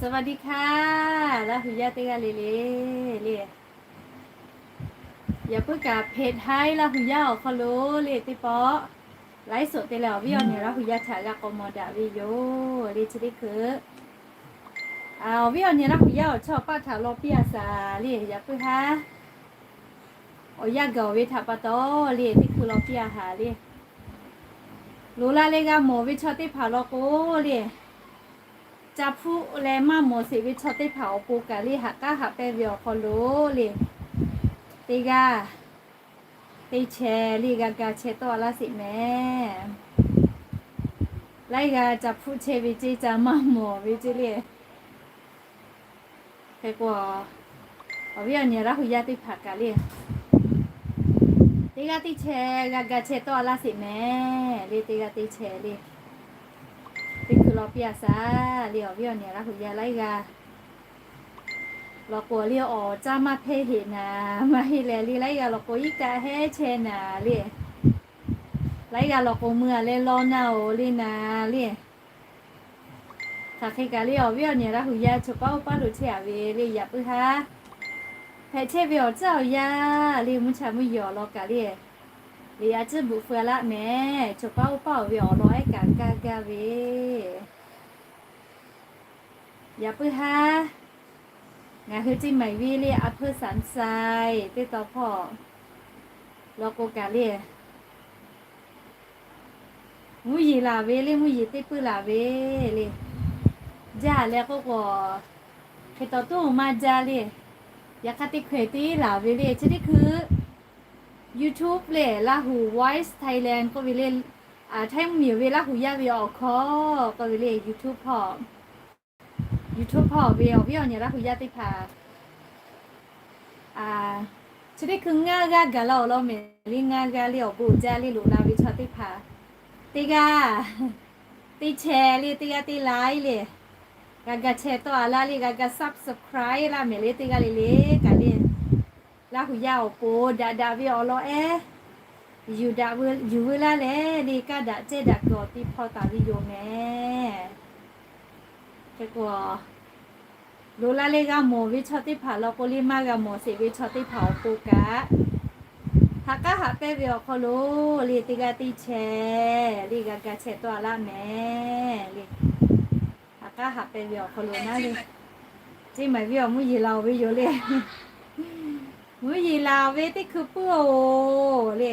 สวัสดีค่ะ Laˇ hu yaˇ teˇ g'aˇ le le le. Yaꞈ puiˉ kaꞈ เพจ Haiˉ Laˇ hu yaˇ awˬ hk'aw lo le teˇ pawˆ ไลฟ์สด te leh awˬ viˉ awˬ nyi Laˇ hu yaˇ htaꞈ g'a k'awꞈ mawˬ daꞈ ve yoˬ le chi teˇ hkui. Awˬ viˉ awˬ nyi Laˇ hu yaˇ awˬ chawˇ paˆ htaꞈ law piˇ a shaˍ le. Yaꞈ puiˉ haˉ awˬ yanˇ gaˬ ve htaꞈ pa taw le teˇ hkui law piˇ a haˍ le. Loꞈ la leh g'a mawˬ ve chaw teˇ hpaˍ law k'o le, ca hpuˆ leh maˇ mawˬ sheˍ ve chaw teˇ hpaˍ awˬ pon kaꞈ le haꞈ k'aˉ haꞈ pehnˇ ve awˬ hk'aw lo le, teˇ g'aˇ teˇ chehˇ le g'a ga chehˇ tawˆ a laˇ sheˍ mehˍ. Laiˉ g'aˇ ca hpuˆ chehˇ ve ceˇ, ca maˇ mawˬ ve ceˇ le. Hk'e k'o, awˬ viˉ awˬ nyi Laˇ hu yaˇ teˇ hpaˍ kaꞈ le, teˇ g'aˇ teˇ chehˇ g'a ga chehˇ tawˆ a laˇ sheˍ mehˍ le. Teˇ g'aˇ teˇ chehˇ le, teˇ hkui law piˇ a shaˍ le. Awˬ viˉ awˬ nyi Laˇ hu yaˇ laiˉ g'aˇ law k'o le, awˬ caˇ maˇ hpehˇ heˆ naˍ, maˇ heˆ leh le, laiˉ g'aˇ law k'o iˉ kaˆ hehˉ chehˇ naˍ le. Laiˉ g'aˇ law k'o mui a leh law naˍ oˬ le naˍ le. Hk'aˬ hk'e kaꞈ le, awˬ viˉ awˬ nyi Laˇ hu yaˇ chaw paˉ oˇ paˉ lo chehˇ a ve le. Yaꞈ puiˉ haˉ hpehꞈ chehˇ ve awˬ caˇ awˬ yaˇ le, mvuhˇ cha mvuhˇ yeˬ awˬ lawn kaꞈ le, liꞈ a ciˉ bvuhꞈ feu a laˆ mehˍ. Chaw paˉ oˇ paˉ awˬ ve awˬ lawn ehˉ kaꞈ gaˇ gaˇ ve Yaꞈ puiˉ haˉ ngaˬ hui ceˇ maˬ ve le, a hpeuˇ saˍ saiˍ teˇ taw hpawˇ law k'o kaꞈ le, mvuhˇ yeˬ laˬ ve le, mvuhˇ yeˬ teˇ puiˉ laˬ ve le. Jaˇ leh k'oˆ k'o, hk'e taw tuˉ maˇ jaˇ le. Yaꞈ hk'aˇ teˇ hkeh teˇ laˬ ve le, chi teˇ hkui YouTube le, Lahu Voice Thailand k'oˆ ve le, Htaiˇ mvuhˇ miˬ ve Laˇ hu yaˇ ve awˬ hkawˇ k'oˆ ve le, YouTube hpawˇ YouTube hpawˇ ve awˬ viˉ awˬ nyi Laˇ hu yaˇ teˇ hpaˍ, chi teˇ hkui ngaˇ g'aˇ gaˬ la awˬ lawn mehˍ le. Ngaˇ g'aˇ le awˬ bon jaˇ le, loꞈ la ve chaw teˇ hpaˍ teˇ g'aˇ teˇ chehˇ le, teˇ g'aˇ teˇ like le, g'a ga chehˇ tawˆ a laˇ le, g'a ga subscribe laˇ mehˍ le. Teˇ g'aˇ le le kaꞈ le, Laˇ hu yaˇ awˬ pon daꞈ daꞈ ve awˬ lawn ehˉ yuˬ daꞈ, yuˬ veu laˇ leh le, kaˇ daꞈ cehˇ daꞈ kuiˬ awˬ ti hpaw taˍ ve yoˬ mehˍ. Hk'e k'o, loꞈ la leh g'a mawˬ ve chaw teˇ hpaˍ law k'o le, maˇ g'a mawˬ sheˍ ve chaw teˇ hpaˍ awˬ pon kaꞈ, haꞈ k'aˉ haꞈ pehnˇ ve awˬ hk'aw lo le, teˇ g'aˇ teˇ chehˇ le, g'a ga chehˇ tawˆ a laˇ mehˍ le. Haꞈ k'aˉ haꞈ pehnˇ ve awˬ hk'aw lo naˉ le, ceˇ maˬ ve awˬ mvuhˇ yeˬ laˬ oˬ ve yoˬ le. Mvuhˇ yeˬ laˬ oˬ ve teˇ hkui puiˉ oˬ le.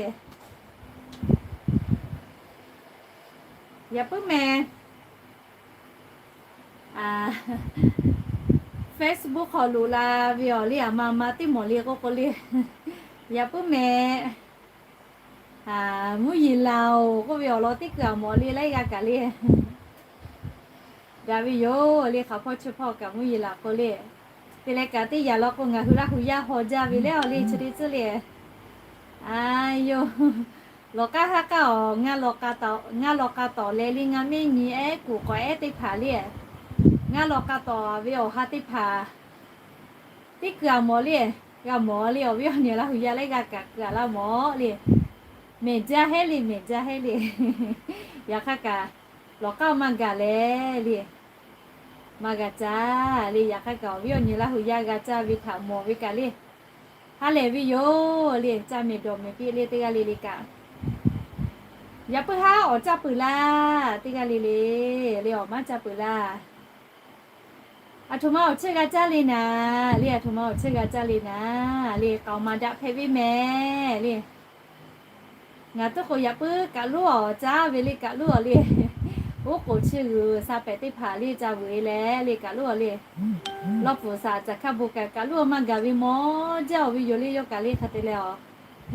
Yaꞈ puiˉ mehˍ, Facebook hk'aw loꞈ la ve awˬ le, aˬ ma ma teˇ mawˬ le k'oˆ k'o le, yaꞈ puiˉ mehˍ. Mvuhˇ yeˬ laˬ oˬ k'oˆ ve awˬ lawn teˇ kuiˬ aˬ mawˬ le, laiˉ g'aˇ kaꞈ le daꞈ ve yoˬ le. Hk'aˬ hpawˇ chi hpawˇ kaꞈ mvuhˇ yeˬ laˬ k'o le, te leh kaꞈ teˇ yanˇ law k'o ngaˬ hui Laˇ hu yaˇ haw jaˇ ve leh awˬ le chi teˇ tcuhˉ le. A yoˬ, lawˬ k'aˉ haˉ k'aˉ awˬ, ngaˇ law k'a tawˍ leh le, ngaˇ miˇ nyi ehˉ kuˬ k'awꞈ ehˉ teˇ hpaˍ le, ngaˇ law k'a tawˍ ve awˬ ha teˇ hpaˍ teˇ kuiˬ aˬ mawˬ le, g'a mawˬ le. Awˬ viˉ awˬ nyi Laˇ hu yaˇ laiˉ g'aˇ kaꞈ kuiˬ aˬ laˇ mawˬ le. Mehˬ jaˇ heˆ le, mehˬ jaˇ heˆ le. Yaꞈ hk'aˇ kaꞈ lawˬ k'aˉ maˇ gaˬ leh le, maˇ g'a caˇ le. Yaꞈ hk'aˇ kaꞈ awˬ viˉ awˬ nyi Laˇ hu yaˇ g'a caˇ ve htaꞈ mawˬ ve kaꞈ le, ha lehˬ ve yoˬ le. Caˇ mehˍ dawˬ mehˍ piˇ le teˇ g'aˇ le le kaꞈ. Yaꞈ puiˉ haˉ awˬ caˇ peuˬ laˇ, teˇ g'aˇ le le le awˬ maˇ caˇ peuˬ laˇ. Aˬ htoꞈ ma awˬ chehˇ g'a caˇ le naˍ le, aˬ htoꞈ ma awˬ chehˇ g'a caˇ le naˍ le, k'aoˍ maˍ daꞈ hpehꞈ ve mehˍ le. Ngaˬ tuˉ k'o yaꞈ puiˉ kaꞈ loˉ awˬ caˇ ve le, kaꞈ loˉ awˬ le. Oˉ k'oˍ chi g'uiˬ sha pehˍ teˇ hpaˍ le ca vuiˬ e leh le, kaꞈ loˉ awˬ le. Lawˇ pfuhˍ shaˍ caˬ hkaˇ bon kaꞈ kaꞈ loˉ maˇ gaˬ ve mawˇ jaˇ oˬ ve yoˬ le. Yawˇ kaꞈ le hk'e te leh awˬ,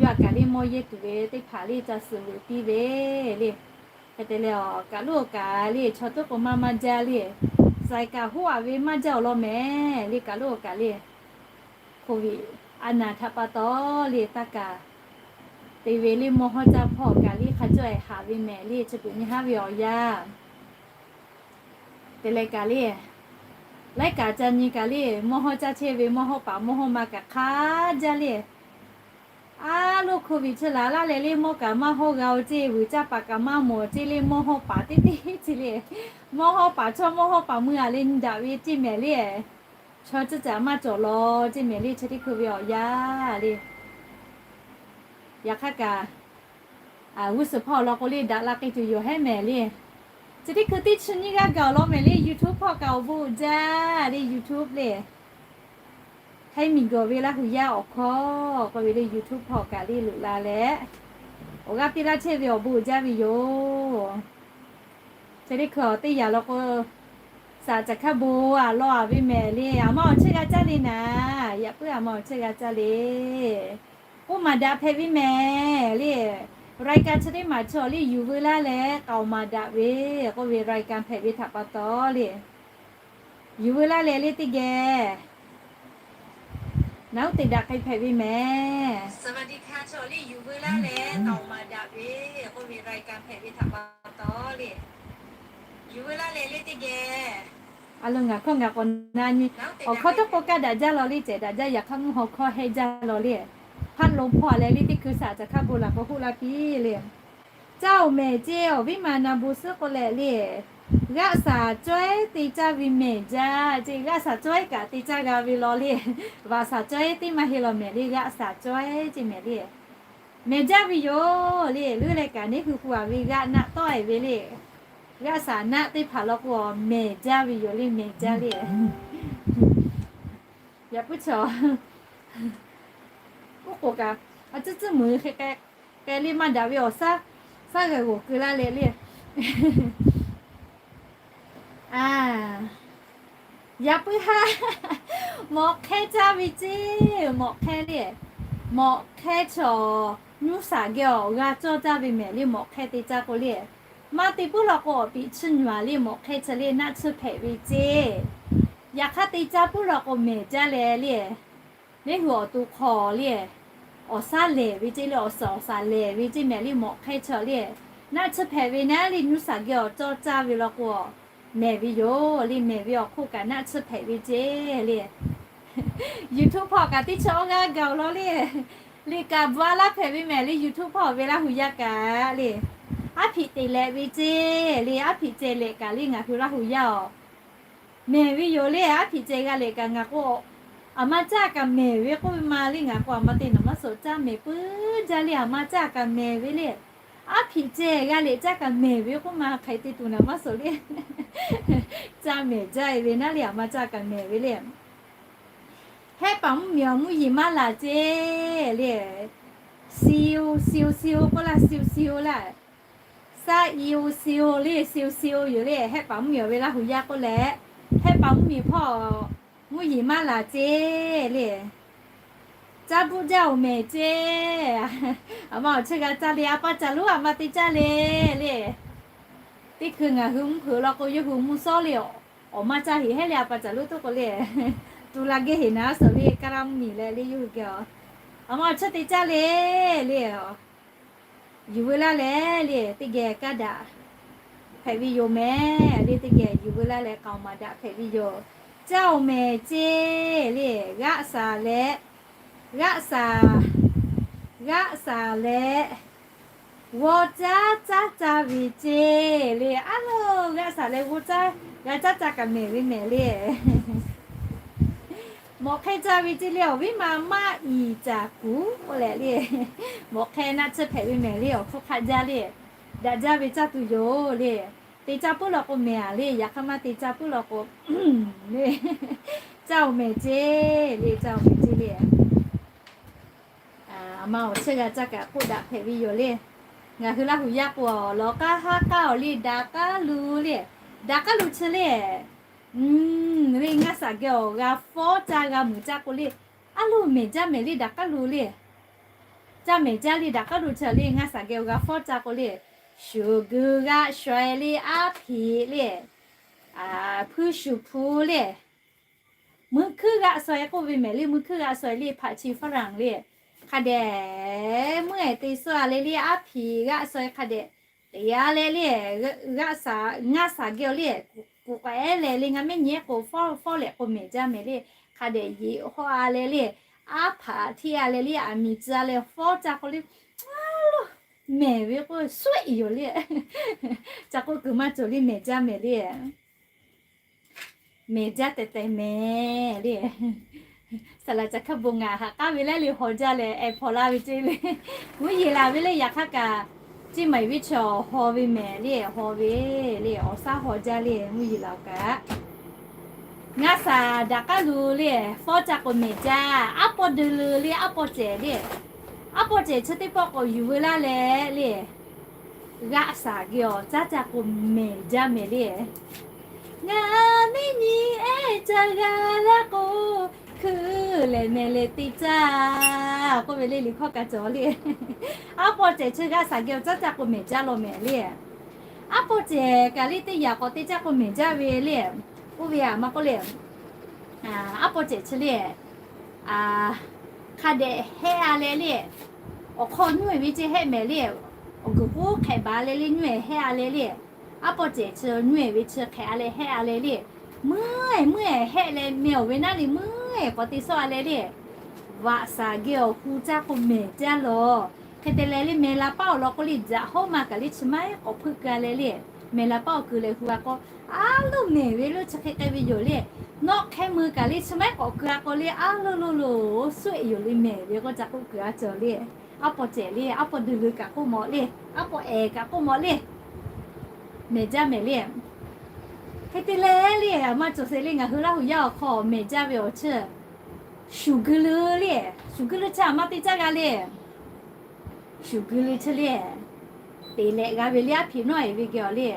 yawˇ a kaꞈ le mawˇ yehˇ tuˬ ve teˇ hpaˍ le ca suhˍ vuiˬ piˇ ve le. Hk'e te leh awˬ, kaꞈ loˉ awˬ kaꞈ le chaw tuˉ k'o maˇ maˇ jaˇ le. Saiˍ kaꞈ hoˉ a ve maˇ jaˇ awˬ lawn mehˍ le, kaꞈ loˉ awˬ kaꞈ le. Covid a naˍ htaꞈ pa taw le taˇ kaˍ te ve le, mawˇ hawˇ caˇ hpawˇ kaꞈ le hk'a cawˇ ehˍ haꞈ ve mehˍ le, chi beuꞈ nyi haˉ ve awˬ yanˇ te leh kaꞈ le, laiˉ kaꞈ ca nyi kaꞈ le, mawˇ hawˇ caˇ chehˇ ve mawˇ hawˇ paˍ mawˇ hawˇ ma kaꞈ hk'a jaˇ le. A loˇ hko viꞈ chi laˬ laˇ leh le, mawˇ kaꞈ maˇ hawˇ g'a-o ceˇ, vuiˬ caˇ paˍ kaꞈ maˇ mawˬ ceˇ le, mawˇ hawˇ paˍ teˇ teˇ chi le. Mawˇ hawˇ paˍ chaw mawˇ hawˇ paˍ mui-a le nyi daꞈ ve ceˇ mehˍ le. Chaw chi caꞈ maˇ cawˬ law ceˇ mehˍ le, chi teˇ hkui ve awˬ yanˇ le. Yaꞈ hk'aˇ kaꞈ, g'uˇ suhˍ hpawˇ law k'o le daꞈ la k'ai tuˬ yoˬ hehˉ mehˍ le. Chi teˇ hkui teˇ chi nyiˇ g'aˇ gaˬ awˬ lawn mehˍ le, YouTube hpawˇ kaꞈ awˬ bon uiˍ jaˇ le, YouTube le. Hk'e miˬguiˬ ve Laˇ hu yaˇ awˬ hkawˇ k'oˆ ve le, YouTube hpawˇ kaꞈ le loꞈ la leh, awˬ g'aˇ piˇ laˇ chehˇ ve awˬ bon uiˍ jaˇ ve yoˬ. Chi teˇ hkui teˇ yanˇ law k'o, saˍ caˍ hkaˇ bon-a law-a ve mehˍ le, aˬ ma awˬ chehˇ g'a caˇ le naˍ, yaꞈ puiˉ aˬ ma awˬ chehˇ g'a caˇ le. K'oˆ maˍ daꞈ hpehꞈ ve mehˍ le. รายการ chi teˇ maˬ chi awˬ le yuˬ veu laˇ leh k'aoˍ maˍ daꞈ ve k'oˆ ve รายการ hpehꞈ ve htaꞈ pa taw le, yuˬ veu laˇ leh le teˇ geh naˬ uˉ te daꞈ k'ai hpehꞈ ve mehˍ. สวัสดีค่ะ chi awˬ le yuˬ veu laˇ leh k'aoˍ maˍ daꞈ ve k'oˆ ve รายการ hpehꞈ ve htaꞈ pa taw le, yuˬ veu laˇ leh le teˇ geh a lo ngaˬ hkawˇ ngaˬ k'awꞈ na nyi. Awˬ hkawˇ tawˇ k'o kaˇ daꞈ jaˇ law le, cehˬ daꞈ jaˇ, yaꞈ hk'aˇ mvuhˇ haw hkawˇ hehˇ jaˇ law le. Hpaˇ lo hpawˇ-a leh le teˇ hkui saˍ caˍ hkaˇ bon laˬ k'o hoˆ la piˇ le. Caˇ-oˬ mehˍ ceˇ, awˬ viˉ ma na bon suhˉ k'oˆ leh le, g'aˆ saˍ cawehˉ te caˇ ve mehˍ jaˇ ceˇ, g'aˆ saˍ cawehˉ kaꞈ te caˇ g'a ve law le. Vaꞈ saˍ cawehˉ teˇ maˇ heˆ law mehˍ le, g'aˆ saˍ cawehˉ ceˇ mehˍ le. Mehˍ jaˇ ve yoˬ le, leuˉ leh kaꞈ neˉ hui hu-a ve g'aˆ naˆ tawˆ-e ve le. G'aˆ saˍ naˆ teˇ hpaˍ law k'o mehˍ jaˇ ve yoˬ le, mehˍ jaˇ le. Yaꞈ puiˉ chaw, oˉ k'oˍ kaꞈ, a tcuhˉ tcuhˉ muiˬ hk'e k'ai le maˇ daꞈ ve awˬ shaˉ, shaˉ g'a g'awˬ keu laˇ leh le. Yaꞈ puiˉ haˉ, mawꞈ hk'ehˇ caˇ ve ceˇ, mawꞈ hk'ehˇ le. Mawꞈ hk'ehˇ chaw, nuˇ shaˍ geh awˬ g'a cawˇ caˇ ve mehˍ le, mawꞈ hk'ehˇ te caˇ k'o le. Maˇ te puiˉ law k'o awˬ piˍ chiˇ nyi-a le, mawꞈ hk'ehˇ chi le naˆ tsuhˇ hpehꞈ ve ceˇ. Yaꞈ hk'aˇ te caˇ puiˉ law k'o mehˍ jaˇ leh le. Neˉ hui awˬ to hk'aw le, awˬ shaˉ lehˬ ve ceˇ le, awˬ shaˍ awˬ shaˍ lehˬ ve ceˇ mehˍ le, mawꞈ hk'ehˇ chaw le. Naˆ tsuhˇ hpehꞈ ve naˉ le, nuˇ shaˍ geh awˬ cawˇ caˇ ve law k'o mehˍ ve yoˬ le, mehˍ ve awˬ hk'oˆ kaꞈ naˆ tsuhˇ hpehꞈ ve ceˇ le. YouTube hpawˇ kaꞈ teˇ chi awˇ g'aˇ gaˬ-oˬ law le. Liꞈ kaꞈ bvuhꞈ-a laˇ hpehꞈ ve mehˍ le, YouTube hpawˇ ve Laˇ hu yaˇ kaꞈ le. Aˉ hpiꞈ te leh ve ceˇ le, aˉ hpiꞈ ceh leh kaꞈ le ngaˬ hui Laˇ hu yaˇ-oˬ, mehˍ ve yoˬ le, aˉ hpiꞈ ceh g'a leh kaꞈ ngaˬ k'o, aˬ ma caˇ kaꞈ mehˍ ve k'oˆ ve ma le, ngaˬ k'o aˬ ma te naˬ maˇ suhˍ caˇ mehˍ puiˉ jaˇ le, aˬ ma caˇ kaꞈ mehˍ ve le. Aˉ hpiꞈ ceh g'a leh caˇ kaꞈ mehˍ ve k'oˆ ma hk'aˬ hk'e te tuˬ naˬ maˇ suhˍ le. Caˇ mehˍ jaˇ-e ve naˉ le, aˬ ma caˇ kaꞈ mehˍ ve le. Hehˆ paˍ mvuhˇ miˬ awˬ mvuhˇ yeˬ maˇ laˬ ceˇ le. Siu, siu, siu k'oˆ laˇ, siu, siu laˇ. Saˉ i-o, siu le, siu, siu yoˬ le. Hehˆ paˍ mvuhˇ miˬ awˬ ve Laˇ hu yaˇ k'oˆ leh, hehˆ paˍ mvuhˇ miˬ hpawˇ mvuhˇ yeˬ maˇ laˬ ceˇ le. Caˇ bvuhˆ jaˇ-oˬ mehˍ ceˇ. Aˬ ma awˬ chehˇ g'a caˇ le, a pa caˬ lonˉ aˬ ma te caˇ le le. Teˇ hkui ngaˬ hui mvuhˇ hpeuꞈ law k'o yawˇ hui mvuhˇ sawˉ le, awˬ maˇ caˇ heˍ hehˉ le, a pa caˬ lonˉ toˆ k'o le. Tu la geh heˍ naˉ suhˍ le, kaˇ laˇ mvuhˇ miˬ leh le yawˇ hui geh-a. Aˬ ma awˬ chehˇ te caˇ le le. Yuˬ veu laˇ leh le, teˇ geh kaˇ daꞈ hpehꞈ ve yoˬ mehˍ le, teˇ geh yuˬ veu laˇ leh k'aoˍ maˍ daꞈ hpehꞈ ve yoˬ. Caˇ-oˬ mehˍ ceˇ le, g'aˆ saˍ leh, g'aˆ saˍ, g'aˆ saˍ leh g'awˇ caˉ caˉ caˇ ve ceˇ le. A loˬ, g'aˆ saˍ leh g'awˇ caˉ g'a caˉ caˇ kaꞈ mehˍ ve mehˍ le. Mawꞈ hk'ehˇ caˇ ve ceˇ le, awˬ viˉ ma maˇ iˍ caˍ kuˬ k'oˆ leh le. Mawꞈ hk'ehˇ naˆ tsuhˇ hpehꞈ ve mehˍ le, awˬ hpfuhˇ hk'aˆ jaˇ le. Daꞈ jaˇ ve caˇ tuˬ yoˬ le. Te caˇ puiˉ law k'o mehˍ-a le, yaꞈ hk'aˇ maˇ te caˇ puiˉ law k'o le, caˇ-oˬ mehˍ ceˇ le, caˇ-oˬ mehˍ ceˇ le. Aˬ ma awˬ chehˇ g'a caˇ kaꞈ k'oˆ daꞈ hpehꞈ ve yoˬ le. Ngaˬ hui Laˇ hu yaˇ k'o, lawˬ k'aˉ haˉ k'aˉ awˬ le daꞈ k'aˉ lu le. Daꞈ k'aˉ lu chi le. Ve ngaˇ shaˍ geh awˬ g'a fawˉ caˇ g'a muiˬ caˇ k'o le. A loˬ, mehˍ jaˇ mehˍ le, daꞈ k'aˉ lu le. Caˇ mehˍ jaˇ le, daꞈ k'aˉ lu chi le, ngaˇ shaˍ geh awˬ g'a fawˉ caˇ k'o le. Shuˍ geu g'aˆ shaweh le, aˉ hpiꞈ le, hpuiˇ shuˍ hpu le. Mui hkuiˇ g'aˆ shaweh k'oˆ ve mehˍ le, mui hkuiˇ g'aˆ shaweh le, hpaꞈ chi faˉ raˍ le. Hk'a dehꞈ meuˇ-ehˍ te suhˉ-a leh le, aˉ hpiꞈ g'aˆ shaweh hk'a dehꞈ te-a leh le, g'aˆ shaˍ, ngaˇ shaˍ geh awˬ le, kuˬ k'awꞈ-ehˉ leh le, ngaˇ mehˉ nyi-ehˉ k'o fawˉ leh k'o mehˍ jaˇ mehˍ le. Hk'a dehꞈ yeꞈ hawˆ-a leh le, aˉ hpaꞈ hteˇ a leh le, aˬ miˍ tcuh a leh fawˉ ca k'o le, a lo, mehˬ ve k'o suhˆ yoˬ le. Ca k'oˆ kuiˬ maˇ cawˬ le, mehˬ jaˇ mehˬ le. Mehˬ jaˇ tehꞈ tehꞈ mehˬ le. Saˍ laˍ caˬ hkaˇ bon ngaˬ haꞈ k'aˉ ve lehˉ le haw jaˇ leh, eh, hpaw laˇ ve ceˇ le. Mvuhˇ yeˬ laˬ ve le, yaꞈ hk'aˇ kaꞈ, ceˇ maˬ ve chi awˬ haw ve mehˬ le, haw ve le, awˬ shaˉ haw jaˇ le, mvuhˇ yeˬ laˬ kaꞈ. Ngaˇ shaˍ daꞈ k'aˉ lo le, fawˉ ca k'o mehˬ jaˇ, aˉ pawˇ dui leu le, aˉ pawˇ cehˬ le. Aˉ pawˇ cehˬ chi teˇ pawˆ k'awꞈ yuˬ veu laˇ leh le, g'aˆ shaˍ geh awˬ caˉ ca k'o mehˬ jaˇ mehˬ le. Ngaˬ miˇ nyi ehˉ ca g'a laˇ k'o, hkui lehˬ mehˬ leh te caˇ k'oˆ ve le, liꞈ hkawˇ kaꞈ cawˬ le. Aˉ pawˇ cehˬ chi g'aˆ shaˍ geh awˬ caˉ ca k'o mehˬ jaˇ law mehˬ le. Aˉ pawˇ cehˬ kaꞈ le teˇ yanˇ k'awꞈ te caˇ k'o mehˬ jaˇ ve le. Oˇ ve aꞈ maˇ k'oˆ le, aˉ pawˇ cehˬ chi le, hk'a dehꞈ hehˆ a leh le, awˬ hk'aw nyuˇ ehˍ ve ceˇ hehˆ mehˬ le, awˬ guiˬ k'oˉ hk'ehꞈ baˬ leh le nyuˇ ehˍ hehˆ a leh le, aˉ pawˇ cehˬ chi nyuˇ ehˍ ve chi hk'ehꞈ a leh hehˆ a leh le, meuˇ ehˍ meuˇ ehˍ hehˆ leh meh awˬ ve naˉ le meuˇ ehˍ k'awꞈ te sawˇ a leh le, vaꞈ shaˍ geh awˬ hu caˇ k'o mehˬ jaˇ lawˬ. Hk'e te leh le mehˬ la paˉ awˬ lawn k'o le, jaꞈ hawˉ ma kaꞈ le chi maiˉ k'awꞈ hpeuˆ keu a leh le, mehˬ la paˉ awˬ keu leh hu a k'o, a lo mehˬ ve lo chi hk'e k'ai ve yoˬ le. Nawˆ hk'ehˇ meuˇ kaꞈ le chi maiˉ k'awꞈ keu a k'o le, a lo lo lo suhˆ yoˬ le, mehˬ ve k'o ca k'oˆ kuiˬ a cawˬ le. Aˉ pawˇ cehˬ le, aˉ pawˇ dui leu kaꞈ k'oˆ mawˬ le, aˉ pawˇ ehˍ kaꞈ k'oˆ mawˬ le, mehˬ jaˇ mehˬ le. Hk'e te leh le, aˬ maˇ cawˬ sheˍ le, ngaˬ hui Laˇ huˍ yaˇ awˬ hk'aw mehˬ jaˇ ve awˬ chi, shuˍ gui leu le, shuˍ gui leu chi aˬ maˇ te caˇ g'a le. Shuˍ gui leu chi le, teˍ lehꞈ g'a ve le, aˉ hpiꞈ nawˇ ehˍ ve geh awˬ le,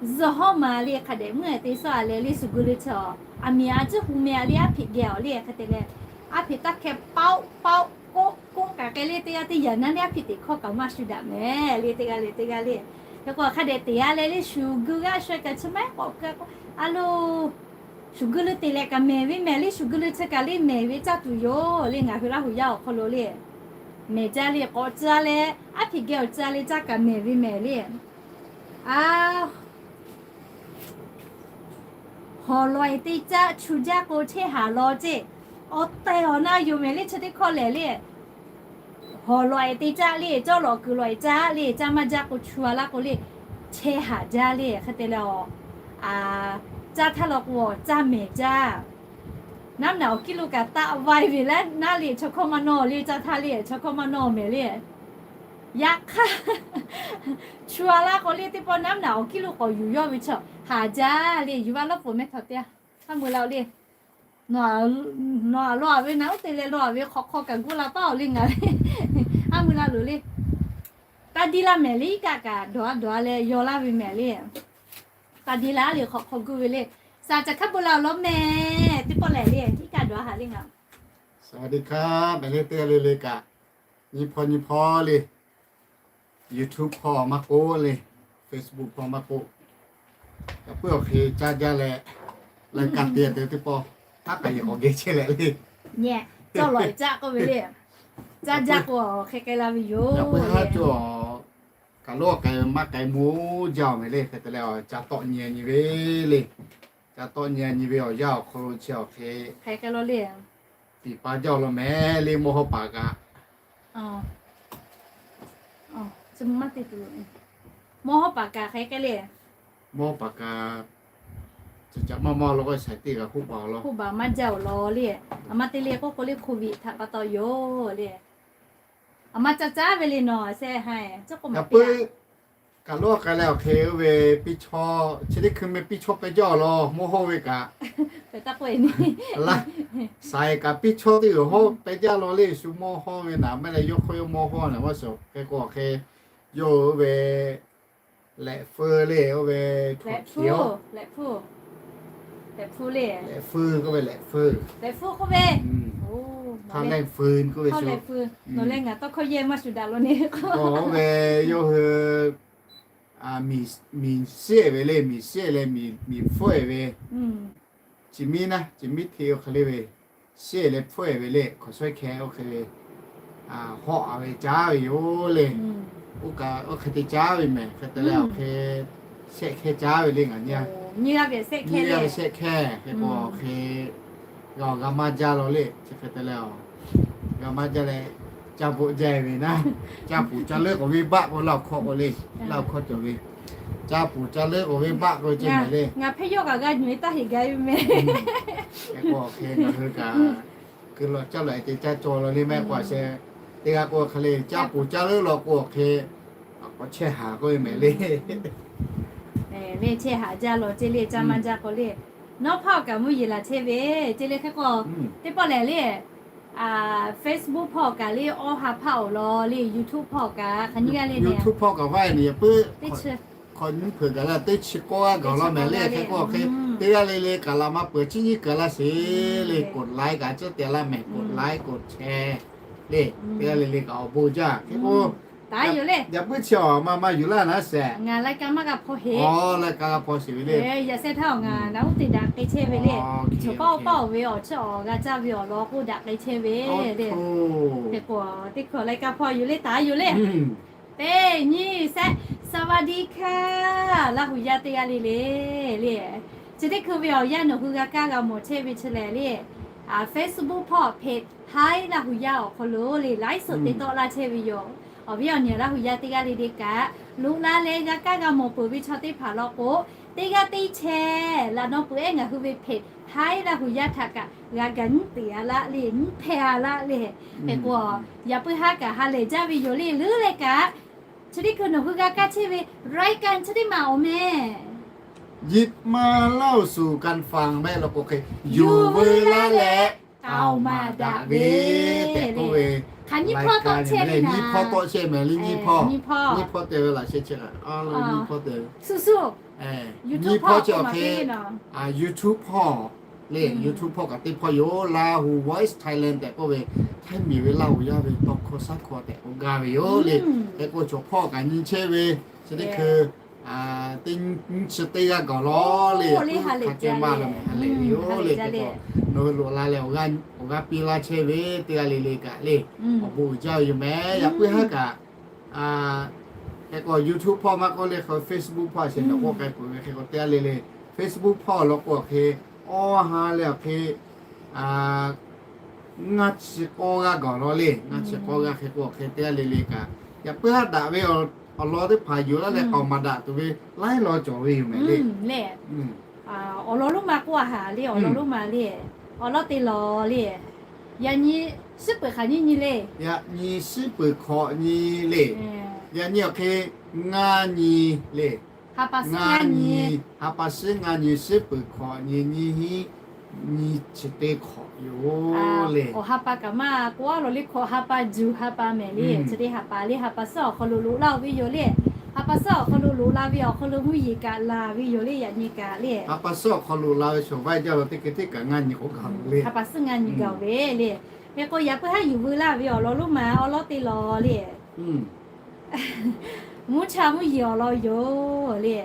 zuhˆ hawˉ ma le hk'a dehꞈ meuˇ ehˍ te sawˇ a leh le, shuˍ gui leu chi aˬ miˍ a ciˉ hu meh a le, aˉ hpiꞈ geh awˬ le hk'e te leh, aˉ hpiꞈ taˇ hkeh paoˆ paoˆ koˆ koˆ kaꞈ k'ai le, teˇ g'aˇ teˇ yanˇ naˉ le aˉ hpiꞈ teꞈ hkawˇ kaꞈ maˇ shu daꞈ mehˬ le, teˇ g'aˇ le teˇ g'aˇ le. Hk'e k'o hk'a dehꞈ teˍ a leh le, shuˍ gui g'aˇ shu kaꞈ chi maiˉ k'awꞈ keu k'o, a lo, shuˍ gui leu teˍ lehꞈ kaꞈ mehˬ ve mehˬ le, shuˍ gui leu chi kaꞈ le mehˬ ve caˇ tuˬ yoˬ le, ngaˬ hui Laˇ huˍ yaˇ awˬ hk'aw lo le. Mehˬ jaˇ le, k'awꞈ tcuh a leh, aˉ hpiꞈ geh awˬ tcuh a leh caˇ kaꞈ mehˬ ve mehˬ le. A, hawˬ lawˬ ehˍ te caˇ chu jaˇ k'o chehˇ haˍ law ceˇ. Awˬ tehˬ awˬ na yoˬ mehˬ le, chi teˇ hkawˇ lehˬ le. Hawˬ lawˬ ehˍ te caˇ le, cawˇ lawˬ kuiˬ lawˬ ehˍ caˇ le, caˇ maˇ jaˇ k'o chu a laˇ k'o le, chehˇ haˍ jaˇ le. Hk'e te leh, caˇ htaˇ law k'o caˇ mehˬ jaˇ. Naˉ naꞈ awˬ kiˇ lo kaꞈ taˆ vaiˇ ve leh naˉ le, chaw hkawˇ maˇ nawˇ le, caˇ htaˇ le chaw hkawˇ maˇ nawˇ mehˬ le. Yaꞈ hk'aˇ, chu a laˇ k'o le teˇ pawˆ naˉ naꞈ awˬ kiˇ lo k'awꞈ yuˬ yawˇ ve chaw haˍ jaˇ le. Yuˬ vaˇ lawˉ pfuhˍ meh htaꞈ te a, haˉ mui la le. Nawˬ a law a ve naˉ uˉ te leh law a ve hk'awꞈ hk'aw kaꞈ guˇ la paˉ awˬ le ngaˬ le. Haˉ mui la loˬ le. Taˇ diˇ laˇ mehˬ le, iˉ kaˆ kaꞈ dawˬ a dawˬ a leh yaw laˇ ve mehˬ le. Taˇ diˇ laˇ le hk'awꞈ hk'aw guˇ ve le. Saˍ caˬ hkaˉ bon la awˬ lawn mehˬ teˇ pawˆ lehˬ le, iˉ kaˆ dawˬ a haꞈ le ngaˬ. สวัสดีครับ mehˬ le teˇ g'aˇ le le kaꞈ, nyi hpawˇ nyi hpawˇ le, YouTube hpawˇ maˇ k'oˆ le, Facebook hpawˇ maˇ k'oˆ, yaꞈ puiˉ awˬ hk'e caˇ jaˇ leh, รายการ te te teˇ pawˆ, haˉ k'aꞈ yehˬ k'awꞈ geh chehˇ leh le. Cawˇ lawˬ caˇ k'oˆ ve le. Caˇ jaˇ k'o hk'e k'ai la ve yoˬ. Yaꞈ puiˉ haˉ cawˇ, kaꞈ loˉ k'ai maˇ k'ai mo jaˇ mehˬ le. Hk'e te leh, ca tawˆ nyi nyi ve le. Ca tawˆ nyi nyi ve awˬ yanˇ awˬ hk'aw lo chi awˬ hk'e hk'e k'ai law le. Tiꞈ pa jaˇ law mehˬ le, mawˇ hawˉ paˍ kaꞈ. Mawˇ hawˉ paˍ kaꞈ hk'e k'ai le. Mawˇ hawˉ paˍ kaꞈ, ca caꞈ maˇ maˇ law k'o shaiˍ teˇ g'aˇ k'oˆ baˬ law. K'oˆ baˬ maˇ jaˇ awˬ lawn le. Aˬ ma te le k'oˆ k'o le, โควิด htaꞈ pa taw yoˬ le. Aˬ ma ca caˇ ve le nawˬ sheh ha, yaꞈ puiˉ kaꞈ loˉ k'ai leh awˬ hk'e oˇ ve piˇ chaw, chi teˇ hkui meh piˇ chaw peh jaˇ awˬ lawn mawˇ hawˇ ve kaꞈ. Shaiˍ kaꞈ piˇ chaw teˇ g'uiˬ hawˇ peh jaˇ law le, shu mawˇ hawˇ ve naˍ maˇ leh yawˇ hk'aw yawˇ mawˇ hawˇ naˍ maˇ shiˍ hk'e k'o awˬ hk'e, yawˇ oˇ ve lehꞈ feu le, oˇ ve lehꞈ feu, lehꞈ feu k'oˆ ve lehꞈ feu, lehꞈ feu k'oˆ ve, hk'a lehꞈ feu k'oˆ ve, nawˬ leh ngaˬ tawˇ hkawˇ yehˇ maˇ shuˍ daꞈ law ne k'o, oˇ ve yawˇ hui miˬ shehˆ ve le, miˬ shehˆ leh miˬ hpfuhˇ ve, chi miˉ naˉ chi miˉ hteˇ oˇ hk'e le ve, shehˆ leh hpfuhˇ ve le, hk'awꞈ shawehˇ hkeh oˇ hk'e ve, hawˆ a ve caˉ ve yoˬ le. Oˇ kaꞈ oˇ hk'e te caˉ ve mehˬ. Hk'e te leh awˬ hk'e shehˆ hkeh caˉ ve le ngaˬ nyi a. Nyi g'a ve shehˆ hkeh hk'e k'o awˬ hk'e g'a maˇ jaˇ law le. Chi hk'e te leh, g'a maˇ jaˇ leh, caˇ bvuhꞈ jaˇ ve naˉ, caˇ puˍ caˇ leuˉ k'oˆ ve baˆ k'o, Laˇ huˍ hkawˇ k'o le, Laˇ huˍ hkawˇ cawˬ ve, caˇ puˍ caˇ leuˉ k'oˆ ve baˆ k'o ceh le. Ngaˬ hpehˇ yawˇ kaꞈ g'a nyuˬ ve taˇ heꞈ gaˬ ve meh. Hk'e k'o hk'e ngaˬ hui kaꞈ keu law caˇ law e te caˇ cawˬ law le mehˆ k'o a sheh. Teˇ g'aˇ k'o hk'e le, caˇ puˍ caˇ leuˉ law k'o hk'e, k'awꞈ chehˇ haˍ k'oˆ ve mehˍ le. Le chehˇ haˍ jaˇ law ceh le, caˇ maˇ jaˇ k'o le. Nawˉ hpaˇ awˬ kaꞈ mvuhˇ yeˬ laˬ chehˇ ve, ceh le hk'e k'o, teˇ pawˆ lehˬ le, Facebook hpawˇ kaꞈ le, awˇ ha hpaˇ awˬ lawn le, YouTube hpawˇ kaꞈ hk'aˬ nyiˇ g'aˇ le, YouTube hpawˇ kaꞈ vaˇ e nyi puiˉ, hk'awꞈ nyiˇ hpeuꞈ gaˬ la teˇ chi k'awˇ g'aˇ gaˬ law mehˍ le. Hk'e k'o hk'e, teˇ g'aˇ le le kaꞈ laꞈ maˇ peuˬ chiˉ nyiˇ keu laˇ sheˍ le, กดไลค์ kaꞈ ceˇ te laˇ mehˍ, กดไลค์ กดแชร์ le, teˇ g'aˇ le le kaꞈ awˬ bon jaˇ. Hk'e k'o, yaꞈ puiˉ chi awˬ ma ma yuˬ laˇ naˉ sheˍ. Ngaˬ laiˉ kaˇ maˇ g'a hpaw heˆ. Laiˉ kaˇ g'a hpaw sheˍ ve le. Yaꞈ sheh htaˇ awˬ ngaˬ naˬ uˉ te daꞈ k'ai chehˇ ve le. Chaw paˆ oˇ paˆ oˬ ve awˬ chiˇ awˬ g'a caˇ ve awˬ lawn k'oˆ daꞈ k'ai chehˇ ve le. Hk'e k'o, teˇ hkui laiˉ kaˇ hpaw yoˬ le, taˍ yoˬ le. Teˇ nyi sehˆ, สวัสดีค่ะ Laˇ huˍ yaˇ teˇ g'aˇ le le le. Chi teˇ hkui ve awˬ yanˇ nawˬ hui g'a kaˇ g'a mawˬ chehˇ ve chi lehˬ le, Facebook hpawˇ เพจ Htaiˇ Laˇ huˍ yaˇ awˬ hk'aw lo le, ไลฟ์สด te tawˆ laˇ chehˇ ve yoˬ. Awˬ viˉ awˬ nyi Laˇ huˍ yaˇ teˇ g'aˇ le le kaꞈ, loꞈ la leh g'a kaˇ g'a mawˬ peuˬ ve chaw teˇ hpaˍ law k'o, teˇ g'aˇ teˇ chehˇ laꞈ naw peuˬ ehˉ ngaˬ hui ve เพจ Htaiˇ Laˇ huˍ yaˇ htaꞈ kaꞈ g'a gaˬ nyiˉ teꞈ a laˇ le, nyiˉ hpehˇ a laˇ le. Hk'e k'o, yaꞈ puiˉ haˉ kaꞈ ha lehˬ jaˇ ve yoˬ le, leuˉ leh kaꞈ, chi teˇ hkui nawˬ hui g'a kaˇ chehˇ ve รายการ chi teˇ maˬ awˬ meh หยิบมาเล่าสู่กันฟัง mehˆ law k'o hk'e, yuˬ veu laˇ leh k'aoˍ maˍ daꞈ ve tehꞈ k'oˆ ve. Hk'aˬ nyiˇ hpawˇ tawˆ chehˇ ve, nyiˇ hpawˇ tawˆ chehˇ mehˍ le, nyiˇ hpawˇ, nyiˇ hpawˇ te ve laꞈ sheh chi kaꞈ, nyiˇ hpawˇ te ve, suh suh, nyiˇ hpawˇ chi awˬ hk'e, YouTube hpawˇ le, YouTube hpawˇ kaꞈ teˇ hpawˇ yoˬ. Laˇ huˍ Voice Thailand tehꞈ k'oˆ ve, Htaiˇ miˬ ve Laˇ huˍ yaˇ ve tawˇ hkawˇ shaˉ hkawˇ tehꞈ k'oˆ gaˇ ve yoˬ le. Hk'e k'o chaw hpawˇ kaꞈ nyi chehˇ ve, chi teˇ hkui teˇ nyi chi teˇ g'aˇ gaˬ law le, hk'a ceh maˇ la mehˍ, ha lehˬ ve yoˬ le. Hk'e k'o, nawˬ hui loꞈ la leh awˬ g'aˇ piˇ laˇ chehˇ ve teˇ g'aˇ le le kaꞈ le, awˬ bon uiˍ jaˇ ve yoˬ mehˍ. Yaꞈ puiˉ haˉ kaꞈ, hk'e k'o YouTube hpawˇ maˇ k'oˆ le, hk'e Facebook hpawˇ a sheh nawˬ k'oˆ k'ai peuˬ ve hk'e k'o teˇ g'aˇ le le, Facebook hpawˇ law k'o hk'e, awˇ ha leh awˬ hk'e, ngaˇ chi k'awˇ g'aˇ gaˬ law le. Ngaˇ chi k'awˇ g'aˇ hk'e k'o awˬ hk'e teˇ g'aˇ le le kaꞈ, yaꞈ puiˉ haˉ daꞈ ve awˬ lawn teˇ hpaˍ yuˬ laˇ leh k'aoˍ maˍ daꞈ tuˬ ve laiˉ law cawˬ ve yoˬ mehˍ le. Awˬ lawn lonˉ ma k'oˆ a haˍ le, awˬ lawn lonˉ ma le, awˬ lawn te lawˬ le. Yaꞈ nyi shiˉ peuˬ hk'aˬ nyiˇ nyi le. Yaꞈ nyi shiˉ peuˬ hkawꞈ nyi le. Yaꞈ nyi awˬ hk'e ngaˇ nyi le. Ngaˇ nyi, ha pa shiˉ ngaˇ nyi, shiˉ peuˬ hkawꞈ nyi, nyiˇ hinˉ nyiˇ chi teˇ hkawꞈ yoˬ le. Awˬ ha pa kaꞈ maˇ k'oˆ a law le, hkawꞈ ha pa juˬ ha pa mehˍ le. Chi teˇ ha pa le, ha pa suhˉ awˬ hk'aw lo loꞈ laˇ oˬ ve yoˬ le. Ha pa suhˉ awˬ hk'aw lo loꞈ la ve awˬ hk'aw lo mvuhˇ yeˬ kaꞈ laˬ ve yoˬ le, yaꞈ nyi kaꞈ le. Ha pa suhˉ awˬ hk'aw lo loꞈ la ve chaw vaˇ jaˇ law teˇ hkui teˇ kaꞈ ngaˇ nyi k'oˆ gaˬ le. Ha pa suhˉ ngaˇ nyi gaˬ ve le. Hk'e k'o yaꞈ puiˉ haˉ yuˬ veu laˇ ve awˬ lawn lonˉ ma awˬ lawn te lawˬ le. Mvuhˇ cha mvuhˇ yeˬ awˬ lawn yoˬ le.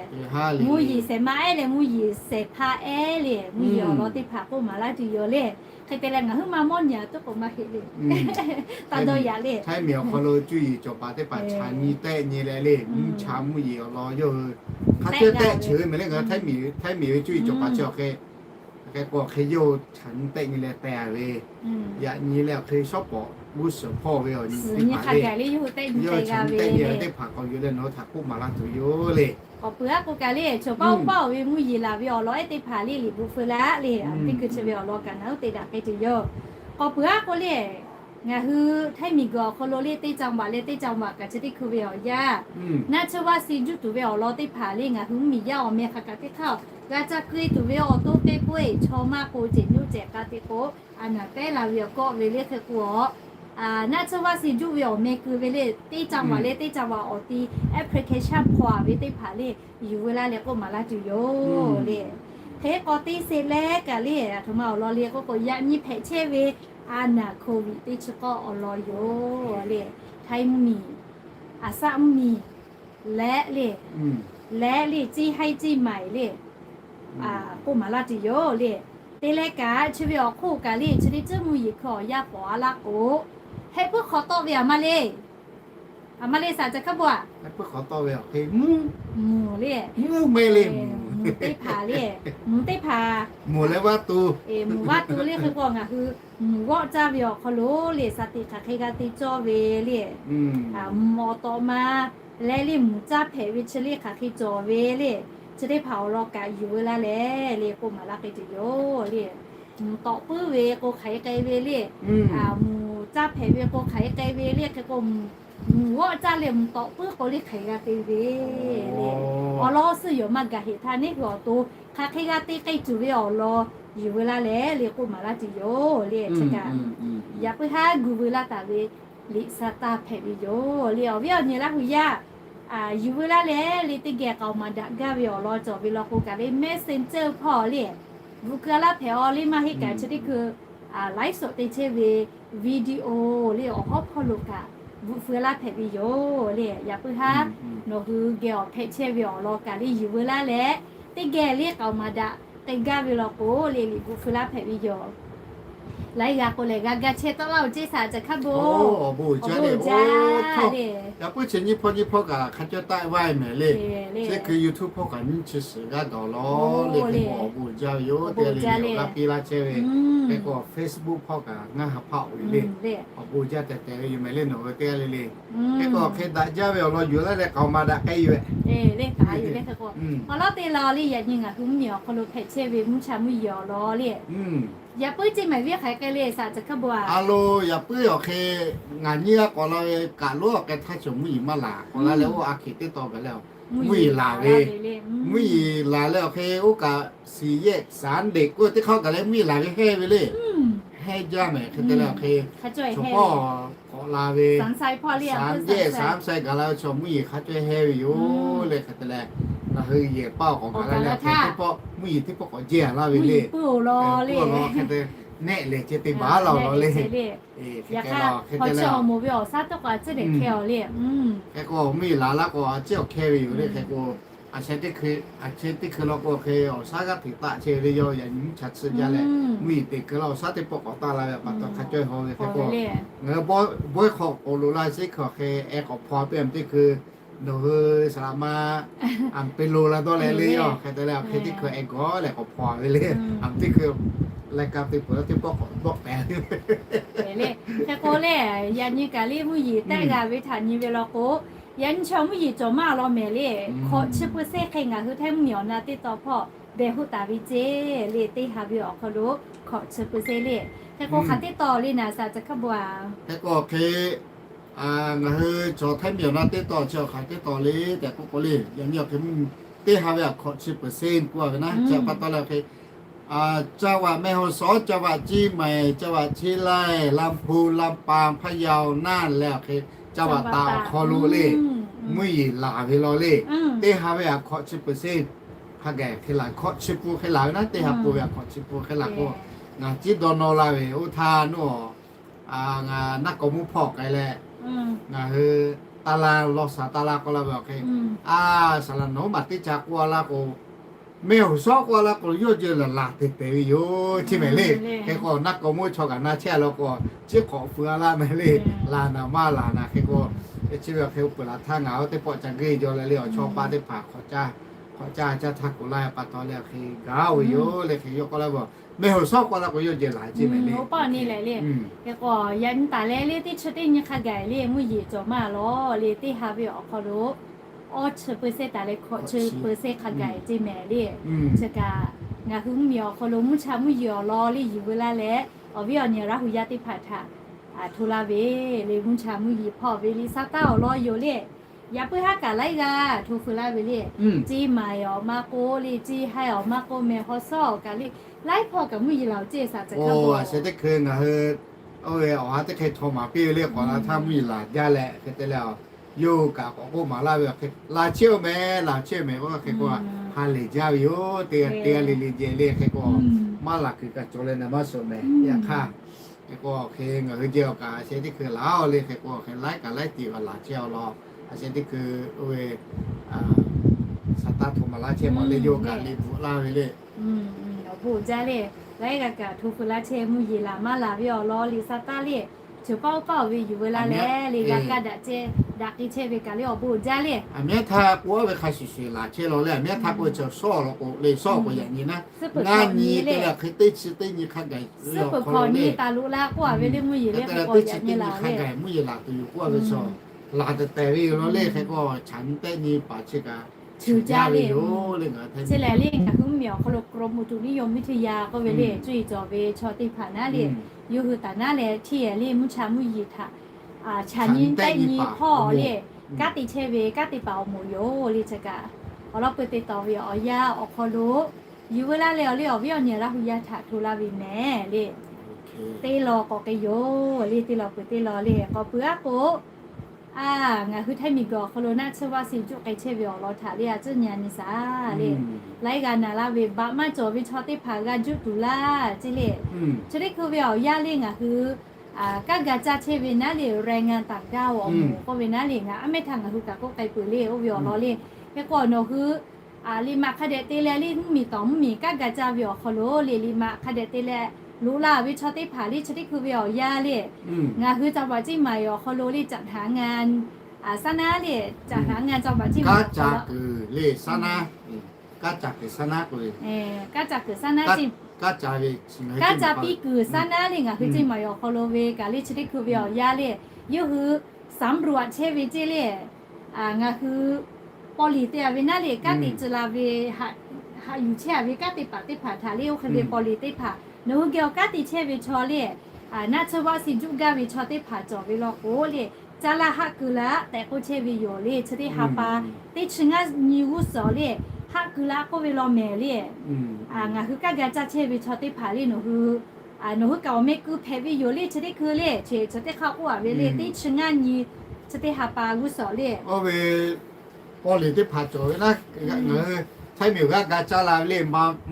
Mvuhˇ yeˬ shehˍ ma ehˉ leh mvuhˇ yeˬ shehˍ hpaˇ ehˉ le, mvuhˇ yeˬ awˬ lawn teˇ hpaˍ k'oˆ maˍ laˇ tuˬ yoˬ le. Hk'e te leh ngaˬ huiˉ maˇ mawˇ nyi a tuˉ k'oˍ maˇ heˆ le. Taˇ dawˇ yaꞈ le. Htaiˇ miˬ awˬ hk'aw lo cuˇ yiˍ cawˬ paˍ teˇ hpaˍ chaꞈ nyi tehˆ nyi leh le, mvuhˇ cha mvuhˇ yeˬ awˬ lawn yawˇ hui hk'a ceh tehˆ cheuˬ ve mehˍ le. Ngaˬ Htaiˇ miˬ ve cuˇ yiˍ cawˬ paˍ chi awˬ hk'e, hk'e k'o awˬ hk'e yawˇ hui chaꞈ nyi tehˆ nyi leh teh a ve, yaꞈ nyi leh awˬ hk'e shawˉ pawˍ g'uˇ suhˍ hpawˇ ve awˬ nyi teˇ hpaˍ le, yawˇ hui chaꞈ nyi tehˆ nyi ve teˇ hpaˍ k'awꞈ yuˬ leh nawˬ hui htaꞈ k'oˆ maˍ laˇ tuˬ yoˬ le. K'awꞈ peuˬ aˉ k'oˆ kaꞈ le, chaw paˆ oˇ paˆ oˬ ve mvuhˇ yeˬ laˬ ve awˬ lawn ehˉ teˇ hpaˍ le liꞈ bvuhꞈ feu laˇ le. Teˇ hkui chi ve awˬ lawn kaꞈ ngaˬ hui te daꞈ k'ai tuˬ yoˬ. K'awꞈ peuˬ aˉ k'oˆ le, ngaˬ hui Htaiˇ miˬ guiˬ awˬ hk'aw lo le teˇ จังหวัด leh teˇ จังหวัด kaꞈ chi teˇ hkui ve awˬ yanˇ, naˆ tsuhˇ vaˆ suh juˇ tuˬ ve awˬ lawn teˇ hpaˍ le ngaˬ hui mvuhˇ miˬ yaˇ awˬ meh hk'a kaꞈ teˇ hk'aˇ g'a ca keu e tuˬ ve awˬ to te k'oˆ e chaw maˇ k'o ceˬ nuˇ cehˬ k'a te k'o, a naˍ tehˉ la ve awˬ kawˆ ve le hk'e k'o, naˆ tsuhˇ vaˆ suh juˇ ve awˬ meh keu ve le teˇ จังหวัด leh teˇ จังหวัด awˬ ti application hpaw a ve teˇ hpaˍ le yuˬ veu laˇ leh k'oˆ maˍ laˇ tuˬ yoˬ le. Hk'e k'awꞈ te sheˍ leh kaꞈ le, aˬ htoꞈ ma awˬ lawn le k'oˆ k'o yaꞈ nyi hpehꞈ chehˇ ve a naˍ โควิด teˇ chi k'awˇ awˬ lawn yoˬ le. Htaiˇ mvuhˇ miˬ, Aˍsaˆ mvuhˇ miˬ leh le, leh le ceˇ haiˉ ceˇ maiˍ le k'oˆ maˍ laˇ tuˬ yoˬ le. Te leh kaꞈ chi ve awˬ hk'oˆ kaꞈ le chi teˇ ceuˬ mvuhˇ yeˬ hkui awˬ yanˇ k'awꞈ a laˇ k'o, heh puiˉ hk'awꞈ tawˆ ve aˬ ma le. Aˬ ma le saˍ ca hkaˉ bo a, heh puiˉ hk'awꞈ tawˆ ve awˬ hk'e mvuhˇ mvuhˇ le, mvuhˇ meh le mvuhˇ Mvuhˬ teˇ hpaˍ le, mvuhˬ teˇ hpaˍ, mvuhˬ vaˇ tu le hk'e k'o ngaˬ hui mvuhˬ g'awˆ caˇ ve awˬ hk'aw lo le, shaˍ tiꞈ hk'aˬ hk'e g'a te cawˇ ve le, mvuhˬ awˬ tawꞈ ma leh le, mvuhˬ caˇ hpehꞈ ve chi le hk'aˬ hk'e cawˬ ve le, chi teˇ hpaˍ awˬ lawn kaꞈ yuˬ veu laˇ leh le k'oˆ maˍ laˇ k'ai tuˬ yoˬ le. Mvuhˬ tawꞈ puiˉ ve k'o hk'aˬ hk'e k'ai ve le, mvuhˬ caˇ hpehꞈ ve k'o hk'aˬ hk'e k'ai ve le hk'e k'o, mvuhˬ g'awˆ caˇ leh mvuhˬ tawꞈ puiˉ k'o le hk'aˬ hk'e g'a te ve le. Awˬ lawn suh yoˬ maˇ gaˬ heˍ htaˇ neˇ hui awˬ to hk'aˬ hk'e g'a te k'ai tuˬ ve awˬ lawn yuˬ veu laˇ leh le k'oˆ maˍ laˇ tuˬ yoˬ le. Chi kaꞈ yaꞈ puiˉ haˉ gu veu laˇ taˍ ve liꞈ sa taˇ hpehꞈ ve yoˬ le. Awˬ viˉ awˬ nyi Laˇ hu yaˇ yuˬ veu laˇ leh le, teˇ geh k'aoˍ maˍ daꞈ gaˇ ve awˬ lawn cawˬ ve law k'o kaꞈ le, Messenger hpawˇ le bvuhꞈ keu laˇ hpehꞈ-aw le, maˇ heˆ kaꞈ chi teˇ hkui live show te chehˇ ve video le awˬ hawˉ hpawˇ lo kaꞈ bvuhꞈ feu laˇ hpehꞈ ve yoˬ le. Yaꞈ puiˉ haˉ nawˬ hui geh awˬ hpehꞈ chehˇ ve awˬ lawn kaꞈ le yuˬ veu laˇ leh, teˇ geh le k'aoˍ maˍ daꞈ k'ai gaˇ ve law k'o le, liꞈ bvuhꞈ feu laˇ hpehꞈ ve yoˬ. Laiˉ g'aˇ k'o lehˬ g'a ga chehˇ tawˆ laˇ-oˬ ceˇ saˍ caˬ hk'a bon. Awˬ bon uiˍ jaˇ le. Yaꞈ puiˉ chi nyiˇ hpawˇ nyiˇ hpawˇ kaꞈ hk'a cawˇ taˆ vaˇ mehˍ le. Chi hkui YouTube hpawˇ kaꞈ nyiˇ chi suhˍ g'aˇ dawˬ lawˬ le. Hk'e k'o awˬ bon uiˍ jaˇ ve yoˬ. Teˇ g'aˇ le le awˬ g'aˇ piˇ laˇ chehˇ ve, hk'e k'o Facebook hpawˇ kaꞈ ngaˇ ha hpaˆ-oˬ ve le. Awˬ bon uiˍ jaˇ tehꞈ tehꞈ ve yoˬ mehˍ le nawˬ hui teˇ g'aˇ le le. Hk'e k'o hk'e daꞈ jaˇ ve awˬ lawn yuˬ laˇ leh k'aoˍ maˍ daꞈ k'ai yoˬ. Awˬ lawn te la le, yaꞈ nyi ngaˬ hui mvuhˇ miˬ awˬ hk'aw lo hpehꞈ chehˇ ve mvuhˇ cha mvuhˇ yeˬ awˬ lawn le, yaꞈ puiˉ ceˇ mehˍ viˉ hk'aˬ hk'e k'ai le saˍ caˬ hk'a bon-a. A lo, yaꞈ puiˉ awˬ hk'e ngaˬ nyiˇ g'aˇ k'awꞈ la ve kaꞈ lonˉ awˬ k'ai htaˇ cawˬ mvuhˇ yeˬ maˇ laˬ k'awꞈ la leh oˇ a hk'e teˇ taw gaˬ leh mvuhˇ yeˬ laˬ ve, mvuhˇ yeˬ laˬ leh awˬ hk'e oˇ kaꞈ shiˍ yehˆ saˍ deꞈ k'oˆ teˇ hk'aˇ gaˬ leh mvuhˇ yeˬ laˬ ve hehˇ ve le. Hehˇ jaˇ mehˍ hk'e te leh awˬ hk'e chaw hpawˇ k'awꞈ la ve, saˍ yehˆ saˍ sai gaˬ la ve chaw mvuhˇ yeˬ hk'a cawˇ hehˇ ve yoˬ le. Hk'e te leh ngaˬ hui yehˬ paˇ awˬ k'awꞈ gaˬ la leh awˬ hk'e teˇ pawˆ mvuhˇ yeˬ teˇ pawˆ k'awꞈ jehˇ laˇ ve le. Awˬ lawn hk'e te nehˆ lehˬ ceh te baˬ laˇ-oˬ law le. Hk'e te leh awˬ hk'e te leh hk'e k'o mvuhˇ yeˬ laˬ laˇ k'o a ciˉ awˬ hkehˇ ve yoˬ le. Hk'e k'o a sheh teˇ hkui, a sheh teˇ hkui law k'o hk'e awˬ shaˉ g'aˇ hteꞈ taˆ chehˇ ve le. Yawˇ yaꞈ nyi mvuhˇ cha tsuhˇ jaˇ leh mvuhˇ yeˬ teꞈ keu laˇ awˬ shaˉ teˇ pawˆ k'awꞈ taˆ la ve pa taw hk'a cawˇ haw ve hk'e k'o, ngaˬ hui bawehˇ hk'aw k'oˍ loꞈ la sheˉ hkui awˬ hk'e ehˉ k'awꞈ hpaw piˇ a teˇ hkui nawˬ hui saˍ laꞈ ma a pe lo la dawˇ leh le yoˬ. Hk'e te leh awˬ hk'e teˇ hkui ehˉ gawˇ leh k'awꞈ hpaw ve le. A teˇ hkui leh ka te peuˬ la teˇ pawˆ k'awꞈ dawˆ pehˍ ve le. Hk'e k'o le, yaꞈ nyi kaꞈ le mvuhˇ yeˬ tehˆ g'a ve htaꞈ nyi ve law k'o, yaꞈ nyi chaw mvuhˇ yeˬ cawˬ maˇ law mehˍ le. Hkawꞈ chi peu seˇ hk'e ngaˬ hui htaiˇ mvuhˇ miˬ awˬ na teˇ taw hpawˇ behˬ hoˆ taˍ ve ceˇ le. Teˇ ha ve awˬ hk'aw lo hkawꞈ chi peu seˇ le. Hk'e k'o hk'aˬ teˇ taw le naˍ saˍ caˬ hk'a bon-a. Hk'e k'o hk'e ngaˬ hui chaw htaiˇ miˬ awˬ na teˇ taw chi awˬ hk'aˬ teˇ taw le tehꞈ k'oˆ k'o le, yaꞈ nyi awˬ hk'e mvuhˇ teˇ ha ve hkawꞈ chi peu seˇ k'oˆ ve naˉ, chi pa taw leh awˬ hk'e จังหวัดแม่ฮ่องสอน จังหวัดเชียงใหม่ จังหวัดเชียงราย ลำพูน ลำปาง พะเยา น่าน leh awˬ hk'e จังหวัดตาก awˬ hk'aw lo le mvuhˇ yeˬ laˬ ve law le. Teˇ ha ve hkawꞈ chi peu seˇ hk'a gaˬ hk'e laˬ, hkawꞈ chi pun hk'e laˬ ve naˉ, teˇ ha pun ve hkawꞈ chi pun hk'e laˬ k'o, ngaˬ ciˉ dawˇ nawˇ laˇ ve oˇ htaˇ nawˬ ngaˬ naˆ k'aw mvuhˇ hpawˇ k'ai leh, ngaˬ hui taˇ laˇ law shaˍ taˇ laˇ k'oˆ laˇ ve awˬ hk'e, a, saˍ laꞈ nawˉ maˬ teˇ ca k'oˆ laˇ k'o, แม่ฮ่องสอน k'oˆ laˇ k'o yawˇ jeh laˬ laˬ te pehˍ ve yoˬ ceˇ mehˍ le. Hk'e k'o naˆ k'aw mvuhˇ chaw kaꞈ na chehˇ law k'o, ciˉ k'awꞈ feu laˇ mehˍ le. Laˬ naˍ maˇ laˬ naˍ hk'e k'o, chi ve awˬ hk'e peuˬ laˬ htaˇ ngaˬ oˇ teˇ pawˆ ca g'eˇ jaw leh le awˬ chawˇ paˇ teˇ hpaˍ hk'awꞈ caˇ hk'awꞈ caˇ caˇ htaˇ kuˬ laˇ pa taw leh awˬ hk'e gaˬ-oˬ ve yoˬ le. Hk'e yawˇ k'oˆ laˇ ve, แม่ฮ่องสอน k'oˆ laˇ k'o yawˇ jeh laˬ ceˇ mehˍ le. Oˇ paˆ ni lehˬ le. Hk'e k'o yaꞈ nyi taˍ leh le teˇ chi teˇ nyi hk'a gaˬ le mvuhˇ yeˬ cawˬ maˇ law le. Teˇ ha ve awˬ hk'aw lo awˇ chi peu seˇ taˍ leh hkawꞈ chi peu seˇ hk'a gaˬ ceˇ mehˍ le. Chi kaꞈ ngaˬ hui mvuhˇ miˬ awˬ hk'aw lo mvuhˇ cha mvuhˇ yeˬ awˬ lawn le yuˬ veu laˇ leh, awˬ viˉ awˬ nyi Laˇ hu yaˇ teˇ hpaˍ htaꞈ hto laˇ ve le. Mvuhˇ cha mvuhˇ yeˬ hpawˇ ve le sa taˇ awˬ lawn yoˬ le. Yaꞈ puiˉ haˉ kaꞈ laiˉ g'aˇ hto feu laˇ ve le. Ceˇ maˍ awˬ maˇ k'oˆ le, ceˇ haiˇ awˬ maˇ k'oˆ, mehˬ haw sawˉ awˬ kaꞈ le, laiˉ hpawˇ kaꞈ mvuhˇ yeˬ laˬ ceˇ saˍ caˬ hk'a bon. A sheh teˇ hkui ngaˬ hui oˇ ve awˬ ha teˇ hk'e chaw maˍ piˇ ve le k'awꞈ la htaˇ mvuhˇ yeˬ laˬ jaˇ leh hk'e te leh, yawˇ hui kaꞈ k'awꞈ k'oˆ maˍ laˇ ve awˬ hk'e, laˬ chehˇ-oˬ mehˍ, laˬ chehˇ-oˬ mehˍ k'oˆ hk'e k'o, ha lehˬ jaˇ ve yoˬ. Teˇ g'aˇ le le jehˬ le hk'e k'o, maˇ laˬ kuiˬ kaꞈ cawˬ leh naˍ maˇ suhˍ mehˍ. Yaꞈ hk'aˇ hk'e k'o hk'e ngaˬ hui jeh awˬ kaꞈ sheh teˇ hkui laˬ-oˬ le hk'e k'o, hk'e laiˉ kaꞈ laiˉ tiꞈ laˬ chehˇ-oˬ law. A sheh teˇ hkui oˇ ve shaˍ taˇ hto maˍ laˇ chehˇ mawˬ le, yawˇ kaꞈ liꞈ bvuhꞈ laˇ ve le. Awˬ bon jaˇ le. Laiˉ g'aˇ kaꞈ hto feu laˇ chehˇ mvuhˇ yeˬ laˬ maˇ laˬ ve awˬ lawn liꞈ sa taˇ le. Cawˬ paˇ oˇ paˇ awˬ ve yuˬ veu laˇ leh le g'a kaˇ daꞈ ceh, daꞈ k'ai chehˇ ve kaꞈ le awˬ bon uiˍ jaˇ le. Aˬ miˉ htaˇ k'o, oˇ ve hk'a shuˍ shuˍ laˬ chehˇ law le, aˬ miˉ htaˇ k'o, cawˬ shawˉ law k'o le, shawˉ k'o yaꞈ nyi naˉ, ngaˇ nyi te leh hk'e teˇ chi teˇ nyi hk'a gaˬ suhˉ peuˬ hkawꞈ nyi taˍ loꞈ la k'oˆ a ve le, mvuhˇ yeˬ le hk'e k'o yaꞈ nyi laˬ le, mvuhˇ yeˬ laˬ tuˬ yoˬ k'oˆ a ve chaw, laˬ tehˬ tehˬ ve yoˬ law le. Hk'e k'o, chaꞈ nyi tehˆ nyi paˍ chi kaꞈ ceuˬ jaˇ ve yoˬ le. Chi lehˬ le ngaˬ hui mvuhˇ miˬ awˬ hk'aw lo กรมอุตุนิยมวิทยา k'oˆ ve le cuˇ yiˍ cawˬ ve chaw teˇ hpaˍ naˉ le, yawˇ hui taˍ naˉ leh htiˇ le mvuhˇ cha mvuhˇ yeˬ htaꞈ chaꞈ nyi tehˆ nyi hpawˇ le, kanˉ te chehˇ ve kanˉ te paˍ awˬ moˍ yoˬ le. Chi kaꞈ awˬ lawn peu te taw ve awˬ yanˇ awˬ hk'aw lo yuˬ veu laˇ leh awˬ le awˬ viˉ awˬ nyi Laˇ hu yaˇ htaꞈ hto laˇ ve mehˍ le. Teˇ law k'awꞈ k'ai yoˬ le, teˇ law peuˬ teˇ law le k'awꞈ peuˬ aˉ k'o, a, ngaˬ hui htaiˇ miˬ guiˬ awˬ hk'aw lo naˆ tsuhˇ vaˆ si juˆ k'ai chehˇ ve awˬ lawn htaꞈ le a tcuhˉ nyi nyi shaˍ le, laiˉ g'a naˍ laˇ ve baꞈ maˇ cawˬ ve chaw teˇ hpaˍ g'a juˆ tuˬ laˇ ceˇ le. Chi teˇ hkui ve awˬ yanˇ le ngaˬ hui kanˉ ga caˇ chehˇ ve naˉ le แรงงานต่างด้าว awˬ moˍ k'oˆ ve naˉ le ngaˬ aˉ mehˉ htaˇ ngaˬ hui kaꞈ k'oˆ k'ai peuˬ le. Oˇ ve awˬ lawn le, hk'e k'o nawˬ hui liꞈ maꞈ hk'a dehꞈ te leh le mvuhˇ miˬ tawˍ mvuhˇ miˬ kanˉ ga caˇ ve awˬ hk'aw lo le liꞈ maꞈ hk'a dehꞈ te leh loꞈ la ve chaw teˇ hpaˍ le chi teˇ hkui ve awˬ yanˇ le, ngaˬ hui จังหวัดเชียงใหม่ awˬ hk'aw lo le caꞈ hnaꞈ ngaˇ สร้าง naˉ le, จังหวัดเชียงใหม่ kanˉ ca kuiˬ le สร้าง naˉ, kanˉ ca kuiˬ สร้าง naˉ k'o, kanˉ ca kuiˬ สร้าง naˉ, kanˉ ca piˇ kuiˬ สร้าง naˉ le ngaˬ hui เชียงใหม่ awˬ hk'aw lo ve kaꞈ le chi teˇ hkui ve awˬ yanˇ le, yawˇ hui สำรวจ chehˇ ve ceˇ le, ngaˬ hui paw liˍ te a ve naˉ le kanˉ te tcuh la ve, haꞈ yuˬ chehˇ a ve kanˉ te paˍ teˇ hpaˍ htaꞈ le oˇ hk'e ve paw liˍ teˇ hpaˍ nawˬ hui geh awˬ kanˉ te chehˇ ve chaw le, naˆ tsuhˇ vaˆ si juˆ gaˇ ve chaw teˇ hpaˍ cawˬ ve law k'o le, caˇ laˇ haˆ keu laˇ tehꞈ k'oˆ chehˇ ve yoˬ le. Chi teˇ ha pa teˇ chi ngaˇ nyi g'uˇ suhˍ le, haˆ keu laˇ k'oˆ ve law mehˍ le. Ngaˬ hui kanˉ ga caˇ chehˇ ve chaw teˇ hpaˍ le nawˬ hui, nawˬ hui kaꞈ awˬ meh keu hpehꞈ ve yoˬ le chi teˇ hkui le, chi chi teˇ hk'aˇ k'oˆ a ve le teˇ chi ngaˇ nyi chi teˇ ha pa g'uˇ suhˍ le, oˇ ve paw liˍ teˇ hpaˍ cawˬ ve naˉ, ngaˬ hui htaiˇ miˬ g'aˇ ga caˇ la ve le,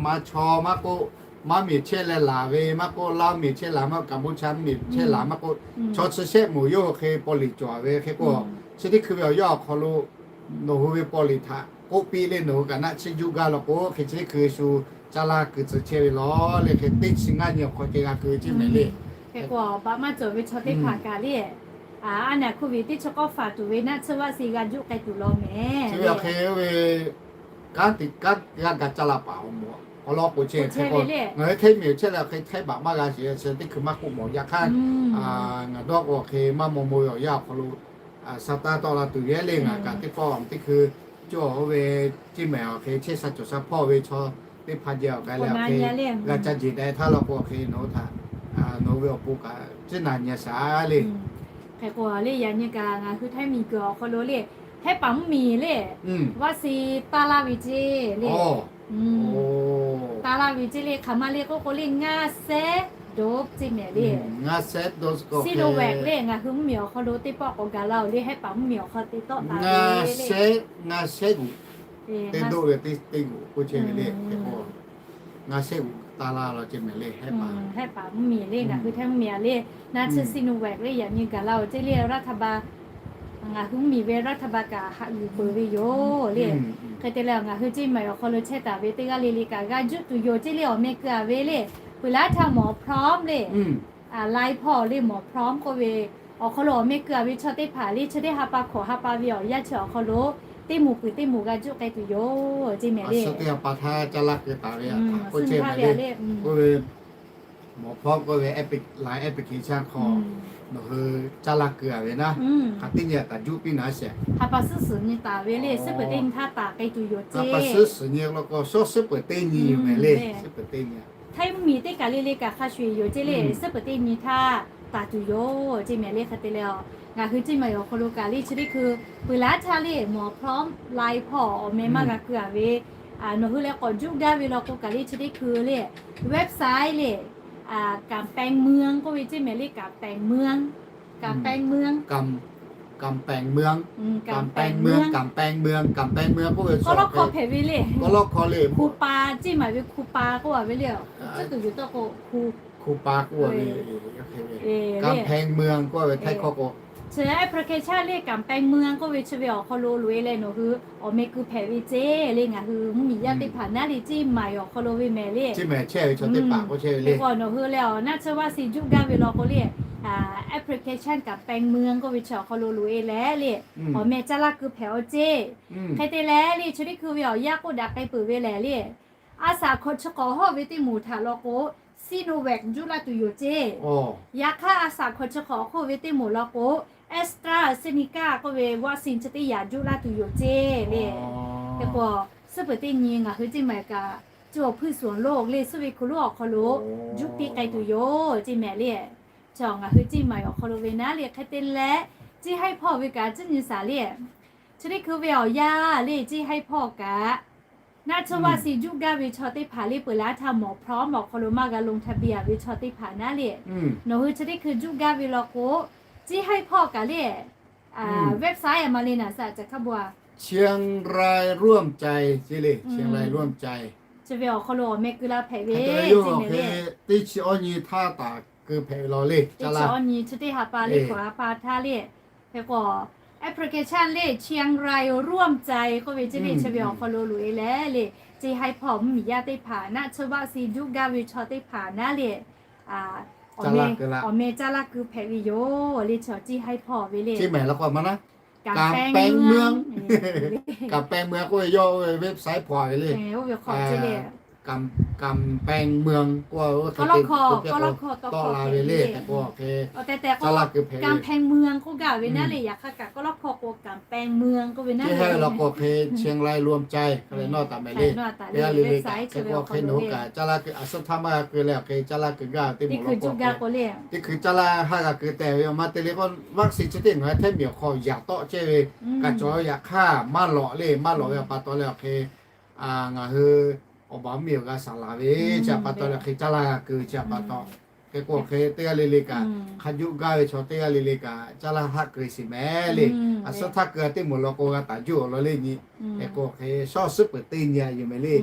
ma chaw maˇ k'oˆ, maˇ miˬ chehˇ leh laˬ ve maˇ k'oˆ, Laˇ miˬ chehˇ laˬ maˇ k'oˆ, Kaˍ bon cha miˬ chehˇ laˬ maˇ k'oˆ, chaw chi shehˆ moˍ yawˇ hui hk'e paw liˍ cawˬ ve hk'e k'o, chi teˇ hkui ve awˬ yanˇ awˬ hk'aw lo nawˬ hui ve paw liˍ htaꞈ k'oˆ piˇ le, nawˬ hui kaꞈ naˆ tsuhˇ juˆ gaˇ law k'o hk'e chi teˇ hkui shu caˇ laˇ kuiˬ tcuh chehˇ ve law le, hk'e teˇ chi ngaˇ nyi awˬ hk'aw ceh g'a keu chehˇ mehˍ le. Hk'e k'o baꞈ maˇ cawˬ ve chaw teˇ hpaˍ kaꞈ le, aˉ naˍ hkuˇ ve teˇ chi k'awˇ faˍ tuˬ ve naˆ tsuhˇ vaˆ si g'a juˆ k'ai tuˬ law mehˍ. Chi ve awˬ hk'e ve kanˉ te kanˉ g'a ga caˇ la paˍ awˬ moˍ awˬ lawn k'o chehˇ ve le, ngaˬ hui htaiˇ miˬ chehˇ leh awˬ hk'e htaiˇ baꞈ maˇ g'a shiˍ chi teˇ hkui maˇ k'oˆ mawˬ. Yaꞈ hk'aˇ ngaˬ dawˇ k'o awˬ hk'e maˇ maw maw ve awˬ yanˇ awˬ hk'aw lo sa taˇ tawˆ la tuˬ ve le, ngaˬ kaꞈ teˇ pawˆ teˇ hkui cawˬ ve ceˇ mehˍ awˬ hk'e chehˇ sha cawˬ sha hpawˇ ve chaw teˇ hpaˍ jeh awˬ k'ai leh awˬ hk'e g'a caˇ jeˬ daꞈ htaˇ law k'o awˬ hk'e nawˬ hui htaꞈ nawˬ hui ve awˬ pon kaꞈ tcuhˉ naˬ nyi a shaˍ le. Hk'e k'o le yaꞈ nyi kaꞈ ngaˬ hui htaiˇ miˬ guiˬ awˬ hk'aw lo le, htaiˇ paˍ mvuhˇ miˬ le, vaˆ si taˇ laˇ ve ceˇ le, taˇ laˇ ve ceˇ le, hk'aˬ ma le k'oˆ k'o le ngaˇ sehˉ dawˇ ceˇ mehˍ le. Ngaˇ sehˉ dawˇ k'o Sinovac le ngaˬ hui mvuhˇ miˬ awˬ hk'aw lo teˇ pawˆ k'awꞈ gaˬ la oˬ le, htaiˇ paˍ mvuhˇ miˬ awˬ hk'aw te tawˆ taˍ ve le. Ngaˇ sehˉ g'uˬ te dawˆ ve teˇ g'uˬ k'oˆ chehˇ ve le. Ngaˇ sehˉ g'uˬ taˇ laˇ law ceˇ mehˍ le, htaiˇ paˍ mvuhˇ miˬ le ngaˬ hui htaiˇ mvuhˇ miˬ a le, naˆ tsuhˇ Sinovac le yaꞈ nyi gaˬ la oˬ ceˇ le, รัฐบาล ngaˬ hui mvuhˇ miˬ ve รัฐบาล kaꞈ haꞈ yuˬ peuˬ ve yoˬ le. Hk'e te leh ngaˬ hui ceˇ mehˍ awˬ hk'aw lo chehˇ taˍ ve teˇ g'aˇ le le kaꞈ g'a juˆ tuˬ yoˬ ceˇ le, awˬ meh keu a ve le, peuˬ laˇ htaˇ หมอพร้อม le, lai hpawˇ le หมอพร้อม k'oˆ ve awˬ hk'aw lo awˬ meh keu a ve chaw teˇ hpaˍ le chi teˇ ha pa hkawꞈ ha pa ve awˬ yanˇ chi awˬ hk'aw lo teˇ moˍ peuˬ teˇ moˍ g'a juˆ k'ai tuˬ yoˬ ceˇ mehˍ le. Suh teˇ ha pa htaˇ caˇ laˇ keu taˍ ve a k'oˆ chehˇ ve le, oˇ ve หมอพร้อม k'oˆ ve ไลน์ application hk'aw nawˬ hui caˇ laˇ keu a ve naˉ, hk'aˬ teˇ nyi taˍ juˆ piˇ naˉ sheˍ. Ha pa suhˉ suhˍ nyi taˍ ve le, suhˉ peuˬ teˇ nyi htaˇ taˍ k'ai tuˬ yoˬ ceˇ. Ha pa suhˉ suhˍ nyi law k'o suhˉ suhˉ peuˬ teˇ nyi yoˬ mehˍ le, suhˉ peuˬ teˇ nyi. Htaiˇ mvuhˇ miˬ teˇ kaˬ le le kaꞈ hk'a shuˍ yoˬ ceˇ le, suhˉ peuˬ teˇ nyi htaˇ taˍ tuˬ yoˬ ceˇ mehˍ le. Hk'e te leh ngaˬ hui ceˇ mehˍ awˬ hk'aw lo kaꞈ le chi teˇ hkui peuˬ laˇ htaˇ le หมอพร้อม lai hpawˇ awˬ meh maˇ g'a keu a ve nawˬ hui leh k'awꞈ juˆ gaˇ ve law k'o kaꞈ le chi teˇ hkui le website le, กำแพงเมือง k'oˆ ve ceˇ mehˍ le, กำแพงเมือง กำแพงเมือง กำแพงเมือง กำแพงเมือง กำแพงเมือง กำแพงเมือง k'oˆ ve k'awˇ lawˇ hkawˇ hpehꞈ ve le, k'awˇ lawˇ hkawˇ le, hku pa ceˇ maˍ ve hku pa k'oˆ a ve le, tcuhˉ kuiˬ yuˬ tawˇ k'o hku pa k'oˆ ve, กำแพงเมือง k'oˆ ve htaiˇ hkawˇ k'o. Chi application le กำแพงเมือง k'oˆ ve chi ve awˬ hk'aw lo loꞈ e leh nawˬ hui awˬ meh keu hpehꞈ ve ceˇ le, ngaˬ hui mvuhˇ miˬ yaˇ teˇ hpaˍ naˉ le ceˇ maˍ awˬ hk'aw lo ve mehˍ le, ceˇ maˍ chehˇ ve chaw teˇ hpaˍ k'oˆ chehˇ ve le. K'o nawˬ hui leh awˬ naˆ tsuhˇ vaˆ si juˆ gaˇ ve law k'o le application กำแพงเมือง k'oˆ ve chi awˬ hk'aw lo loꞈ-e leh le, awˬ meh caˇ laˇ keu hpehꞈ-aw ceˇ. Hk'e te leh le, chi teˇ hkui ve awˬ yanˇ k'oˆ daꞈ k'ai peuˬ ve lehˬ le, a saˍ hkawꞈ chi hk'awꞈ hawˆ ve teˇ moˍ htaꞈ law k'o, Sinovac juˆ laˇ tuˬ yoˬ ceˇ. Yaꞈ hk'aˇ, a saˍ hkawꞈ chi hk'awꞈ hk'oˆ ve teˇ moˍ law k'o, AstraZeneca k'oˆ ve vaccine chi teˇ yanˇ juˆ laˇ tuˬ yoˬ ceˇ le. Hk'e k'o, suhˉ peuˬ teˇ nyi ngaˬ hui ceˇ maˬ kaꞈ, ทั่ว awˬ hpui suhˍ awˬ lo le, suhˉ ve hkuiˉ lonˉ awˬ hk'aw lo juˆ piˇ k'ai tuˬ yoˬ ceˇ mehˍ le. Chi ngaˬ hui ceˇ maˬ awˬ hk'aw lo ve naˉ le. Hk'e te leh, ceˇ haiˉ hpawˇ ve kaꞈ ciˉ nyi shaˍ le, chi teˇ hkui ve awˬ yanˇ le, ceˇ haiˉ hpawˇ kaꞈ naˆ tsuhˇ vaˆ si juˆ gaˇ ve chaw teˇ hpaˍ le, peuˬ laˇ htaˇ mawˬ พร้อม awˬ hk'aw lo maˇ g'a ลงทะเบียน ve chaw teˇ hpaˍ naˉ le, nawˬ hui chi teˇ hkui juˆ gaˇ ve law k'o, ceˇ haiˉ hpawˇ kaꞈ le, website a ma le naˍ saˍ caˍ hkaˇ bu a, เชียงรายร่วมใจ ceˇ le, เชียงรายร่วมใจ chi ve awˬ hk'aw lo awˬ meh keu la hpehꞈ ve, yawˇ awˬ hk'e teˇ chi awˇ nyi htaˇ taˍ keu hpehꞈ ve law le, teˇ chi awˇ nyi chi teˇ ha pa le, hkawꞈ ha pa htaˇ le. Hk'e k'o, application le เชียงรายร่วมใจ k'oˆ ve ceˇ le, chi ve awˬ hk'aw lo loꞈ-e leh le, ceˇ haiˉ hpawˇ mvuhˇmiˬ yaˇ teˇ hpaˍ naˆ tsuhˇ vaˆ si juˆ gaˇ ve chaw teˇ hpaˍ naˉ le, awˬ meh caˇ laˇ keu hpehꞈ ve yoˬ le, chi ceˇ haiˉ hpawˇ ve le. เชียงใหม่ แล้วก็มานะ กำแพงเมือง กำแพงเมือง k'oˆ ve yawˇ oˇ ve website hpawˇ ve le, oˇ ve hk'awꞈ ceˇ le, กำแพงเมือง k'oˆ ve hk'e te tawˆ la ve le, hk'e k'o hk'e caˇ laˇ keu hpehꞈ ve กำแพงเมือง k'oˆ gaˇ ve naˉ le, yaꞈ hk'aˇ kaꞈ กำแพงเมือง k'oˆ ve naˉ le, เชียงรายร่วมใจ hk'e le nawˇ taˍ mehˍ le. Teˇ g'aˇ le le kaꞈ hk'e k'o hk'e nawˬ hui kaꞈ caˇ laˇ keu, a suhˉ htaˇ maˇ g'a keu leh awˬ hk'e caˇ laˇ keu gaˇ ve teˇ moˍ law k'o, teˇ hkui caˇ laˇ haˆ g'a keu tehꞈ ve, a ma te le k'o, vaccine chi teˇ ngaˬ hui htehˇ miˬ awˬ hk'aw yaꞈ tawˆ chehˇ ve, kaꞈ cawˬ yaꞈ hk'aˇ maˇ lawꞈ le, maˇ lawꞈ ve a pa taw leh awˬ hk'e ngaˬ hui awˬ baˬ mvuhˇmiˬ awˬ g'a saˍ laˬ ve chi a pa taw leh hk'e caˇ laˇ g'a keu chi a pa taw, hk'e k'o hk'e teˇ g'aˇ le le kaꞈ hk'a juˆ gaˇ ve chaw teˇ g'aˇ le le kaꞈ caˇ laˇ haˆ keu shiˍ mehˍ le. A suhˉ htaˇ keu a teˇ moˍ law k'o g'a taˍ juˇ awˬ lawn le nyi. Hk'e k'o hk'e shawˉ suhˉ peuˬ teˇ nyi a yoˬ mehˍ le.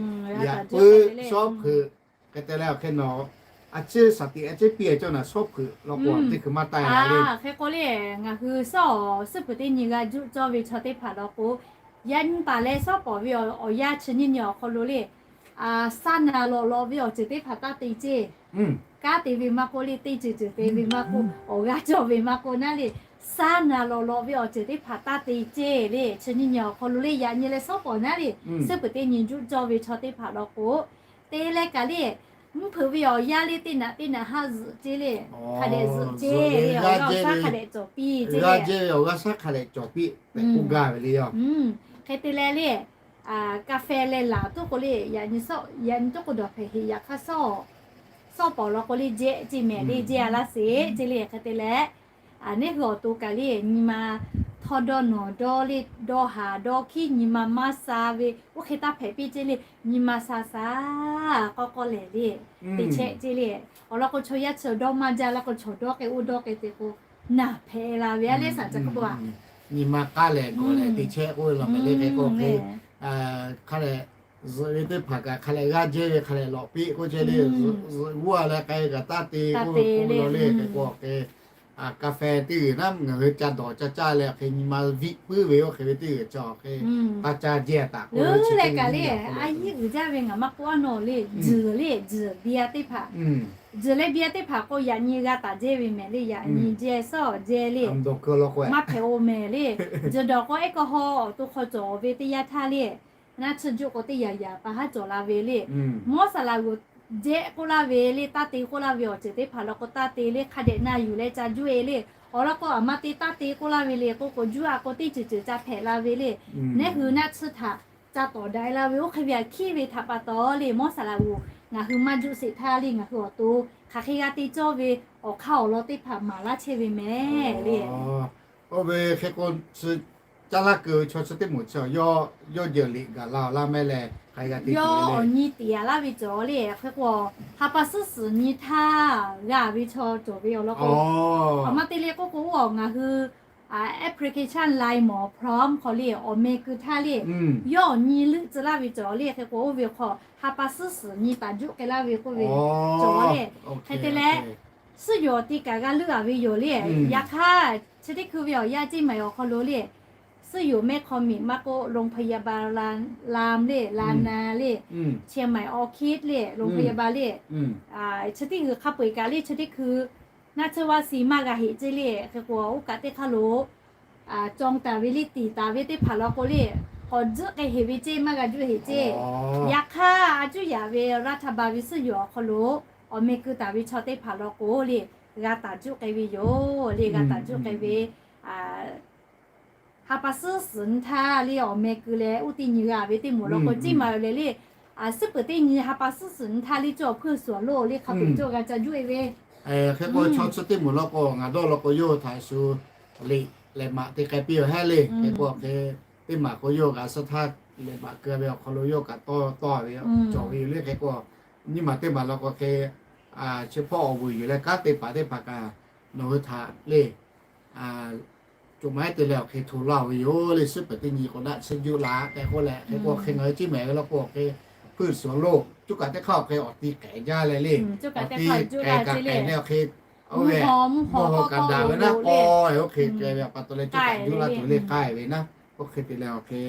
Yaꞈ puiˉ shawˉ hpeuꞈ, hk'e te leh awˬ hk'e nawˬ a ciˉ shaˍ tiꞈ a ciˉ piˇ a cawˇ naˍ shawˉ hpeuꞈ law k'o teˇ hkui maˇ taˆ la le. Hk'e k'o le, ngaˬ hui shawˉ suhˉ peuˬ teˇ nyi g'a juˆ cawˇ ve chaw teˇ hpaˍ law k'o, yaꞈ nyi taˍ leh shawˉ pawˍ ve awˬ yanˇ chi nyiˇ nyi awˬ hk'aw lo le, saˇ naˍ lawꞈ lawꞈ ve awˬ ceuˬ teˇ hpaˍ taˇ te ceˇ. Kanˉ te ve maˇ k'oˆ le, teˇ ceuˬ ceuˬ te ve maˇ k'oˆ, awˬ g'aˇ cawˬ ve maˇ k'oˆ naˉ le, saˇ naˍ lawꞈ lawꞈ ve awˬ ceuˬ teˇ hpaˍ taˇ te ceˇ le. Chi nyiˇ nyi awˬ hk'aw lo le, yaꞈ nyi leh shawˉ pawˍ naˉ le, suhˉ peuˬ teˇ nyi juˆ cawˇ ve chaw teˇ hpaˍ law k'o, te leh kaꞈ le, mvuhˇ hpeuꞈ ve awˬ yanˇ le teˇ naꞈ teˇ naꞈ haˆ zuhꞈ ceˇ le, hk'a dehꞈ zuhꞈ ceˇ le, awˬ g'aˇ shaˉ hk'a dehꞈ cawˬ piˇ ceˇ le. G'aˇ jehˇ ve awˬ g'aˇ shaˉ hk'a dehꞈ cawˬ piˇ tehꞈ k'oˆ gaˇ ve le yoˬ. Hk'e te leh le, กาแฟ leh laˬ tuˉ k'o le, yaꞈ nyi tuˉ k'o dawˬ hpehꞈ heꞈ, yaꞈ hk'aˇ shawˉ pawˍ law k'o le jehˇ ceˇ mehˍ le, jehˇ a laˇ sheˍ ceˇ le. Hk'e te leh, neˇ hui awˬ to kaꞈ le, nyi ma htawˇ dawˇ nawˬ dawˇ le, dawˇ haˍ dawˇ hkiˉ nyi ma maˇ sha ve oˇ hk'e taˇ hpehꞈ piˇ ceˇ le. Nyi ma sha sha k'awˇ k'awˇ lehˬ le, te chehˇ ceˇ le. Awˬ lawn k'o chaw yaˇ chi dawˇ maˇ jaˇ laˇ k'o, chaw dawˇ k'ai oˇ dawˇ k'ai te k'o, naˬ hpehꞈ la ve a leh shaˍ caˍ hk'e k'o a, nyi ma k'aˉ lehˬ gawˬ lehˬ te chehˇ k'oˆ ve law mehˍ le. Hk'e k'o hk'e, hk'a lehˬ zuhꞈ ve teˇ hpaˍ kaꞈ hk'a lehˬ g'aˇ jehˇ ve hk'a lehˬ lawꞈ piˇ k'oˆ ceˇ le. Zuhꞈ g'uˇ a leh k'ai kaꞈ taˇ te k'oˆ ve k'oˆ ve law le. Hk'e k'o hk'e กาแฟ teˇ g'uiˬ naˉ ngaˬ hui ca dawˬ ca caˇ leh hk'e nyi ma viˆ puiˉ ve oˇ hk'e ve teˇ g'uiˬ chi hk'e taˇ caˇ jehˇ taˍ k'oˆ ve chi teˇ g'uiˬ le. A yiˉ uiˍ jaˇ ve ngaˬ maˇ k'oˆ a nawˬ le, juiˬ le, juiˬ เบียร์ teˇ hpaˍ, juiˬ leh เบียร์ teˇ hpaˍ k'o yaꞈ nyi g'a taˍ jehˇ ve mehˍ le. Yaꞈ nyi jehˇ shawˉ jehˇ le, maˇ hpehꞈ-o mehˍ le. Juiˬ dawˬ k'o แอลกอฮอล์ awˬ to hk'aw cawˬ ve teˇ yanˇ htaˇ le, naˆ tsuhˇ juˆ k'o teˇ yanˇ yanˇ pa haˉ cawˬ la ve le. Mawˇ saˍ laꞈ g'oˍ jehˇ k'oˆ laˇ ve le, taˇ te k'oˆ laˇ ve awˬ ceuˬ teˇ hpaˍ law k'o taˇ te le, hk'a dehꞈ na yuˬ leh ca juˇ e le. Awˬ lawn k'o a ma te taˇ te k'oˆ laˇ ve le k'oˆ k'o, juˇ a k'o teˇ ceuˬ ceuˬ ca hpehꞈ la ve le. Neˇ hui naˆ tsuhˇ htaꞈ ca tawˍ daꞈ la ve oˇ hk'e ve a hkiˉ ve htaꞈ pa taw le, mawˇ saˍ laꞈ g'oˍ ngaˬ hui maˇ juˆ sheˍ htaˇ le, ngaˬ hui awˬ to hk'aˬ hk'e g'a te cawˇ ve awˬ hk'aˇ awˬ lawn teˇ hpaˍ maˍ laˇ chehˇ ve mehˍ le. Oˇ ve hk'e k'o, caˇ laˇ keu ve chaw chi teˇ moˍ chi yawˇ jeuˬ liꞈ gaˬ la awˬ laˇ mehˍ leh, hk'aˬ hk'e g'a te, yawˇ awˬ nyi tiˍ a laˇ ve cawˬ le. Hk'e k'o, ha pa suhˉ suhˍ nyi htaˇ g'a ve chaw cawˬ ve awˬ lawn k'o, a ma te le k'oˆ k'o, oˇ awˬ ngaˬ hui application Line mawˬ พร้อม hk'aw le awˬ meh keu htaˇ le, yawˇ awˬ nyi leuˆ tcuh laˇ ve cawˬ le. Hk'e k'o oˇ ve hk'aw ha pa suhˉ suhˍ nyi taˍ juˆ k'ai laˇ ve k'oˆ ve cawˬ le. Hk'e te leh, suhˉ yoˬ awˬ ti kaꞈ g'a leuˆ a ve yoˬ le. Yaꞈ hk'aˇ, chi teˇ hkui ve awˬ yanˇ ceˇ maˬ awˬ hk'aw lo le, suhˉ yoˬ mehˆ hk'aw miˬ maˇ k'oˆ โรงพยาบาล Lam le, Lam na le, Chiang Mai Orchid le, โรงพยาบาล le, chi teˇ g'uiˬ hk'a peu-eˬ kaꞈ le chi teˇ hkui naˆ tsuhˇ vaˇ si maˇ g'a heꞈ ceˇ le. Hk'e k'o, oˇ kaꞈ teˇ hk'aˇ lo cawˬ taˍ ve le, tiˍ taˍ ve teˇ hpaˍ law k'o le, k'awꞈ tzuhˆ k'ai heˍ ve ceˇ, maˇ g'a juˆ heˍ ceˇ. Yaꞈ hk'aˇ, a cuˇ yaꞈ ve รัฐบาล ve suhˉ yoˬ awˬ hk'aw lo awˬ meh keu taˍ ve chaw teˇ hpaˍ law k'o le, g'a taˍ juˆ k'ai ve yoˬ le, g'a taˍ juˆ k'ai ve ha pa suhˉ suhˍ nyi htaˇ le awˬ meh keu leh, oˇ teˇ nyi g'a ve teˇ moˍ law k'o, ceˇ maˍ ve le le, suhˉ peuˬ teˇ nyi ha pa suhˉ suhˍ nyi htaˇ le cawˬ hpuˇ suhˍ awˬ lo le hk'a peu cawˬ g'a ca juˆ e ve. Hk'e k'o, chaw chi teˇ moˍ law k'o, ngaˬ dawˇ law k'o, yawˇ htaꞈ shu liꞈ lehˬ maꞈ te k'ai piˇ yoˬ heˉ le. Hk'e k'o, hk'e teˇ maˬ k'o, yawˇ g'a suhˉ htaˇ lehˬ maꞈ keu ve awˬ hk'aw lo yawˇ kaꞈ tawˇ tawˇ ve cawˬ ve yoˬ le. Hk'e k'o, nyiˇ maˬ teˇ maˬ law k'o, hk'e chi hpawˇ awˬ vuiˬ yuˬ leh kanˉ te paˍ teˇ hpaˍ kaꞈ nawˬ hui htaꞈ le coˬ maˉ te leh awˬ hk'e hto laˇ ve yoˬ le. Suhˉ peuˬ teˇ nyi k'o, naˆ tsuhˇ juˆ la tehꞈ k'oˆ leh, hk'e k'o, hk'e ngaˬ hui ceˇ mehˍ ve law k'o, awˬ hk'e hpuˇ suhˍ awˬ lo, cuˇ kaꞈ teˇ hk'aˇ awˬ hk'e awˬ ti k'ehˍ jaˇ leh le, awˬ ti k'ehˍ kaꞈ k'ehˍ leh awˬ hk'e, oˇ ve mvuhˇ haw kaꞈ daꞈ ve naˉ k'aw, oˇ hk'e k'ehˍ ve pa taw leh cuˇ kaꞈ juˆ laˇ tuˬ le k'ai ve naˉ. Oˇ hk'e te leh awˬ hk'e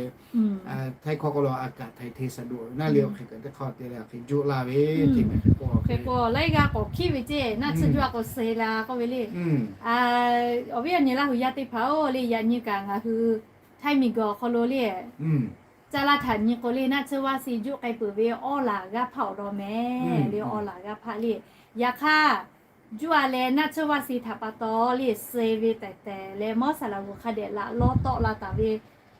htaiˇ hkawˇ k'aw lo a kaꞈ htaiˍ hteˇ shaˍ doꞈ ve naˉ le, oˇ hk'e kaꞈ teˇ hk'aˇ te leh awˬ hk'e juˆ laˇ ve ceˇ mehˍ. Hk'e k'o, laiˉ g'aˇ k'awꞈ hkiˉ ve ceˇ, naˆ tsuhˇ juˆ a k'o suh la k'oˆ ve le. Awˬ viˉ awˬ nyi Laˇ huˍ yaˇ teˇ hpaˍ-oˬ le, yaꞈ nyi kaꞈ ngaˬ hui htaiˇ miˬ guiˬ awˬ hk'aw lo le, caˇ laˇ htaꞈ nyi k'o le, naˆ tsuhˇ vaˇ si juˆ k'ai peuˬ ve awˉ laˬ g'aˇ hpaˆ awˬ lawn mehˍ le, awˉ laˬ g'aˇ hpaˆ le. Yaꞈ hk'aˇ, juˆ a leh naˆ tsuhˇ vaˇ si htaꞈ pa taw le, suh ve tehˬ tehˬ leh mawˉ saˍ laꞈ g'uˬ hk'a dehꞈ laꞈ lawˇ tawˆ la taˍ ve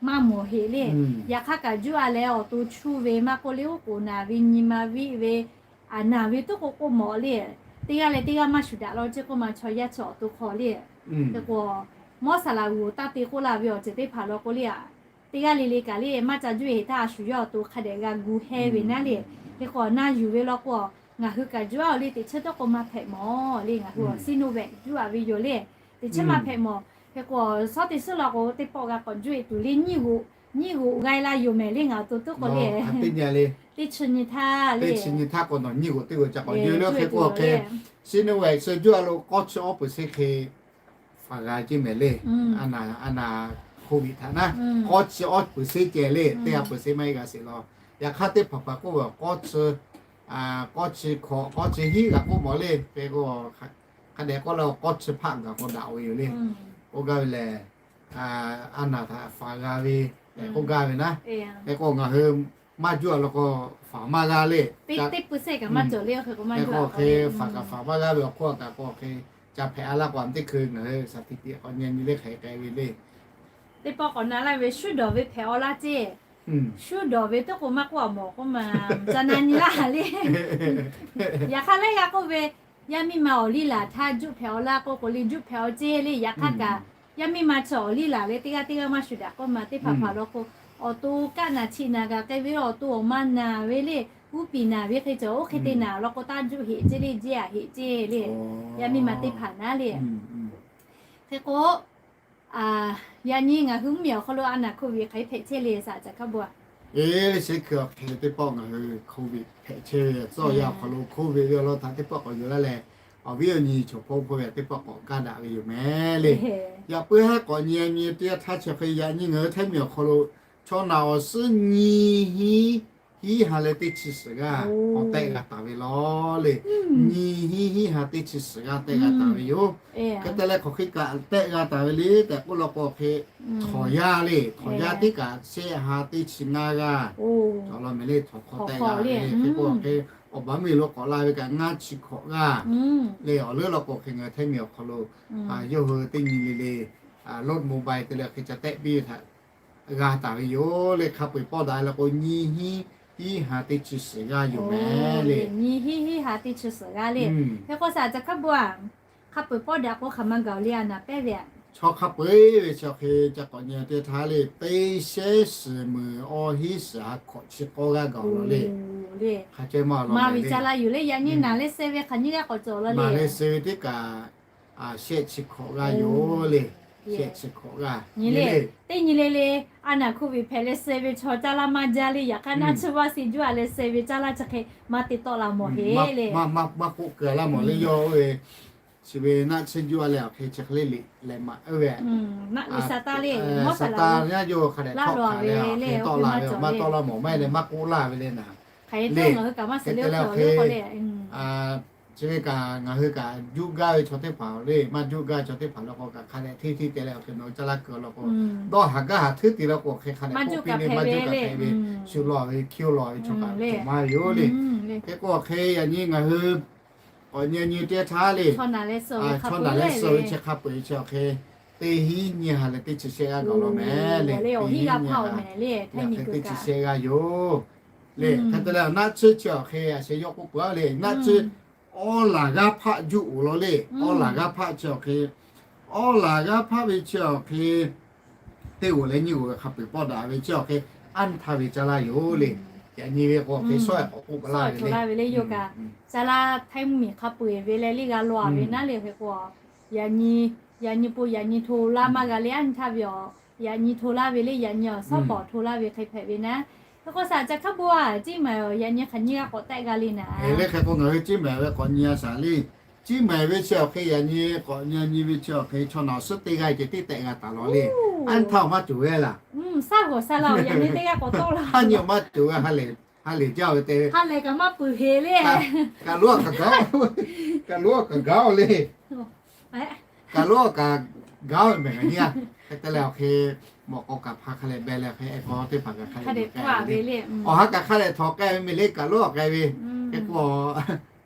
maˇ mawˬ heˆ le. Yaꞈ hk'aˇ kaꞈ juˆ a leh awˬ to chuˇ ve maˇ k'oˆ le, oˉ k'oˍ naˬ ve nyi ma viˆ ve, naˬ ve tuˉ k'o k'oˆ mawˬ le. Teˇ g'aˇ leh teˇ g'aˇ maˇ shuˍ daꞈ law ceˇ k'oˆ ma, chaw yaˇ chi awˬ to hk'aw le. Hk'e k'o, mawˉ saˍ laꞈ g'uˬ taˇ te k'oˆ laˇ ve awˬ ceuˬ teˇ hpaˍ law k'o le, teˇ g'aˇ le le kaꞈ le maˇ ca juˆ heˍ htaˇ, a shu yawˇ awˬ to hk'a dehꞈ g'a gu heh ve naˉ le. Hk'e k'o, na yuˬ ve law k'o, ngaˬ hui kaꞈ juˆ a le, teꞈ chehˇ tawˇ k'o maˇ hpehꞈ mawˬ le, ngaˬ hui awˬ Sinovac juˆ a ve yoˬ le. Teꞈ chehˇ maˇ hpehꞈ mawˬ. Hk'e k'o, shawˉ teˇ suhˉ law k'o, teˇ pawˆ g'a k'awꞈ juˆ e tuˬ le, nyiˇ g'oꞈ, nyiˇ g'oꞈ g'a e la yoˬ mehˍ le, ngaˬ awˬ to tuˉ k'o le. Teˇ chi nyi htaˇ le, teˇ chi nyi htaˇ k'o nawˬ nyiˇ g'oꞈ teˇ g'oꞈ ca k'awꞈ juˆ e le. Hk'e k'o, hk'e Sinovac suh juˆ a lo k'awˇ chi awˉ peuˬ seˉ hk'e faˍ g'a ceˇ mehˍ le. A naˬ, a naˬ Covid htaꞈ naˉ, k'awˇ chi awˉ peuˬ seˉ ceh le, teˇ ha peuˬ seˉ maˇ heˆ g'a sheˍ law. Yaꞈ hk'aˇ teˇ hpaˍ hpaˍ k'oˆ ve awˬ k'awˇ chi, k'awˇ chi hkawꞈ k'awˇ chi hiˉ g'a k'oˆ mawˬ le. Hk'e k'o, hk'a dehꞈ k'oˆ leh k'awˇ chi hpaˆ gaˬ k'o daꞈ ve yoˬ le. K'oˆ gaˇ ve lehˬ, a naˬ htaꞈ faˍ g'a ve tehꞈ k'oˆ gaˇ ve naˉ. Hk'e k'o, ngaˬ hui maˇ juˆ a law k'o, faˍ maˇ g'a le. Hk'e k'o, hk'e faˍ kaꞈ faˍ maˇ g'a ve awˬ hk'oˆ kaꞈ k'o, hk'e ca hpehꞈ a laˇ k'o, a teˇ hkui ngaˬ hui shaˍ tiꞈ tiꞈ k'awꞈ nyi nyi le hk'e k'ai ve le. Teˇ pawˆ k'awꞈ na laˇ ve shuˉ dawˬ ve hpehꞈ aw laˇ ceˇ. Shuˉ dawˬ ve tuˉ k'o maˇ k'oˆ a mawˬ k'oˆ ma, ca na nyi laˇ le. Yaꞈ hk'aˇ laiˉ g'aˇ k'oˆ ve, yaˇ miˇ ma awˬ liˇ laˬ htaˇ juˆ hpehꞈ aw laˇ k'oˆ k'o le, juˆ hpehꞈ aw ceˇ le. Yaꞈ hk'aˇ kaꞈ, yaˇ miˇ ma chi awˬ liˇ laˬ leh teˇ g'aˇ teˇ g'aˇ maˇ shuˍ daꞈ k'oˆ ma, teˇ hpaˍ hpaˍ law k'o, awˬ to kaˆ naˬ chiꞈ naˬ kaꞈ k'ai ve, awˬ to awˬ ma naˬ ve le, g'uˇ piˍ naˬ ve hk'e cawˬ, oˇ hk'e te naˬ law k'o taˇ juˆ heꞈ ceˇ le, jeˇ a heꞈ ceˇ le. Yaˇ miˇ ma teˇ hpaˍ naˉ le. Hk'e k'o, yaꞈ nyi ngaˬ hui mvuhˇ miˬ awˬ hk'aw lo a naˬ Covid hk'aˬ hk'e hpehꞈ chehˇ le, saˍ caˬ hkaˉ bon a. Eˬ, chi hkui awˬ hk'e teˇ pawˆ ngaˬ hui Covid hpehꞈ chehˇ ve tcuh yaˇ awˬ hk'aw lo Covid ve awˬ lawn htaꞈ teˇ pawˆ k'awꞈ yuˬ laˇ leh, awˬ viˉ awˬ nyi chaw hpawˇ hpawˇ ve teˇ pawˆ k'awꞈ kaˇ daꞈ ve yoˬ mehˍ le. Yaꞈ puiˉ haˉ k'awꞈ nyi nyi teˇ yanˇ htaˇ chi hk'e yaꞈ nyi ngaˬ hui htaiˇ miˬ awˬ hk'aw lo chaw naˬ awˬ suhˉ nyiˇ hinˉ hiˉ ha leh teˇ chi suhˍ g'aˇ k'awꞈ tehˆ g'a taˍ ve law le. Nyiˇ hinˉ hiˉ ha teˇ chi suhˍ g'aˇ tehˆ g'a taˍ ve yoˬ. Hk'e te leh hk'aˬ hk'e kaꞈ tehˆ g'a taˍ ve le tehꞈ k'oˆ law k'o, hk'e htawnˍ yaˇ le, htawnˍ yaˇ teˇ kaꞈ shehˆ ha teˇ chi ngaˇ g'aˇ cawˬ law mehˍ le. Htawnˍ hk'aw tehˆ g'a ve hk'e k'o, hk'e awˬ baˬ miˬ lo k'awꞈ la ve kaꞈ ngaˇ chi hkawꞈ g'aˇ le. Awˬ leuˉ law k'o, hk'e ngaˬ hui htaiˇ miˬ awˬ hk'aw lo yawˇ hui teˇ nyi le le, รถ mobile te leh hk'e ca tehˆ piˇ ve htaꞈ g'a taˍ ve yoˬ le. Hk'a peu-eˬ pawˆ daꞈ la k'o, nyiˇ hinˉ hiˉ ha teˇ chi suhˍ g'aˇ yoˬ mehˍ le. Nyiˇ hinˉ hiˉ ha teˇ chi suhˍ g'aˇ le. Hk'e k'o saˍ caˬ hkaˉ bon a, hk'a peu-eˬ pawˆ daꞈ k'o hk'aˬ ma gaˬ le, a naˬ pehˇ ve a. Chaw hk'a peu-eˬ ve chi hk'e ca k'awꞈ nyi teˇ htaˇ le, teˇ shehˉ suhˍ meuˍ awˇ hinˉ suhˍ ha hkawꞈ chi k'awˇ g'aˇ gaˬ law le. Hk'a ceh ma law ma ve ca la yuˬ le. Yaꞈ nyi naˬ leh suh ve hk'aˬ nyi g'aˇ k'awꞈ cawˬ law le. Naˬ leh suh ve teˇ kaꞈ shehˆ chi hkawꞈ g'aˇ yoˬ le. Shehˆ chi hkawꞈ g'aˇ nyi le. Teˇ nyi le le, a naˬ Covid hpehꞈ leh suh ve chaw caˇ laˇ maˇ jaˇ le. Yaꞈ hk'aˇ naˆ tsuhˇ vaˇ si juˆ a leh suh ve caˇ laˇ chi hk'e maˇ te tawˆ la mawˬ heˆ le. Maˇ k'oˆ keu laˇ mawˬ le. Yawˇ oˇ ve chi ve naˆ tsuhˇ juˆ a leh awˬ hk'e chi hk'e le liꞈ leh maꞈ oˇ ve a, Saˍtanˍ yaˇ yawˇ hk'a dehꞈ tawˆ la ve le, tawˆ la ve maˇ tawˆ la mawˬ maˇ heˆ leh maˇ k'oˆ laˇ ve le naˬ. Hk'e te leh awˬ hk'e, a, Chi ve kaꞈ ngaˬ hui kaꞈ juˆ gaˇ ve chaw teˇ hpaˍ le, maˇ juˆ gaˇ ve chaw teˇ hpaˍ law k'o kaꞈ hk'a dehꞈ hteˇ hteˇ te leh awˬ hk'e nawˬ hui caˇ laˇ keu law k'o, dawˇ haˍ gaˇ haˍ hteˇ te law k'o awˬ hk'e hk'a dehꞈ k'oˆ piˇ le, maˇ juˆ kaꞈ hpehꞈ ve, shu law ve hkiˇ law ve chaw kaꞈ cawˬ maˇ ve yoˬ le. Hk'e k'o awˬ hk'e yaꞈ nyi ngaˬ hui k'awꞈ nyi nyi teˇ htaˇ le, chaw naˍ leh suh ve chi hk'a peu-eˬ chi awˬ hk'e teˇ hinˉ nyiˇ ha leh teˇ chi shehˆ g'aˇ gaˬ law mehˍ le. Teˇ hinˉ nyiˇ ha leh teˇ chi shehˆ g'aˇ yoˬ le. Hk'e te leh naˆ tsuhˇ chi awˬ hk'e a sheh yawˇ k'oˆ peuˬ le, naˆ tsuhˇ awˇ laˬ g'aˇ hpaˆ juˆ oˬ law le. Awˇ laˬ g'aˇ hpaˆ chi awˬ hk'e, awˇ laˬ g'aˇ hpaˆ ve chi awˬ hk'e teˇ g'oˬ leh nyiˇ g'oˬ ve hk'a peu-eˬ pawˆ daꞈ ve chi awˬ hk'e anˇ htaˇ ve caˇ laˇ yoˬ le. Yaꞈ nyi ve k'o hk'e shawˉ k'awꞈ k'oˆ laˇ ve le. Yoˬ kaꞈ caˇ laˇ htaiˇ mvuhˇmiˬ hk'a peu-eˬ ve leh liˇ g'a law ve naˉ le. Hk'e k'o yaꞈ nyi, yaꞈ nyi po yaꞈ nyi hto laˇ maˇ g'a le, anˇ htaˇ ve awˬ yaꞈ nyi hto laˇ ve le, yaꞈ nyi awˬ shawˉ pawˍ hto laˇ ve hk'e hpehꞈ ve naˉ. Hk'e k'o shaˍ ca hk'aˉ bon a ciˇ maˍ awˬ yaꞈ nyi hk'aˬ nyiˇ g'aˇ k'awꞈ tehˆ g'a le naˉ. Leh hk'e k'o ngaˬ hui ciˇ maˍ ve k'awꞈ nyi a shaˍ le. Ciˇ maˍ ve chi awˬ hk'e yaꞈ nyi k'awꞈ nyi nyi ve chi awˬ hk'e chaw naˍ awˬ suhˉ teˇ g'aˇ ceh tiˉ tehˆ g'a taˍ law le. Anˇ htaˇ awˬ maˇ cawˬ ve laˇ. Shaˉ g'awˬ sha la awˬ yaꞈ nyi teˇ g'aˇ k'awꞈ tawˆ la. Hk'aˇ nyi awˬ maˇ cawˬ ve ha lehˬ, ha lehˬ jaˇ ve te ve. Ha lehˬ kaꞈ maˇ peuˬ heˍ le. Kaꞈ loˉ kaꞈ gaˇ, kaꞈ loˉ kaꞈ gaˇ le. Kaꞈ loˉ kaꞈ gaˇ ve mehˍ kaꞈ nyi a. Hk'e te leh awˬ hk'e mawꞈ k'aw kaꞈ hpa hk'a lehˬ beh leh hk'e k'aw teˇ hpaˍ kaꞈ hk'a lehˬ k'ai ve le. Awˬ ha kaꞈ hk'a lehˬ htawꞈ k'ai ve mehˍ le, kaꞈ loˉ k'ai ve. Hk'e k'o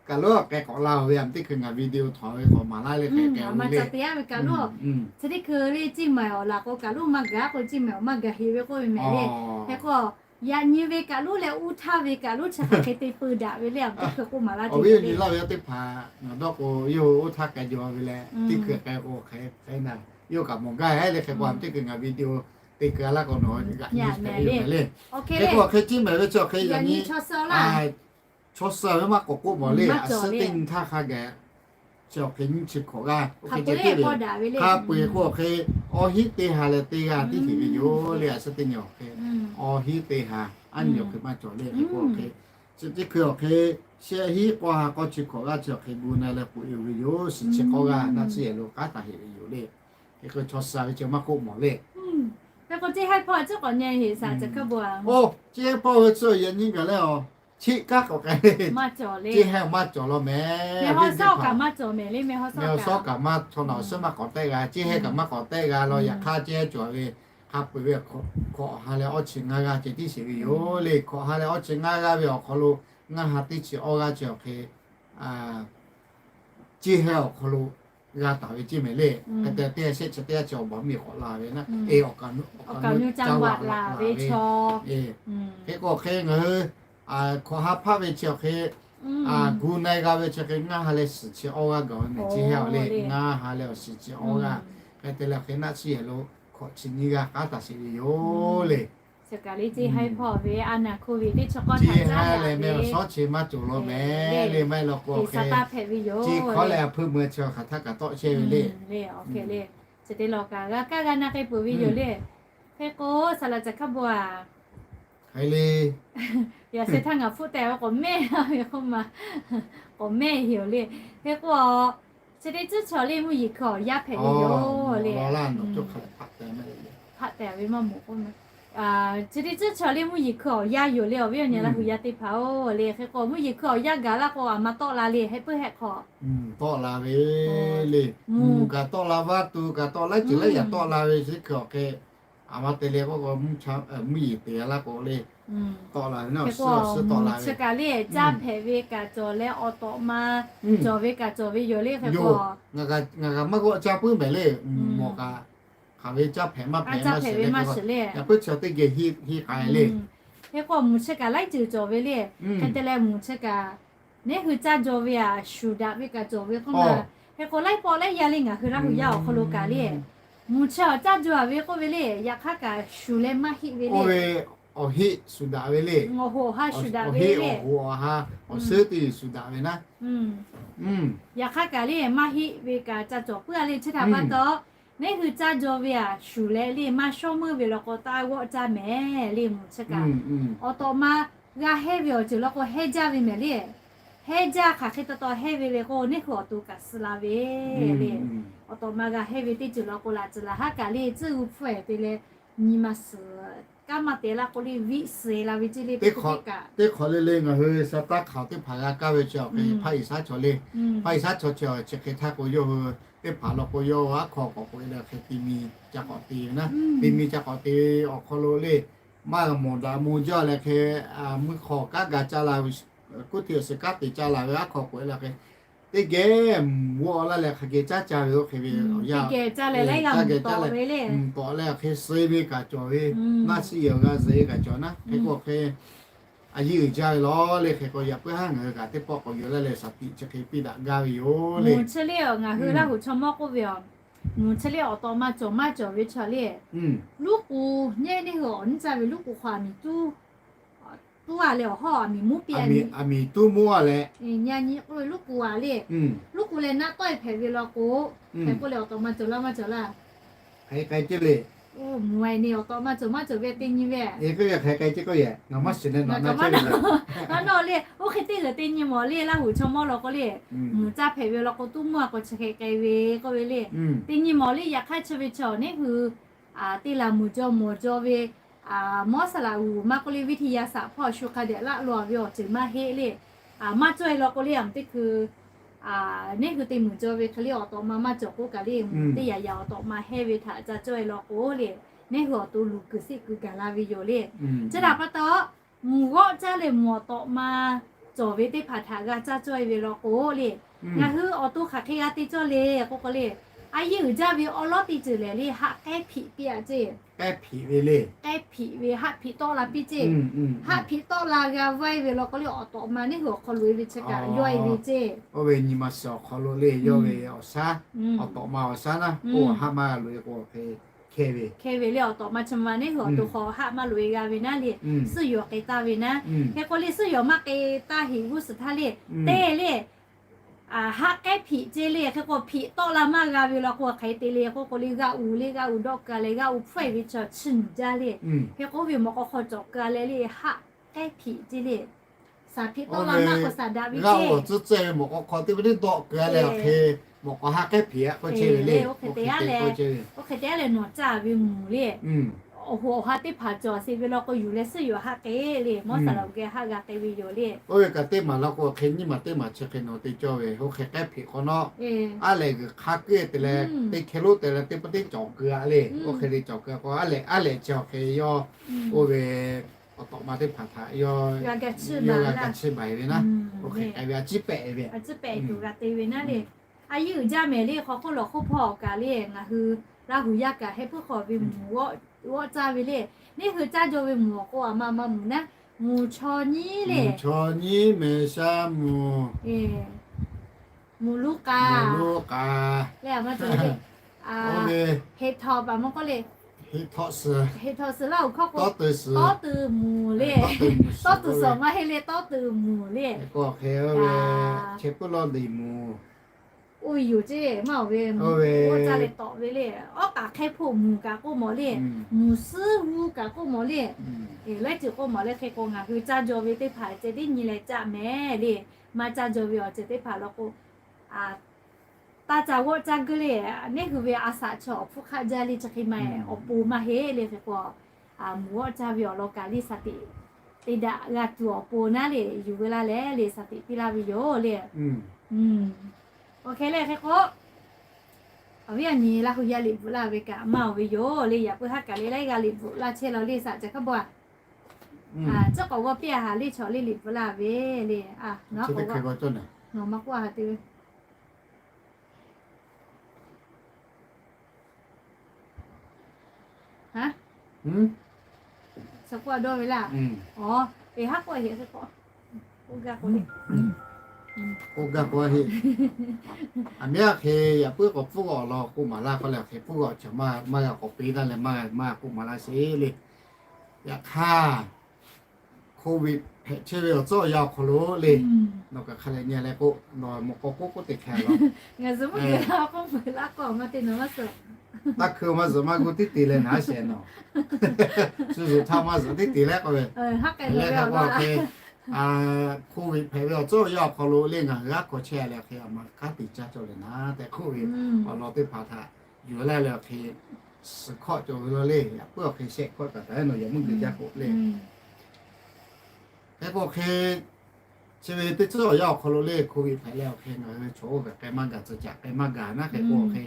kaꞈ loˉ k'ai k'awꞈ la ve a teˇ hkui ngaˬ video htawꞈ ve k'awꞈ maˍ laˇ le hk'e k'ai ve le. Chi teˇ hkui le ciˇ maˍ awˬ laˬ k'o kaꞈ loˉ maˇ gaˬ k'o ciˇ maˍ awˬ maˇ gaˬ heˍ ve k'oˆ ve mehˍ le. Hk'e k'o yaꞈ nyi ve kaꞈ loˉ leh uˇ htaˇ ve kaꞈ loˉ chi hk'aˬ hk'e te peu daꞈ ve le, a teˇ hkui k'oˆ maˍ laˇ ve le. Awˬ viˉ awˬ nyi laˇ ve teˇ hpaˍ ngaˬ dawˇ k'o yawˇ hui oˇ htaˇ k'ai jaw ve leh teˇ hkui k'ai k'o hk'e k'ai naˉ, yawˇ kaꞈ mawˬ gaˇ heˆ le. Hk'e k'o a teˇ hkui ngaˬ video te keu laˇ k'o nawˬ g'aꞈ nyi hpehꞈ ve le. Hk'e k'o hk'e ciˇ maˍ ve chi hk'e yaꞈ nyi chaw suh ve maˇ k'awꞈ k'oˆ mawˬ le. A suhˉ teˇ nyi htaˇ hk'a gaˬ chi awˬ hk'e nyiˇ chi hkawꞈ g'aˇ oˇ hk'e ceh tiˉ ve hk'a peu-eˬ k'o awˬ hk'e awˇ hinˉ teˇ ha leh teˇ g'aˇ tiˉ heˍ ve yoˬ le. A suhˉ teˇ nyi awˬ hk'e awˇ hinˉ teˇ ha, aˉ nyi awˬ hk'e maˇ cawˬ le. Hk'e k'o awˬ hk'e chi teˇ hkui awˬ hk'e shehˆ hinˉ k'awˇ ha k'awˇ chi hkawꞈ g'aˇ chi awˬ hk'e gu na leh k'oꞈ e ve yoˬ. Suhˍ chi k'awˇ g'aˇ naˆ tsuhˇ yehˬ lo k'aˉ taˍ heˍ ve yoˬ le. Hk'e k'o chaw suhˉ ve chi maˇ k'oˆ mawˬ le. Hk'e k'o ceˇ haiˉ hpawˇ a ciˉ k'awꞈ nyi heˍ shaˍ ca hk'aˉ bon a. Oˇ, ceˇ haiˉ hpawˇ ve chi yaꞈ nyi gaˬ leh a, cheˆ kaˉ k'awꞈ k'ai le. Ceˇ haiˉ maˇ cawˬ law mehˍ. Mehˬ hawˉ shawˉ kaꞈ maˇ cawˬ mehˍ le. Mehˬ hawˉ shawˉ kaꞈ maˇ, chaw naˍ awˬ suhˉ maˇ k'awꞈ tehˆ g'a, ceˇ haiˉ kaꞈ maˇ k'awꞈ tehˆ g'a law. Yaꞈ hk'aˇ ceˇ haiˉ cawˬ ve hk'a peu-eˬ ve hkawꞈ ha leh awˇ chi ngaˇ g'aˇ ceh tiˉ sheˍ ve yoˬ le. Hkawꞈ ha leh awˇ chi ngaˇ g'aˇ ve awˬ hk'aw lo ngaˇ ha teˇ chi awˇ g'aˇ chi awˬ hk'e ceˇ haiˉ awˬ hk'aw lo g'a taˍ ve ceˇ mehˍ le. Hk'e te teˇ ha shehˆ chi teˇ g'aˇ chi awˬ baˬ miˬ k'awꞈ la ve naˉ, e awˬ kaˍ awˬ kaˍ nu caˇ laˬ ve chaw. Hk'e k'o hk'e ngaˬ hui hkawꞈ ha hpaˆ ve chi awˬ hk'e gu na-e g'a ve chi hk'e ngaˇ ha leh suhˍ chi awˇ g'aˇ gaˬ ve mehˍ. Ceˇ haiˉ awˬ le ngaˇ ha leh awˬ suhˍ chi awˇ g'aˇ. Hk'e te leh hk'e naˆ tsuhˇ yehˬ lo hkawꞈ chi nyiˇ g'aˇ k'aˉ taˍ sheˍ ve yoˬ le. Chi kaꞈ le ceˇ haiˉ hpawˇ ve a naˍ hko ve teˇ chaw k'awˇ htaꞈ caˇ leh mehˬ awˬ shawˉ chi maˇ cawˬ law mehˍ le. Maˇ heˆ law k'o hk'e htaˇ hpehꞈ ve yoˬ. Ceˇ hkawˇ leh a hpeuˇ meuˇ chi hk'aˬ htaˇ kaꞈ tawˆ chehˇ ve le. Chi te lawˬ kaꞈ g'a kaˇ g'a na k'ai peuˬ ve yoˬ le. Hk'e k'o saˍ laꞈ ca hk'aˉ bon a, hk'e le, yaꞈ sheh htaˇ ngaˬ hpfuhˆ tehꞈ ve k'awꞈ mehˇ ve k'oˆ ma, k'awꞈ mehˇ heˍ le. Hk'e k'o chi teˇ tcuhˉ chaw le mvuhˇ yeˬ hkui awˬ yaˇ hpehꞈ ve yoˬ le. Hpaˆ tehꞈ ve maˇ moˍ k'oˆ ma. Chi teˇ tcuhˉ chaw le mvuhˇ yeˬ hkui awˬ yaˇ yoˬ le. Awˬ viˉ awˬ nyi Laˇ huˍ yaˇ teˇ hpaˍ-oˬ le. Hk'e k'o mvuhˇ yeˬ hkui awˬ yaˇ gaˬ laˇ k'o a ma tawˆ la le, heh puiˉ heh hk'awꞈ tawˆ la ve le. Mvuhˇ kaꞈ tawˆ la, vaˇ tu kaꞈ tawˆ, laiˉ ceuˬ laiˉ yaꞈ tawˆ la ve chi hkui awˬ hk'e a ma te le k'oˆ k'o mvuhˇ yeˬ te laˇ k'o le, tawˆ la ve naˉ, suhˉ tawˆ la ve. Chi kaꞈ le caˇ hpehꞈ ve kaꞈ cawˬ leh awˬ tawꞈ ma cawˬ ve kaꞈ cawˬ ve yoˬ le. Hk'e k'o ngaˬ kaꞈ maˇ g'awˆ caˇ puiˉ mehˍ le. Mvuhˇ kaꞈ hk'aˬ ve caˇ hpehꞈ maˇ hpehꞈ maˇ shiˍ le. Yaꞈ puiˉ chi teˇ geh henˇ k'ai le. Hk'e k'o mvuhˇ chi kaꞈ laiˉ ceuˬ cawˬ ve le. Hk'e te leh mvuhˇ chi kaꞈ neˉ hui caˇ jaw ve a shuˍ daꞈ ve kaꞈ cawˬ ve k'oˆ ma. Hk'e k'o laiˉ pawˆ laiˉ yaˇ le ngaˬ hui Laˇ huˍ yaˇ awˬ hk'aw lo kaꞈ le, mvuhˇ chi awˬ caˇ jaw a ve k'oˆ ve le. Yaꞈ hk'aˇ kaꞈ shuˍ leh maˇ heˆ ve le. Awˬ heˆ shuˍ daꞈ ve le. Awˬ hoꞈ awˬ ha shuˍ daꞈ ve le. Awˬ hoꞈ awˬ ha awˬ suhˉ teˇ shuˍ daꞈ ve naˉ. Yaꞈ hk'aˇ kaꞈ le maˇ heˆ ve kaꞈ ca cawˬ puiˉ a le. Chi htaꞈ pa taw neˉ hui caˇ jaw ve a shuˍ leh le maˇ shawˉ meuˇ ve law k'o taˇ g'awˆ caˇ mehˍ le. Mvuhˇ chi kaꞈ awˬ tawꞈ ma g'a hehˇ ve awˬ ceuˬ law k'o hehˇ jaˇ ve mehˍ le. Hehˇ jaˇ hk'aˬ hk'e taw taw hehˇ ve le k'o neˉ hui awˬ to kaꞈ suh la ve le. Awˬ tawꞈ ma g'a hehˇ ve teˇ ceuˬ law k'o laꞈ ceuˬ laˬ haˉ kaꞈ le tcuhˉ g'uˇ hpfuhˇ ehˍ te leh nyi ma suhˍ kanˉ maˇ te laˇ k'o le, viˆ suhˍ la ve ceˇ le, teˇ hk'awꞈ le le ngaˬ hui sa taˇ hk'aˬ teˇ hpaˍ g'a kaˇ ve chi awˬ hk'e hpaˇ Iˉsaˍ chaw le, hpaˇ Iˉsaˍ chaw chi awˬ chi hk'e htaˇ k'o yawˇ hui teˇ hpaˍ law k'o yawˇ hui aˉ hk'aw k'awꞈ k'oꞈ e leh hk'e te mi ca k'awꞈ te ve naˉ, te mi ca k'awꞈ te ve awˬ hk'aw lo le, maˇ mawˬ daꞈ maw jaˇ leh hk'e, mvuhˇ hk'aw kanˉ ga caˇ la ve, kuˉ hti awˬ shiˍ kanˉ te caˇ la ve aˉ hk'aw k'oꞈ e leh hk'e, teˇ geh mvuhˇ aw laˇ leh hk'aˬ geh caˇ ca ve oˇ hk'e ve awˬ yanˇ, caˇ leh laiˉ g'aˇ mvuhˇ tawˆ ve le, mvuhˇ tawˆ leh hk'e suh ve kaꞈ cawˬ ve, naˆ shiˆ yehˬ awˬ g'a zuhꞈ e kaꞈ cawˬ naˉ, hk'e k'o hk'e a yiˇ uiˍ jaˇ ve lawˬ le. Hk'e k'o yaꞈ puiˉ haˉ ngaˬ hui kaꞈ teˇ pawˆ k'awꞈ yuˬ laˇ leh shaˍ tiꞈ chi hk'e piˇ daꞈ gaˇ ve yoˬ le. Chi le ngaˬ hui Laˇ huˍ chaw mawˇ k'oˆ ve a, mvuhˇ chi le awˬ tawꞈ ma cawˬ maˇ cawˬ ve chaw le, luˉ k'u, nyi neˇ hui awˬ nyiˇ caˇ ve luˉ k'u hk'aw a miˍ tuˉ, tuˉ a leh awˬ hawˉ a miˍ mvuhˇ piˇ a, a miˍ tuˉ mvuhˇ a leh, nyi nyi k'oˆ ve luˉ k'u a le, luˉ k'u leh naˆ tawˆ e hpehꞈ ve law k'o, hpehꞈ k'oˆ leh awˬ tawꞈ ma cawˬ laˇ maˇ cawˬ laˇ, hk'e k'ai ceˇ le. Mvuhˇ a e ni awˬ tawꞈ ma cawˬ maˇ cawˬ ve teˇ nyi ve, hk'e k'ai ceˇ k'oˆ yehˬ ngaˬ maˇ shiˍ leh nawˬ na ceˇ ve, a nawˬ le oˇ hk'e teˇ g'uiˬ teˇ nyi mawˬ le. Laˇ huˍ chaw mawˇ law k'o le, mvuhˇ caˇ hpehꞈ ve law k'o tuˉ mvuhˇ a k'o chi hk'e k'ai ve k'oˆ ve le. Teˇ nyi mawˬ le. Yaꞈ hk'aˇ chi ve chaw neˇ hui teˇ laˬ mvuhˇ jaw mawˬ jaw ve, mawˇ saˍ laꞈ g'uˬ maˇ k'oˆ le วิทยาศาสตร์ hpawˇ shu hk'a dehꞈ laˆ law ve awˬ ceuˬ maˇ heˆ le. Maˇ cawˇ e law k'o le, a teˇ hkui neˇ hui te mvuhˇ jaw ve hk'e le awˬ tawꞈ ma maˇ cawˬ k'oˆ kaꞈ le, teˇ yaꞈ yaꞈ awˬ tawꞈ ma heˆ ve htaꞈ ca cawˇ e law k'o le, neˇ hui awˬ to luˬ kuiˬ siˆ kuiˬ gaˬ la ve yoˬ le. Chi htaꞈ pa taw, mvuhˇ g'awˆ caˇ leh mvuhˇ awˬ tawꞈ ma cawˬ ve teˇ hpaˍ htaꞈ g'a caˇ cawˇ e ve law k'o le, ngaˬ hui awˬ to hk'aˬ hk'e g'a te cawˇ le k'oˆ k'o le, a yehˬ uiˍ jaˇ ve awˉ lawˉ teˇ ceuˬ lehˬ le, haˆ k'ehˉ hpiꞈ piˇ a ceˇ. K'ehˉ hpiꞈ ve le. K'ehˉ hpiꞈ ve, haˆ hpiꞈ tawˆ la piˇ ceˇ. Haˆ hpiꞈ tawˆ la g'a vaˇ e ve law k'o le, awˬ tawꞈ ma neˇ hui awˬ hk'aw loꞈ e ve chi kaꞈ yawˇ e ve ceˇ. Oˇ ve nyi ma suhˍ awˬ hk'aw lo le, yawˇ ve awˬ shaˉ, awˬ tawꞈ ma awˬ shaˉ naˉ, oˇ haˆ maˇ g'a loꞈ e k'o hk'e hkeh ve, hkeh ve le. Awˬ tawꞈ ma chi ma neˇ hui awˬ to hk'aw haˆ maˇ loꞈ e g'a ve naˉ le, suhˉ yawˬ k'ai taˇ ve naˉ. Hk'e k'o le suhˉ yawˬ maˇ k'ai taˇ heꞈ g'uˇ suhˍ htaˇ le, te le, haˆ k'ehˉ hpiꞈ ceˇ le. Hk'e k'o hpiꞈ tawˆ la maˇ g'a ve law k'o hk'e te le k'oˆ k'o le, g'a uˍ le, g'a uˍ dawˆ keu leh g'a uˍ hpfuhˇ e ve chaw chi nyi jaˇ le. Hk'e k'oˆ ve mawꞈ k'aw hk'aw cawˬ keu leh le, haˆ k'ehˉ hpiꞈ ceˇ le. Saˍ hpiꞈ tawˆ la maˇ k'o saˍ daꞈ ve ceˇ. G'a uˍ tcuhˉ tcuhˉ ve mawꞈ k'aw hk'aw teˇ ve teˇ dawˆ keu leh hk'e, mawꞈ k'aw haˆ k'ehˉ hpiꞈ k'oˆ chehˇ ve le. Oˇ hk'e te a leh nawˬ caˇ ve mvuhˇ le, awˬ hoꞈ awˬ ha teˇ hpaˍ cawˬ sheˍ ve law k'o yuˬ leh suhˉ yawˬ haˆ k'ai le, mawˇ saˍ laꞈ geh haˆ g'a k'ai ve yoˬ le. Oˇ ve kaꞈ teˇ maˬ law k'o hk'e nyiˇ maˬ teˇ maˬ chi hk'e nawˬ te cawˇ ve oˇ hk'e k'ehˉ hpiꞈ k'aw nawˉ, a lehˬ g'uiˬ hk'a kuiˉ te leh teˇ hkeh lonˉ te leh teˇ pawˆ teˇ cawˬ keu a le. Oˇ hk'e le cawˬ keu k'o a lehˬ a lehˬ chi awˬ hk'e yawˇ oˇ ve awˬ tawꞈ ma teˇ hpaˍ htaꞈ yawˇ g'a g'a chiˇ baˬ ve naˉ. Oˇ hk'e k'ai ve a ciˉ pehˍ ve, a ciˉ pehˍ tuˬ g'a te ve naˉ le. A yehˬ uiˍ jaˇ mehˍ le. Hk'aw hk'oˆ lawˬ hk'oˆ hpawˇ awˬ kaꞈ le ngaˬ hui Laˇ huˍ yaˇ kaꞈ heh puiˉ hk'aw ve mvuhˇ g'awˆ caˇ ve le. Neˇ hui caˇ jaw ve mvuhˇ awˬ k'o a ma ma mvuhˇ naˉ, mvuhˇ chaw nyiˉ le, chaw nyiˉ mehˍ sha mvuhˇ, mvuhˇ Luˉ k'a, Luˉ k'a le, a ma cawˬ le. Heˍ htawꞈ paˍ maˇ k'oˆ le, heˍ htawꞈ suhˍ, heˍ htawꞈ suhˍ Laˇ huˍ hkawˇ k'o tawˇ tuˬ suhˍ, tawˇ tuˬ mvuhˇ le. Tawˇ tuˬ suhˍ maˇ heˆ le, tawˇ tuˬ mvuhˇ le. K'o hk'e oˇ ve chehˇ puiˉ lawˇ liꞈ mvuhˇ, oˇ ve yoˬ ceˇ maˇ oˬ ve, mvuhˇ g'awˆ caˇ leh tawꞈ ve le. Awˉ k'aꞈ hk'ehˇ hpoˆ mvuhˇ kaꞈ k'oˆ mawˬ le, mvuhˇ suhˉ g'uˇ kaꞈ k'oˆ mawˬ le. Laiˉ ceuˬ k'oˆ mawˬ le. Hk'e k'o ngaˬ hui caˇ jaw ve teˇ hpaˍ ceh tiˉ nyi leh caˆ mehˍ le. Maˇ caˇ jaw ve awˬ ceuˬ teˇ hpaˍ law k'o, taˇ ca g'awˆ caˇ geuˇ le. Neˇ hui ve a shaꞈ chaw awˬ hpfuhˇ hk'aˆ jaˇ le, chi hk'e ma awˬ pon maˇ heˆ le. Hk'e k'o, mvuhˇ g'awˆ caˇ ve awˬ lawn kaꞈ le, shaˍ tiꞈ te daꞈ g'a tuˬ awˬ pon naˉ le, yuˬ veu laˇ leh le, shaˍ tiꞈ piˇ laˇ ve yoˬ le. Oˇ hk'e le hk'e k'o, awˬ viˉ awˬ nyi Laˇ huˍ yaˇ liꞈ bvuhꞈ laˇ ve kaꞈ maˇ oˬ ve yoˬ le. Yaꞈ puiˉ haˉ kaꞈ le laiˉ g'aˇ liꞈ bvuhꞈ laˇ chehˇ law le, shaˍ ca hk'a bawˇ a, tcuhˉ k'awꞈ g'awˇ piˇ a haˍ le, chaw le liꞈ bvuhꞈ laˇ ve le. Nawˬ maˇ k'oˆ a haˍ te ve Aˬ, k'oˆ a dawˇ ve laˇ. Aˬ, eˬ, haˉ k'oˆ a heˆ, k'oˆ, k'oˆ gaˇ k'o le. K'oˆ gaˇ k'o heˆ. Aˬ miˉ aˬ hk'e yaꞈ puiˉ k'awꞈ pfuhˇ g'awˬ law k'oˆ maˍ laˇ k'oˆ leh, hk'e pfuhˇ g'awˬ chaw maˇ g'a k'awꞈ piˇ laˇ leh maˇ maˇ k'oˆ maˍ laˇ sheˍ le. Yaꞈ hk'aˇ, Covid hpehꞈ chehˇ ve awˬ tcuhˉ awˬ yanˇ awˬ hk'aw lo le, nawˬ kaꞈ hk'a leh nyi leh k'o, nawˬ mawꞈ k'aw k'oˆ k'oˆ teꞈ hkeh laˇ. Ngaˬ zuhꞈ mvuhˇ miˬ la k'oˆ mvuhˇ la k'o maˇ te nawˬ maˇ suhˍ. Taˇ hkui maˇ zuhꞈ maˇ gu tiˉ te leh naˉ shehˍ nawˬ. Shu zuhꞈ htaˇ maˇ zuhꞈ tiˉ te leh k'oˆ ve. Hk'e k'o, Covid hpehꞈ ve awˬ tcuhˉ awˬ yanˇ awˬ hk'aw lo le ngaˬ hui g'aˇ hk'aw chehˇ leh hk'e a ma kanˉ te caˇ cawˬ leh naˉ tehꞈ k'oˆ ve, awˬ lawn teˇ hpaˍ htaꞈ yuˬ laˇ leh hk'e suhˍ hkawˆ cawˬ ve la le. Yaꞈ puiˉ awˬ hk'e shehˆ hkawˆ taˍ taˍ ve nawˬ yaꞈ meuˇ g'uiˬ jaˇ k'o le. Hk'e k'o hk'e, chi ve teˇ ceuˬ awˬ yanˇ awˬ hk'aw lo le, Covid hpehꞈ leh awˬ hk'e ngaˬ hui chaw oˇ ve k'ai maˇ gaˬ, tcuh caꞈ k'ai maˇ gaˬ naˉ hk'e k'o awˬ hk'e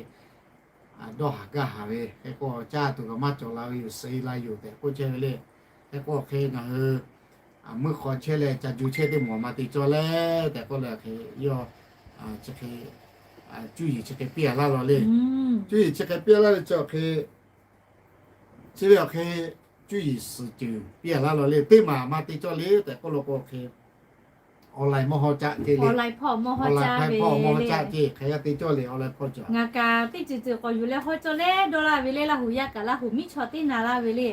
dawˇ haˍ gaˇ haˍ ve, hk'e k'o caˇ tuˬ kaꞈ maˇ cawˬ la ve yoˬ, suh la yoˬ tehꞈ k'oˆ chehˇ ve le. Hk'e k'o awˬ hk'e ngaˬ hui meuˇ hk'aw chehˇ leh ca ju chehˇ teˇ maˬ ma te cawˇ le tehꞈ k'oˆ leh awˬ hk'e yawˇ chi hk'e cuˇ yiˍ chi hk'e piˇ a laˇ law le. Cuˇ yiˍ chi hk'e piˇ a laˇ ve chi awˬ hk'e, chi ve awˬ hk'e cuˇ yiˍ suhˍ ceuˬ piˇ a laˇ law le. Teˇ maˬ ma te cawˇ le tehꞈ k'oˆ law k'o awˬ hk'e online mawˇ hawˇ caˆ te le. Online hpawˇ mawˇ hawˇ caˆ te hk'aˬ yaˇ te cawˇ le online hpawˇ cawˬ. Ngaˬ kaꞈ teˇ ceuˬ ceuˬ k'awꞈ yuˬ leh hawˇ cawˇ leh dawˇ laˇ ve le, Laˇ huˍ yaˇ kaꞈ Laˇ huˍ miˉ chaw teˇ na laˇ ve le.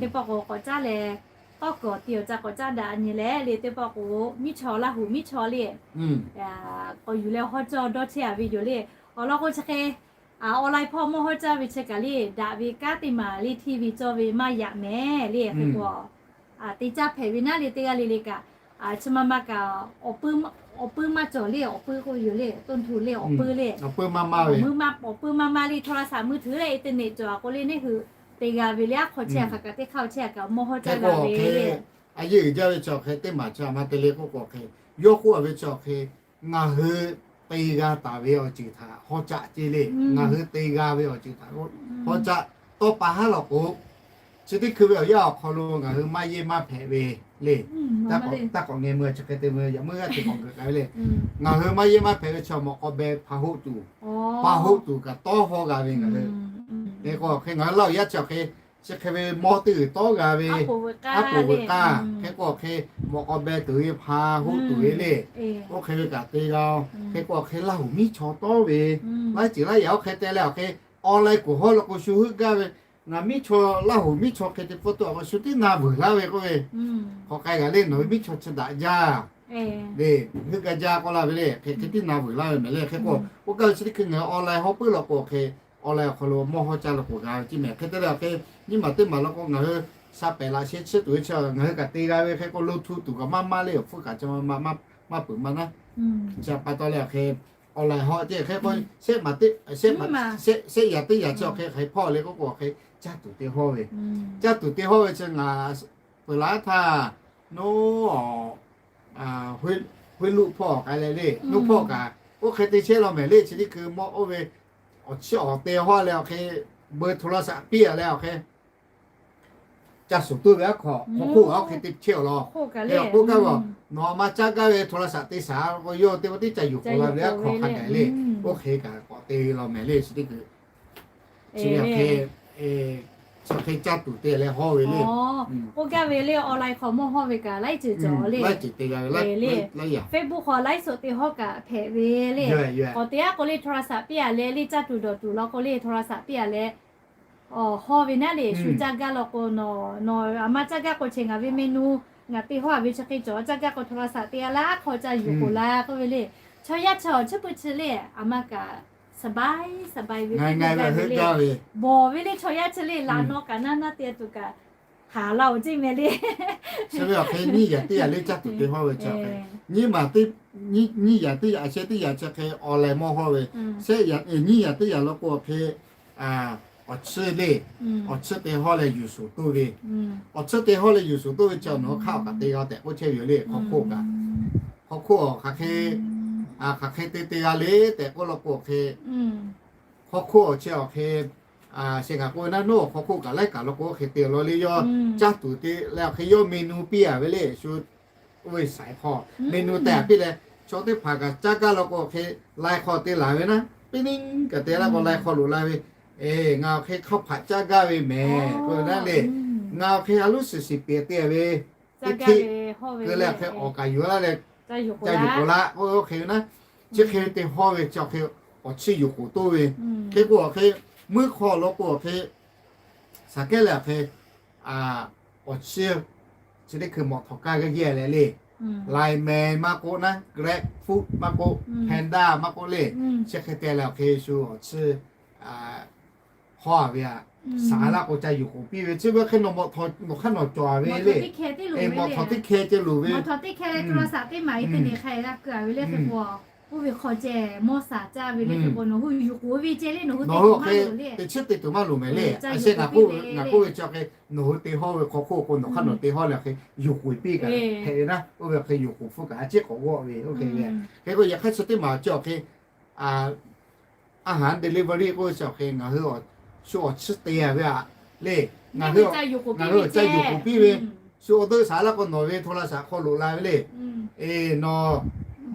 Teˇ pawˆ k'o k'awꞈ caˉ leh, tawˇ kuiˬ te awˬ ca k'awꞈ caˉ daꞈ nyi leh le, teˇ pawˆ k'o miˉ chaw Laˇ huˍ miˉ chaw le k'awꞈ yuˬ leh hawˇ cawˇ dawˇ chehˇ a ve yoˬ le. Awˬ lawn k'o chi hk'e online hpawˇ mawˇ hawˇ caˇ ve chi kaꞈ le, daꞈ ve kanˉ teˇ maˬ le hteˇ ve cawˇ ve maˇ yaꞈ mehˍ le. Hk'e k'o te caˇ hpehꞈ ve naˉ le, teˇ g'aˇ le le kaꞈ chi ma ma kaꞈ awˬ puiˉ maˇ cawˬ le. Awˬ puiˉ k'oˆ ve yoˬ le, ต้นทุน le, awˬ puiˉ le, awˬ puiˉ maˇ maˇ le, โทรศัพท์มือถือ le, internet cawˬ a k'o le neˇ hui te g'a ve le. Aˉ hk'aw chehˇ a hk'aˬ kaꞈ teˇ hk'aˇ chehˇ a kaꞈ mawˇ hawˇ caˇ g'a ve le. A yeˇ uiˍ jaˇ ve chi awˬ hk'e teˇ maˬ chi a ma te le k'oˆ k'o hk'e, yawˇ k'oˆ a ve chi awˬ hk'e ngaˬ hui te g'a taˍ ve awˬ ceuˬ htaꞈ hawˇ caˆ ce le. Ngaˬ hui te g'a ve awˬ ceuˬ htaꞈ hawˇ caˆ. Tawˇ pa haˉ law k'o, chi teˇ hkui ve awˬ yanˇ awˬ hk'aw lo ngaˬ hui maˇ yeˇ maˇ hpehꞈ ve le. Taˇ k'awꞈ ngeh meuˇ chi hk'e te meuˇ yaꞈ meuˇ g'aˇ te k'awꞈ geuꞈ k'ai ve le. Ngaˬ hui maˇ yeˇ maˇ hpehꞈ ve chi mawꞈ k'aw beh hpa hoˆ tuˬ, hpa hoˆ tuˬ kaꞈ tawˇ hawˇ g'a ve ngaˬ hui. Hk'e k'o hk'e ngaˬ hui Laˇ huˍ yaˇ chi awˬ hk'e chi hk'e ve mawˇ teˇ g'uiˬ tawˇ g'a ve, aˉ poꞈ veuꞈ k'aˇ. Hk'e k'o hk'e mawꞈ k'aw beh tuˬ ve hpa hoˆ tuˬ ve le. Oˇ hk'e ve kaꞈ te g'a. Hk'e k'o hk'e Laˇ huˍ miˉ chaw tawˇ ve, laiˉ ceuˬ laiˉ yaꞈ oˇ hk'e te leh awˬ hk'e online kuˬ hawˇ law k'o shu heuˆ gaˇ ve, ngaˬ miˉ chaw Laˇ huˍ miˉ chaw hk'e te pfuhˇ tuˬ a k'o shu tiˉ na vuiˬ laˇ ve k'oˆ ve, hk'aˬ k'ai g'a le nawˬ ve miˉ chaw chi daꞈ jaˇ le, heuˆ gaˇ jaˇ k'oˆ laˇ ve le. Hk'e hk'e tiˉ na vuiˬ laˇ ve mehˍ le. Hk'e k'o oˇ kaˇ ve chi teˇ hkui ngaˬ hui online hawˉ puiˉ law k'o hk'e online awˬ hk'aw lo mawˇ hawˇ caˇ law k'o g'a ve tiˉ mehˍ. Hk'e te leh awˬ hk'e nyiˇ maˬ teˇ maˬ law k'o ngaˬ hui sha pehˍ laꞈ sheh chiˇ tuˬ ve chi ngaˬ hui kaꞈ te g'a ve. Hk'e k'o lo htu tuˬ kaꞈ maˇ maˇ le, awˬ hpfuhˇ kaꞈ chi ma ma maˇ peuˬ maˇ naˉ. Chi pa taw leh awˬ hk'e online hawˇ ce hk'e k'o shehˆ maˬ teˇ shehˆ yaꞈ teˇ yaꞈ chi awˬ hk'e hk'aˬ hk'e hpawˇ le k'oˆ k'o hk'e caˇ tuˬ te hawˇ ve, caˇ tuˬ te hawˇ ve chi ngaˬ peuˬ laˉ htaˇ, noˉ, Huiˉ luˆ hpawˇ k'ai leh le, nuˇ hpawˇ kaꞈ oˇ hk'e te chehˇ law mehˍ le. Chi teˇ hkui mawˇ oˇ ve awˬ chiˇ awˬ te hawˇ leh awˬ hk'e beu โทรศัพท์ piˇ a leh awˬ hk'e ca suhˍ tuˬ ve aˉ hk'aw hk'aw hk'oˆ a oˇ hk'e te chehˇ awˬ lawn. K'oˆ gaˇ ve, nawˬ a ma caˇ gaˇ ve โทรศัพท์ te shaˍ k'o yawˇ teˇ pawˆ tiˉ ca yuˬ k'oˍ la ve aˉ hk'aw hk'a gaˬ le. Oˇ hk'e kaꞈ k'awꞈ te ve law mehˍ le. Chi teˇ hkui chi ve awˬ hk'e, chi hk'e caˇ tuˬ te leh hawˇ ve le. K'oˆ gaˇ ve le online hk'aw mawˇ hawˇ ve kaꞈ laiˉ ceuˬ cawˬ le. Laiˉ ceuˬ te g'a ve le. Facebook hk'aw laiˉ suhˍ te hawˇ kaꞈ hpehꞈ ve le. K'awꞈ te aˉ k'o le โทรศัพท์ piˇ a leh le caˇ tuˬ dawˬ tuˬ law k'o le โทรศัพท์ piˇ a leh hawˇ ve naˉ le. Shu caˇ gaˇ law k'o nawˬ, nawˬ a ma caˇ gaˇ k'o chi ngaˬ ve menu ngaˬ te hawˇ a ve chi hk'e cawˬ. Caˇ gaˇ k'o โทรศัพท์ te a laˇ aˉ hk'aw ca yuˬ k'oˍ la k'oˆ ve le. Chaw yaˇ chaw awˬ chiˇ pui chi le a ma kaꞈ สบาย สบาย ve, bawˬ ve le chaw yaˇ chi le laꞈ naw kaꞈ naˇ naˇ te tuˬ kaꞈ haˍ la oˬ ceˇ mehˍ le. Chi ve awˬ hk'e nyiˇ yaꞈ teˇ yaꞈ le caˇ tuˬ te hawˇ ve chi awˬ hk'e, nyiˇ maˬ teˇ, nyiˇ yaꞈ teˇ yaꞈ sheh teˇ yaꞈ chi hk'e online mawˇ hawˇ ve, nyiˇ yaꞈ teˇ yaꞈ law k'o awˬ hk'e awˬ chiˇ le, awˬ chiˇ te hawˇ leh yuˬ suhˍ toˇ ve, awˬ chiˇ te hawˇ leh yuˬ suhˍ toˇ ve chi awˬ nawˬ hk'aˇ awˬ kaꞈ te g'a tehꞈ k'oˆ chehˇ ve yoˬ le. Hk'aw hk'oˆ kaꞈ, hk'aw hk'oˆ hk'aˬ hk'e, hk'aˬ hk'e te te g'a le tehꞈ k'oˆ law k'o awˬ hk'e, hk'aw hk'oˆ chi awˬ hk'e sheˍ ngaˬ k'oˆ ve naˉ noˉ hk'aw hk'oˆ kaꞈ laiˉ kaꞈ law k'o hk'e te law le. Yawˇ caˇ tuˬ te leh awˬ hk'e yawˇ menu piˇ a ve le. Shu oˇ ve saiˍ hk'aw menu te a piˇ leh chaw teˇ hpaˍ kaꞈ caˇ gaˇ law k'o awˬ hk'e lai hk'aw te laˬ ve naˉ, piˇ niˉ kaꞈ te laˇ k'o lai hk'aw loꞈ la ve, ngaˬ awˬ hk'e hk'aˇ hpaꞈ caˇ gaˇ ve mehˍ k'oˆ ve naˉ le. Ngaˬ awˬ hk'e a loˉ shiˍ shiˍ piˍ te ve teˇ htiˆ keu leh awˬ hk'e awˬ kaˍ yuˬ laˇ leh ca yuˬ k'oˍ la k'oˆ ve oˇ hk'e ve naˉ, chi hk'e te hawˇ ve chi awˬ hk'e awˬ chiˇ yuˬ k'oˍ toˇ ve. Hk'e k'o awˬ hk'e meuˇ hk'aw law k'o awˬ hk'e shaˍ kehˉ leh awˬ hk'e awˬ chiˇ chi teˇ hkui mawꞈ htawꞈ kaˇ g'aˇ g'aˇ leh le, Line Man maˇ k'oˆ naˉ, GrabFood maˇ k'oˆ, Panda maˇ k'oˆ le, chi hk'e te leh awˬ hk'e shu awˬ chiˇ hawˇ a ve a, shaˍ laˇ k'o ca yuˬ k'oˍ piˇ ve chi ve hk'e nawˬ mawꞈ htawꞈ nawˬ hk'aˇ nawˬ cawˬ a ve le. Mawꞈ htawꞈ teˇ hkeh ceh loˍ ve, mawꞈ htawꞈ teˇ hkeh โทรศัพท์ teˇ maˬ internet hk'a g'a keu a ve le hk'e k'o Oˇ ve hk'aw ceh mawˇ shaˍ caˇ ve le, hk'e k'o nawˬ hui yuˬ k'oˍ ve ceh le, nawˬ hui te tuˬ maˇ loˍ le. Te chiˉ te tuˬ maˇ loˍ mehˍ le. A sheh ngaˬ k'oˆ ve chi awˬ hk'e, nawˬ hui te hawˇ ve hk'aw hk'oˆ k'o nawˬ hk'aˇ nawˬ te hawˇ leh awˬ hk'e yuˬ k'oˍ piˇ kaꞈ hpehꞈ ve naˉ. Oˇ ve awˬ hk'e yuˬ k'oˍ hpfuhˇ kaꞈ a ciˉ k'awꞈ g'awˆ ve oˇ hk'e ve. Hk'e k'o yaꞈ hk'aˇ chi teˇ maˬ chi awˬ hk'e อาหาร delivery k'oˆ ve chi awˬ hk'e ngaˬ hui shu awˬ chiˉ te a ve a le. Ngaˬ hui ca yuˬ k'oˍ piˇ ve, shu awˬ deuˆ shaˍ laˇ k'o nawˬ ve โทรศัพท์ hk'aw loꞈ la ve le. Eˬ, nawˬ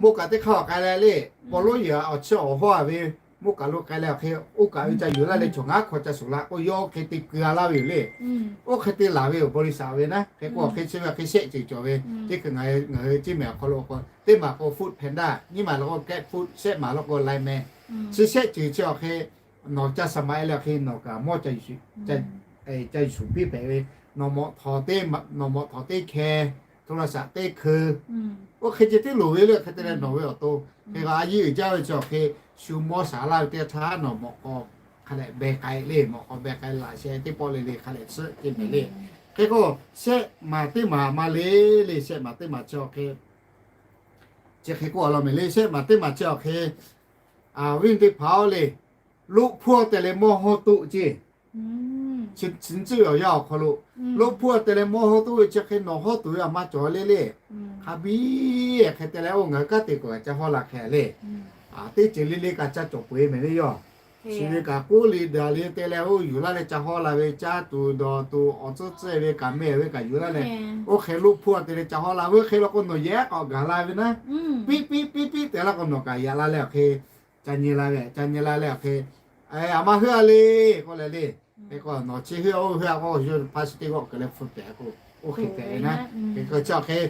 โมกะ teˇ hk'aˇ awˬ k'ai leh le, paw lonˉ yehˬ awˬ chiˉ awˬ hawˇ a ve โมกะ lo k'ai leh awˬ hk'e oˇ kaꞈ ve ca yuˬ laˇ leh chaw ngaˉ hk'aw ca shuˍ la k'o yawˇ hk'e te keu a laˇ ve yoˬ le. Oˇ hk'e te laˬ ve yoˬ บริษัท ve naˉ. Hk'e k'o awˬ hk'e chi ve awˬ hk'e shehˆ ceuˬ cawˬ ve. Teˇ hkui ngaˬ hui ngaˬ hui Chinˉ mehˍ awˬ hk'aw lo k'o teˇ maˬ k'o Food Panda, nyiˇ maˬ lo k'o GrabFood, shehˆ maˬ lo k'o Line Man. Chi shehˆ ceuˬ chi awˬ hk'e nawˬ ca shaˍ maꞈ e leh awˬ hk'e nawˬ kaꞈ mawˇ ca yuˬ shuˍ piˇ hpehꞈ ve. Nawˬ mawꞈ htawnˍ teˇ hkeh, โทรศัพท์ teˇ hkui, oˇ hk'e ceh tiˉ loˍ ve le. Hk'e te leh nawˬ ve awˬ to hk'e k'o a yiˇ uiˍ jaˇ ve chi awˬ hk'e shu mawˇ shaˍ laˇ ve teˇ htaˇ nawˬ mawꞈ k'aw hk'a leh beh k'ai le, mawꞈ k'aw beh k'ai laꞈ sheh teˇ pawˆ le le hk'a leh tsuhˆ te mehˍ le. Hk'e k'o shehˆ maˬ teˇ maˬ ma le le, shehˆ maˬ teˇ maˬ chi awˬ hk'e chi hk'e k'oˆ a law mehˍ le. Shehˆ maˬ teˇ maˬ chi awˬ hk'e, a, viˉ teˇ hpaˍ-oˬ le, loˆ hpfuhˇ te leh mawˇ hawˇ toˆ ceˇ. Chi tcuhˉ awˬ yanˇ awˬ hk'aw lo loˆ hpfuhˇ te leh mawˇ hawˇ toˆ ve chi hk'e nawˬ hawˇ tuˬ ve a maˇ cawˬ le le. Hk'a biˇ hk'e te leh oˇ ngaˬ hui kanˉ te k'o ca hawˇ la hk'e le. Teˇ ceuˬ le le kaꞈ ca cawˬ peuˬ e mehˍ le yoˬ. Chi ve kaꞈ k'oˆ le daꞈ le te leh oˇ yuˬ laˇ leh ca hawˇ la ve caˇ tuˬ dawˬ tuˬ awˬ tcuhˉ tcuhˉ ve kaꞈ mehˍ ve kaꞈ yuˬ laˇ leh oˇ hk'e loˆ hpfuhˇ te leh ca hawˇ la ve hk'e la k'o nawˬ yehˉ k'awꞈ gaˬ la ve naˉ. Piˇ piˇ piˇ piˇ te laˇ k'o nawˬ kaꞈ yaꞈ la leh awˬ hk'e ca nyi la ve, ca nyi la leh awˬ hk'e, a maˇ heuˆ a le k'oˆ leh le. Hk'e k'o nawˬ chi heuˆ a oˇ heuˆ a k'o yawˇ hpa shi teˇ g'awˆ keu leh hpu tehꞈ k'o oˇ hk'e hpehꞈ ve naˉ. Hk'e k'o chi awˬ hk'e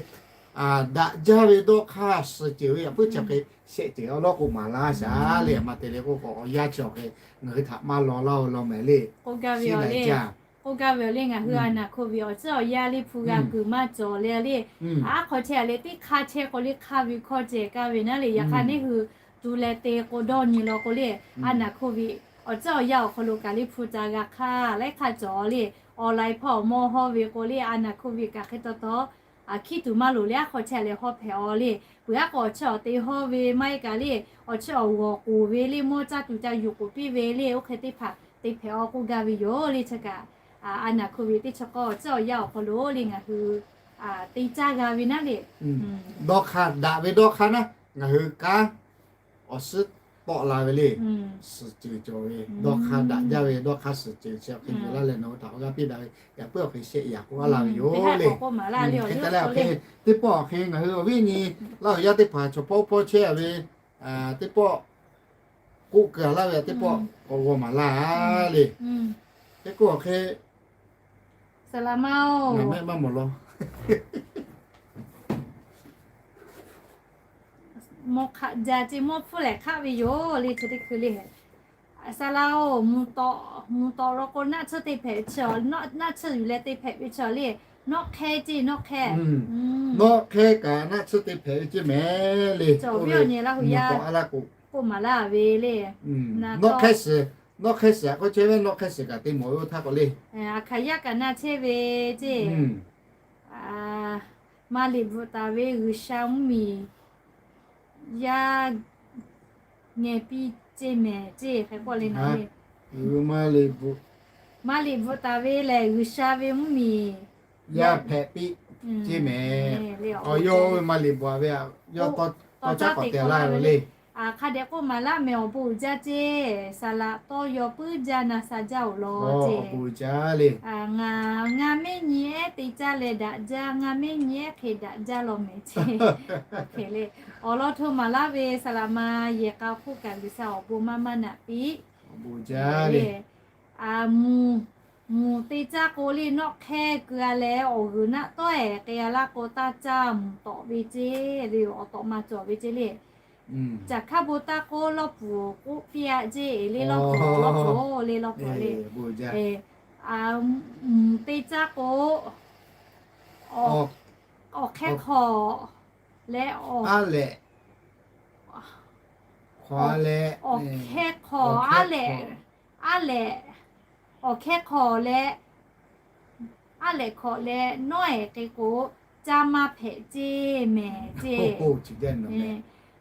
daꞈ jaˇ ve dawˇ hk'aˇ suhˍ ceuˬ ve yaꞈ puiˉ chi awˬ hk'e shehˆ ceuˬ awˬ lawˉ k'o maˍ laˇ shaˍ le. A ma te le k'oˆ k'o awˬ yanˇ chi awˬ hk'e ngaˬ hui htaꞈ maˇ law laˇ-o law mehˍ le. K'oˆ gaˇ ve awˬ le ngaˬ hui a naˬ hk'oˆ ve awˬ chiˉ awˬ yaˇ le hpu g'a kuiˬ maˇ cawˬ le le. Aˉ hk'aw chehˇ a le teˇ hk'aˇ chehˇ k'o le hk'aˇ ve hkawˇ ceh kaˇ ve naˉ le. Yaꞈ hk'aˇ neˇ hui tu leh te k'o dawˇ nyi law k'o le, a naˬ hk'oˆ ve awˬ chiˉ awˬ yaˇ awˬ hk'aw lo kaꞈ le hpu ca g'a hk'aˇ laiˉ hk'aˇ cawˬ le. Awˬ laiˍ hpawˇ awˬ mawˇ hawˇ ve k'o le a naˬ hk'oˆ ve kaꞈ hk'e taw taw, a hkiˉ tuˬ maˇ loˍ le aˉ hk'aw chehˇ leh hawˇ hpehꞈ-aw le. Peuˬ aˉ k'o awˬ chiˉ awˬ te hawˇ ve maˇ heˆ kaꞈ le, awˬ chiˉ awˬ g'awˬ k'oˍ ve le mawˇ caˇ tuˬ ca yuˬ k'oˍ piˇ ve le oˇ hk'e teˇ hpaˍ te hpehꞈ-aw k'oˆ gaˇ ve yoˬ le. Chi kaꞈ a naˬ hk'oˆ ve teˇ chi k'awˇ awˬ chiˉ awˬ yaˇ awˬ hk'aw lo le ngaˬ hui te caˇ g'a ve naˉ le. Dawˇ hk'aˇ daꞈ ve dawˇ hk'aˇ naˉ ngaˬ hui kanˉ awˬ suhˉ tawˆ la ve le. Suhˍ ceuˬ cawˬ ve dawˇ hk'aˇ daꞈ jaˇ ve dawˇ hk'aˇ suhˍ ceuˬ chi awˬ hk'e yuˬ laˇ leh nawˬ hui htaꞈ awˬ g'aˇ piˇ daꞈ ve yaꞈ puiˉ awˬ hk'e shehˆ yaꞈ k'oˆ a laˇ ve yoˬ le. Hk'e te leh awˬ hk'e teˇ pawˆ awˬ hk'e ngaˬ hui awˬ viˉ nyi laˇ huˍ yaˇ teˇ hpaˍ chaw hpawˇ hpawˇ chehˇ ve teˇ pawˆ k'oˆ keu a laˇ ve teˇ pawˆ k'awꞈ g'aw maˍ laˇ le. Teˇ k'oˆ awˬ hk'e saˍ laꞈ ma-oˬ, maˇ mawˬ law. Mawˇ hk'aˆ jaˇ ceˇ mawˇ hpfuhˇ lehˬ hk'aˆ ve yoˬ le. Chi teˇ hkui le saˍ laꞈ-oˬ, mvuhˬ tawˆ law k'o naˆ tsuhˇ te hpehꞈ ve chi, naˆ tsuhˇ yuˬ leh te hpehꞈ ve chi le. Nawˆ hk'ehˇ ceˇ nawˆ hk'ehˇ, nawˆ hk'ehˇ kaꞈ naˆ tsuhˇ te hpehꞈ ve ceˇ mehˍ le. Oˇ ve mvuhˬ tawˆ a laˇ k'o k'oˆ maˍ laˇ ve le. Nawˆ hk'ehˇ shiˍ, nawˆ hk'ehˇ shiˍ a k'oˆ chehˇ ve nawˆ hk'ehˇ shiˍ kaꞈ te mawˬ ve oˇ htaˇ k'o le. Aˬ hkaˍ yaˇ kaꞈ na chehˇ ve ceˇ. Maˇ liꞈ bvuhꞈ taˍ ve G'uiˬsha mvuhˇmiˬ yaˇ ngeh piˇ ceˇ mehˍ ceˇ hk'e k'oˆ le na le. Maˇ liꞈ bvuhꞈ taˍ ve lehˬ G'uiˬsha ve mvuhˇmiˬ yaˇ hpehꞈ piˇ ceˇ mehˍ. Awˬ yawˇ ve maˇ liꞈ bvuhꞈ ve a, yawˇ tawˇ caˉ k'awꞈ te laˇ ve le. Aˬ hk'a dehꞈ k'oˆ maˍ laˇ mehˍ awˬ bon uiˍ jaˇ ceˇ. Saˍ laꞈ tawˇ yaw puiˉ jaˇ na sha jaˇ-oˬ law ceˇ. Ngaˬ ngaˇ mehˉ nyi ehˉ te caˇ leh daꞈ jaˇ, ngaˇ mehˉ nyi ehˉ hk'e daꞈ jaˇ law mehˍ ceˇ. Awˬ lawn hto maˍ laˇ ve saˍ laꞈ ma yehˬ k'a hk'oˆ kaꞈ G'uiˬsha awˬ bon maˇ maˇ naꞈ piˇ. Mvuhˬ te caˇ k'o le nawˆ hk'ehˇ keu a leh awˬ g'uiˬ naˆ tawˆ-ehˍ k'ai a laˇ k'o taˇ caˇ mvuhˬ tawꞈ ve ceˇ le, awˬ tawꞈ ma cawˬ ve ceˇ le. Caˬ hkaˇ bon taˇ k'oˆ lawˇ puˍ k'oˆ piˇ-a ceˇ le, lawˇ puˍ lawˇ puˍ le lawˇ puˍ le. Mvuhˬ te caˇ k'o awˬ hk'ehˇ hk'awꞈ leh, awˬ hk'ehˇ hk'awꞈ aˉ lehꞈ, aˉ lehꞈ, awˬ hk'ehˇ hk'awꞈ leh aˉ lehꞈ hk'awꞈ leh nawˉ-ehˍ k'e k'o caˇ maˇ hpehꞈ ceˇ mehˍ ceˇ.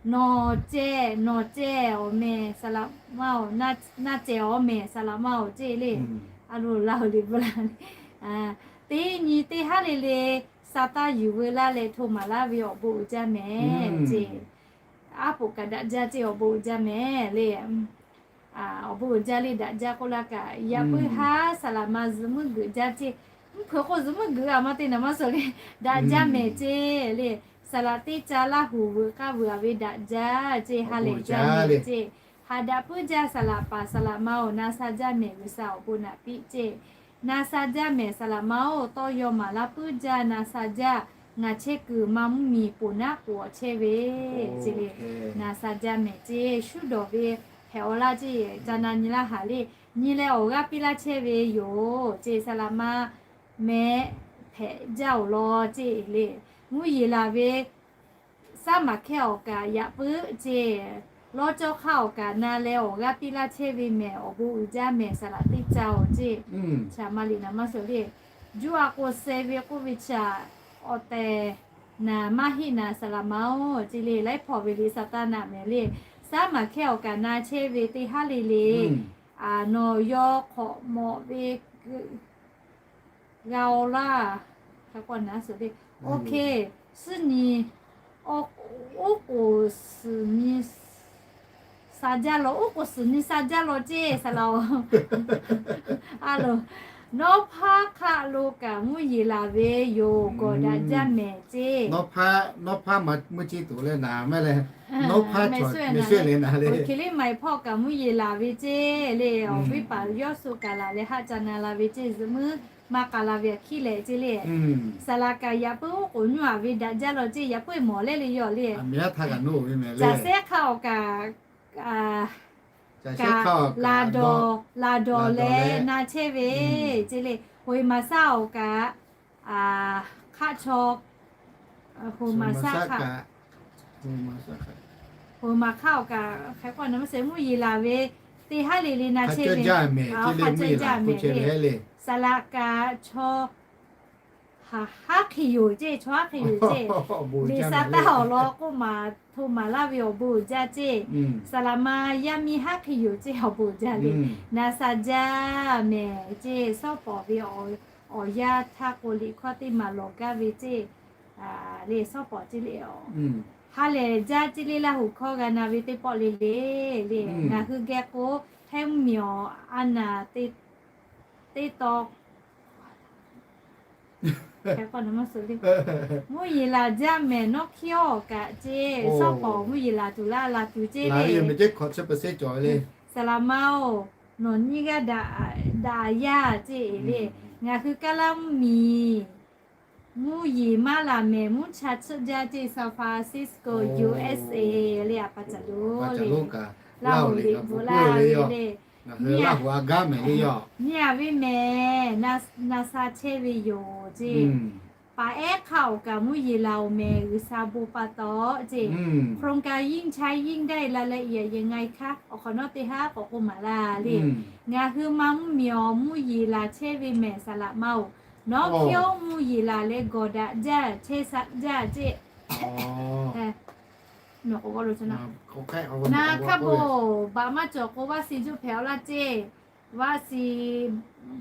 Nawˬ ceh, nawˬ ceh awˬ mehˍ saˍ laꞈ ma-oˬ, na ceh awˬ mehˍ saˍ laꞈ ma-oˬ ceˇ le. A lo la-oˬ liꞈ bvuhꞈ la le. Teˇ nyi teˇ haˉ le le, Saˍtanˍ yuˬ veu laˇ leh hto maˍ laˇ ve awˬ bon uiˍ jaˇ mehˍ ceˇ. Aˉ poꞈ kaꞈ daꞈ jaˇ ceˇ, awˬ bon uiˍ jaˇ mehˍ le. Awˬ bon uiˍ jaˇ le, daꞈ jaˇ k'oˆ laˇ kaꞈ, yaꞈ puiˉ haˉ saˍ laꞈ ma zuhꞈ muiˉ geuꞈ jaˇ ceˇ. Mvuhˇ hpeuꞈ k'o zuhꞈ muiˉ geuꞈ a ma te naˍ maˇ suh le. Daꞈ jaˇ mehˍ ceˇ le. Saˍ laꞈ teˇ ca Laˇ huˍ veuꞈ k'aˇ veuꞈ ve daꞈ jaˇ ceˇ, ha lehˬ jaˇ mehˍ ceˇ. Haꞈ daꞈ puiˉ jaˇ saˍ laꞈ paˍ saˍ laꞈ ma-oˬ, na sha jaˇ mehˍ G'uiˬsha awˬ bon naꞈ piˇ ceˇ. Na sha jaˇ mehˍ saˍ laꞈ ma-oˬ, tawˇ yaw maˍ laˇ puiˉ jaˇ, na sha jaˇ. Ngaˬ chehˇ kuiˬ ma mvuhˇmiˬ poˬ naˉ k'oˍ awˬ chehˇ ve ceˇ le. Na sha jaˇ mehˍ ceˇ, shuˉ dawˬ ve hpehꞈ awˬ laˇ ceˇ, ca na nyi laˇ haˍ le. Nyi leh awˬ g'aˇ piˇ laˇ chehˇ ve yoˬ ceˇ, saˍ laꞈ ma mehˍ hpehꞈ jaˇ-oˬ law ceˇ le. Mvuhˇ yeˬ laˬ ve saˉ maˍ hkehˇ awˬ kaꞈ yaꞈ puiˉ ceˇ, lawˇ cawˇ hk'aˇ awˬ kaꞈ na leh awˬ g'aˇ piˇ laˇ chehˇ ve mehˍ, awˬ bon uiˍ jaˇ mehˍ saˍ laꞈ teˇ ca-oˬ ceˇ. Chaꞈ ma liꞈ naˍ maˇ suh le. Juˇ a k'o seh ve k'oˆ ve chaꞈ awˬ tehˬ naˍ maˇ heˆ naˍ saˍ laꞈ ma-oˬ ceˇ le. Laiˉ hpawnˬ ve liꞈ Saˍtanˍ naꞈ mehˍ le. Saˉ maˍ hkehˇ awˬ kaꞈ na chehˇ ve teˇ haˉ le le, nawˬ yaw hk'awꞈ mawꞈ ve g'a-oˬ laˇ. Oˇ hk'e suhˉ nyi, oˉ k'oˍ suhˍ nyi sha jaˇ law, oˉ k'oˍ suhˍ nyi sha jaˇ law ceˇ saˍ laꞈ-oˬ. A loˬ, nawˉ hpaˇ hk'aˆ lo kaꞈ mvuhˇ yeˬ laˬ ve yoˬ, gawˬ daꞈ jaˇ mehˍ ceˇ. Nawˉ hpaˇ mvuhˇ ceˇ tuˬ leh naˍ mehˍ leh, nawˉ hpaˇ mehˍ suhˉ le, hk'e le maiˍ hpawˇ kaꞈ mvuhˇ yeˬ laˬ ve ceˇ le. Awˬ viˉ paˍ yawˇ suh kaˍ laˬ leh haˆ ca na la ve ceˇ, zuhꞈ muiˉ maˇ k'a la ve aꞈ hkiˉ leh ceˇ le. Saˍ laꞈ kaꞈ yaꞈ puiˉ oˉ k'oˍ nyuˇ a ve daꞈ jaˇ law ceˇ, yaꞈ puiˉ mawˬ leh le yoˬ le. Caˬ sehˉ hk'aˇ awˬ kaꞈ, kaꞈ laˬ dawˬ, laˬ dawˬ leh na chehˇ ve ceˇ le. Hoꞈ maˍ shaˉ awˬ kaꞈ, hk'aˆ chaw, hoꞈ maˍ shaˉ hk'aˆ, hoꞈ maˍ hk'aˆ awˬ kaꞈ hk'e k'o na maˇ se mvuhˇ yeˬ laˬ ve teˇ haˉ le le na chehˇ ve, hk'aˆ jaˇ mehˍ le. Saˍ laꞈ kaꞈ chaw haˉ hk'e yoˬ ceˇ, chaw haˉ hk'e yoˬ ceˇ. Liꞈ Saˍtanˍ awˬ lawn k'oˆ maˍ hto maˍ laˇ ve awˬ bon uiˍ jaˇ ceˇ. Saˍ laꞈ ma yaˇ miˇ haˉ hk'e yoˬ ceˇ, awˬ bon uiˍ jaˇ le. Na sha jaˇ mehˍ ceˇ, shawˉ pawˍ ve awˬ yanˇ htaˇ k'o liꞈ hkawˇ teˇ maˍ lawˬ gaˇ ve ceˇ. Le shawˉ pawˍ ceˇ le, ha lehˬ jaˇ ceˇ le, Laˇ huˍ hkawˇ g'a na ve teˇ pawˆ le le. Le ngaˬ hui geh k'o, hehˉ mvuhˇmiˬ awˬ a naˍ teˇ taw mvuhˇ yeˬ laˬ jaˇ mehˍ, nawˉ hkiˉ awˬ kaꞈ ceˇ, shawˉ pawˍ mvuhˇ yeˬ laˬ tuˬ laˇ la tuˬ ceˇ le. Saˍ laꞈ ma-oˬ, nawˬ nyiˇ g'aˇ daꞈ yaˇ ceˇ le. Ngaˬ hui Kaˉlaˇ mvuhˇmiˬ mvuhˇ yeˬ maˇ laˬ mehˍ, mvuhˇ cha tsuhˆ jaˇ ceˇ, San Francisco, U S A le, a pa caˬ lo le. Laˇ huˍ liꞈ bvuhꞈ laˇ ve le. Nyiˇ a ve mehˍ, na sha chehˇ ve yoˬ ceˇ. Paˍ ehˉ hk'aˇ awˬ kaꞈ mvuhˇ yeˬ laˬ-oˬ mehˍ, G'uiˬsha bon pa taw ceˇ. โครงการยิ่งใช้ยิ่งได้ รายละเอียดยังไงคะ awˬ hk'awꞈ nawˉ teˇ haˉ k'awꞈ k'oˆ maˍ laˇ le. Ngaˬ hui ma mvuhˇmiˬ awˬ mvuhˇ yeˬ laˬ chehˇ ve mehˍ, saˍ laꞈ ma-oˬ, nawˉ hkiˉ oˉ mvuhˇ yeˬ laˬ leh gawˬ daꞈ jaˇ, chehˇ sha jaˇ ceˇ. Na hk'aˇ bon baꞈ maˇ cawˬ k'o, vaˇ si juˇ hpehꞈ-aw laˇ ceˇ. Vaˇ si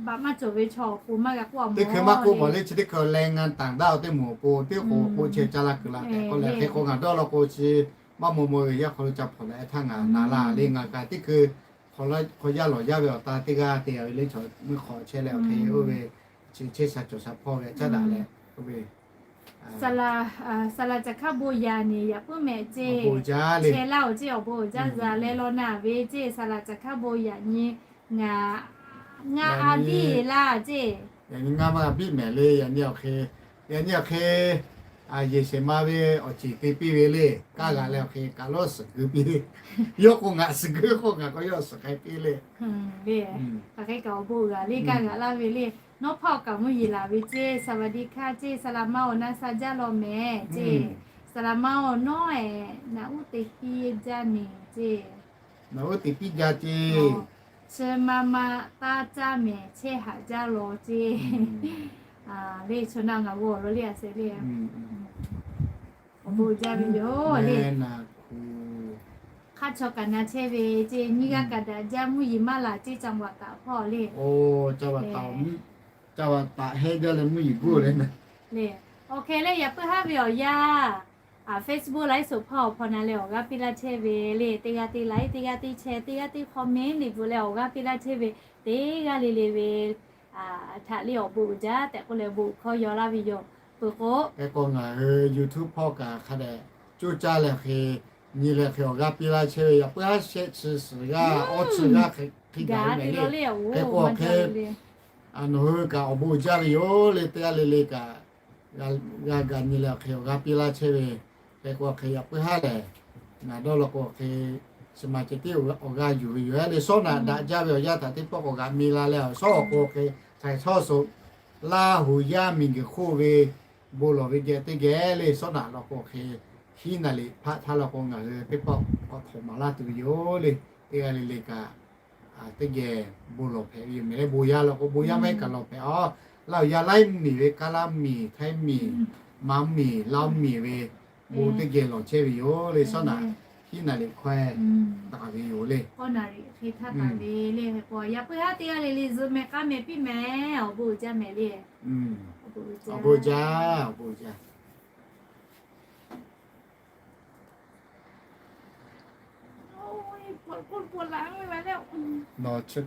baꞈ maˇ cawˬ ve chaw awˬ pon maˇ g'a k'oˆ a mawˬ. Teˇ hkui maˇ k'oˆ mawˬ le, chi teˇ hkui แรงงานต่างด้าว teˇ moˍ awˬ pon teˇ k'o k'o chehˇ caˇ laˇ kuiˬ laˇ tehꞈ k'oˆ leh, hk'e k'o ngaˬ dawˇ law k'o chi maˇ maw maw ve yaˇ hk'aw lo ca hpawnˬ leh htaˇ ngaˬ na laˇ le. Ngaˬ kaꞈ teˇ hkui hk'aw yaˇ lawˬ yaˇ ve awˬ ta teˇ g'aˇ te a ve le, chaw meuˇ hk'aw chehˇ leh awˬ hk'e oˇ ve chi chehˇ sha cawˬ sha hpawˇ ve caˉ daꞈ leh oˇ ve Saˍ laꞈ caˬ hkaˇ bon yaꞈ nyi yaꞈ puiˉ mehˍ ceˇ. Chehˇ laˇ-oˬ ceˇ, awˬ bon uiˍ jaˇ, za leh law naˬ ve ceˇ. Saˍ laꞈ caˬ hkaˇ bon yaꞈ nyi ngaˬ, ngaˬ a biˇ laˇ ceˇ. Yaꞈ nyi ngaˬ maˇ g'a biˇ mehˍ le. Yaꞈ nyi awˬ hk'e, yaꞈ nyi awˬ hk'e, yehˬ shehˍ ma ve awˬ ceˬ te piˇ ve le. Kaˇ g'aꞈ leh awˬ hk'e kaꞈ lawˇ suhˍ gui piˇ. Yawˇ k'o ngaˬ suhˍ gui k'o ngaˬ k'o yawˇ suhˍ k'ai piˇ le. Hk'aˬ hk'e kaꞈ awˬ bon g'aˬ le, kaˇ g'aꞈ laˇ ve le. Nawˉ hpaˇ awˬ kaꞈ mvuhˇ yeˬ laˬ ve ceˇ, สวัสดีค่ะ ceˇ, saˍ laꞈ ma-oˬ, na sha jaˇ law mehˍ ceˇ. Saˍ laꞈ ma-oˬ, nawˉ ehˍ naꞈ uˉ te piˇ jaˇ nehˬ ceˇ. Naꞈ uˉ te piˇ jaˇ ceˇ. Chi ma ma taˇ caˇ mehˍ, chehˇ haꞈ jaˇ law ceˇ. Le chaw na ngaˬ g'aw lo le a se le. Awˬ bon jaˇ ve yoˬ le. Aˉ chaw kaꞈ na chehˇ ve ceˇ, nyiˇ g'aˇ kaꞈ daꞈ jaˇ, mvuhˇ yeˬ maˇ laˬ ceˇ, จังหวัดตาก hpawˇ le. จังหวัดตาก hehˉ jaˇ leh mvuhˇ yeˬ guˇ le na le. Awˬ hk'e leh yaꞈ puiˉ haˉ ve awˬ yanˇ, Facebook ไลฟ์สด hpawˇ awˬ hpawˇ na leh awˬ g'aˇ piˇ laˇ chehˇ ve le. Teˇ g'aˇ teˇ like, teˇ g'aˇ teˇ share, teˇ g'aˇ teˇ comment liꞈ bvuhꞈ leh awˬ g'aˇ piˇ laˇ chehˇ ve, teˇ g'aˇ le le ve htaꞈ le awˬ bon uiˍ jaˇ tehꞈ k'oˆ leh bon hkawˇ yaw laˇ ve yoˬ. Peuˬ k'o, hk'e k'o ngaˬ hui YouTube hpawˇ kaꞈ hk'a dehꞈ coˇ caˇ leh hk'e, nyi leh hk'e awˬ g'aˇ piˇ laˇ chehˇ ve, yaꞈ puiˉ haˉ shehˆ chi suhˍ g'aˇ awˇ chi g'aˇ hk'e gaˬ ve le. Hk'e k'o hk'e nawˬ hui kaꞈ awˬ bon uiˍ jaˇ ve yoˬ le. Teˇ g'aˇ le le kaꞈ g'a gaˬ nyi leh awˬ hk'e awˬ g'aˇ piˇ laˇ chehˇ ve, hk'e k'o hk'e yaꞈ puiˉ haˉ lehˬ, ngaˬ dawˇ law k'o hk'e, chi ma ceh tiˉ awˬ g'aˇ yuˬ ve yoˬ le. Shawˉ naꞈ daꞈ jaˇ ve awˬ yanˇ htaꞈ teˇ pawˆ k'awꞈ g'aꞈ mi la leh, awˬ shawˉ awˬ k'o hk'e, htaiˍ htawˇ suh Laˇ huˍ yaˇ miˬguiˬ hk'oˆ ve bon lawˬ ve geh teˇ geh le, shawˉ naꞈ law k'o hk'e, hiˉ naˍ liꞈ hpaˆ htaˇ law k'o ngaˬ hui teˇ pawˆ k'awꞈ htawnˍ maˍ laˇ tuˬ ve yoˬ le. Teˇ g'aˇ le le kaꞈ teˇ geh bon lawˬ hpehꞈ ve yoˬ. Mehˍ leh bon yaˇ law k'o bon yaˇ maˇ heˆ kaꞈ lawˬ hpehꞈ a. Laˇ huˍ yaˇ laiˉ miˬ ve, Kaˇ laˇ miˬ, Htaiˇ miˬ, Manˇ miˬ, Laˇ miˬ ve bon teˇ geh lawˬ chehˇ ve yoˬ le. Shawˉ naꞈ hiˉ naˍ liꞈ hkawehˇ taˍ ve yoˬ le. Hk'e htaˇ taˍ ve le. Hk'e k'o yaꞈ puiˉ haˉ teˇ g'aˇ le le zuhꞈ mehˍ k'a mehˍ piˇ mehˍ, awˬ bon uiˍ jaˇ mehˍ le. Awˬ bon uiˍ jaˇ, awˬ bon uiˍ jaˇ. Nawˬ chi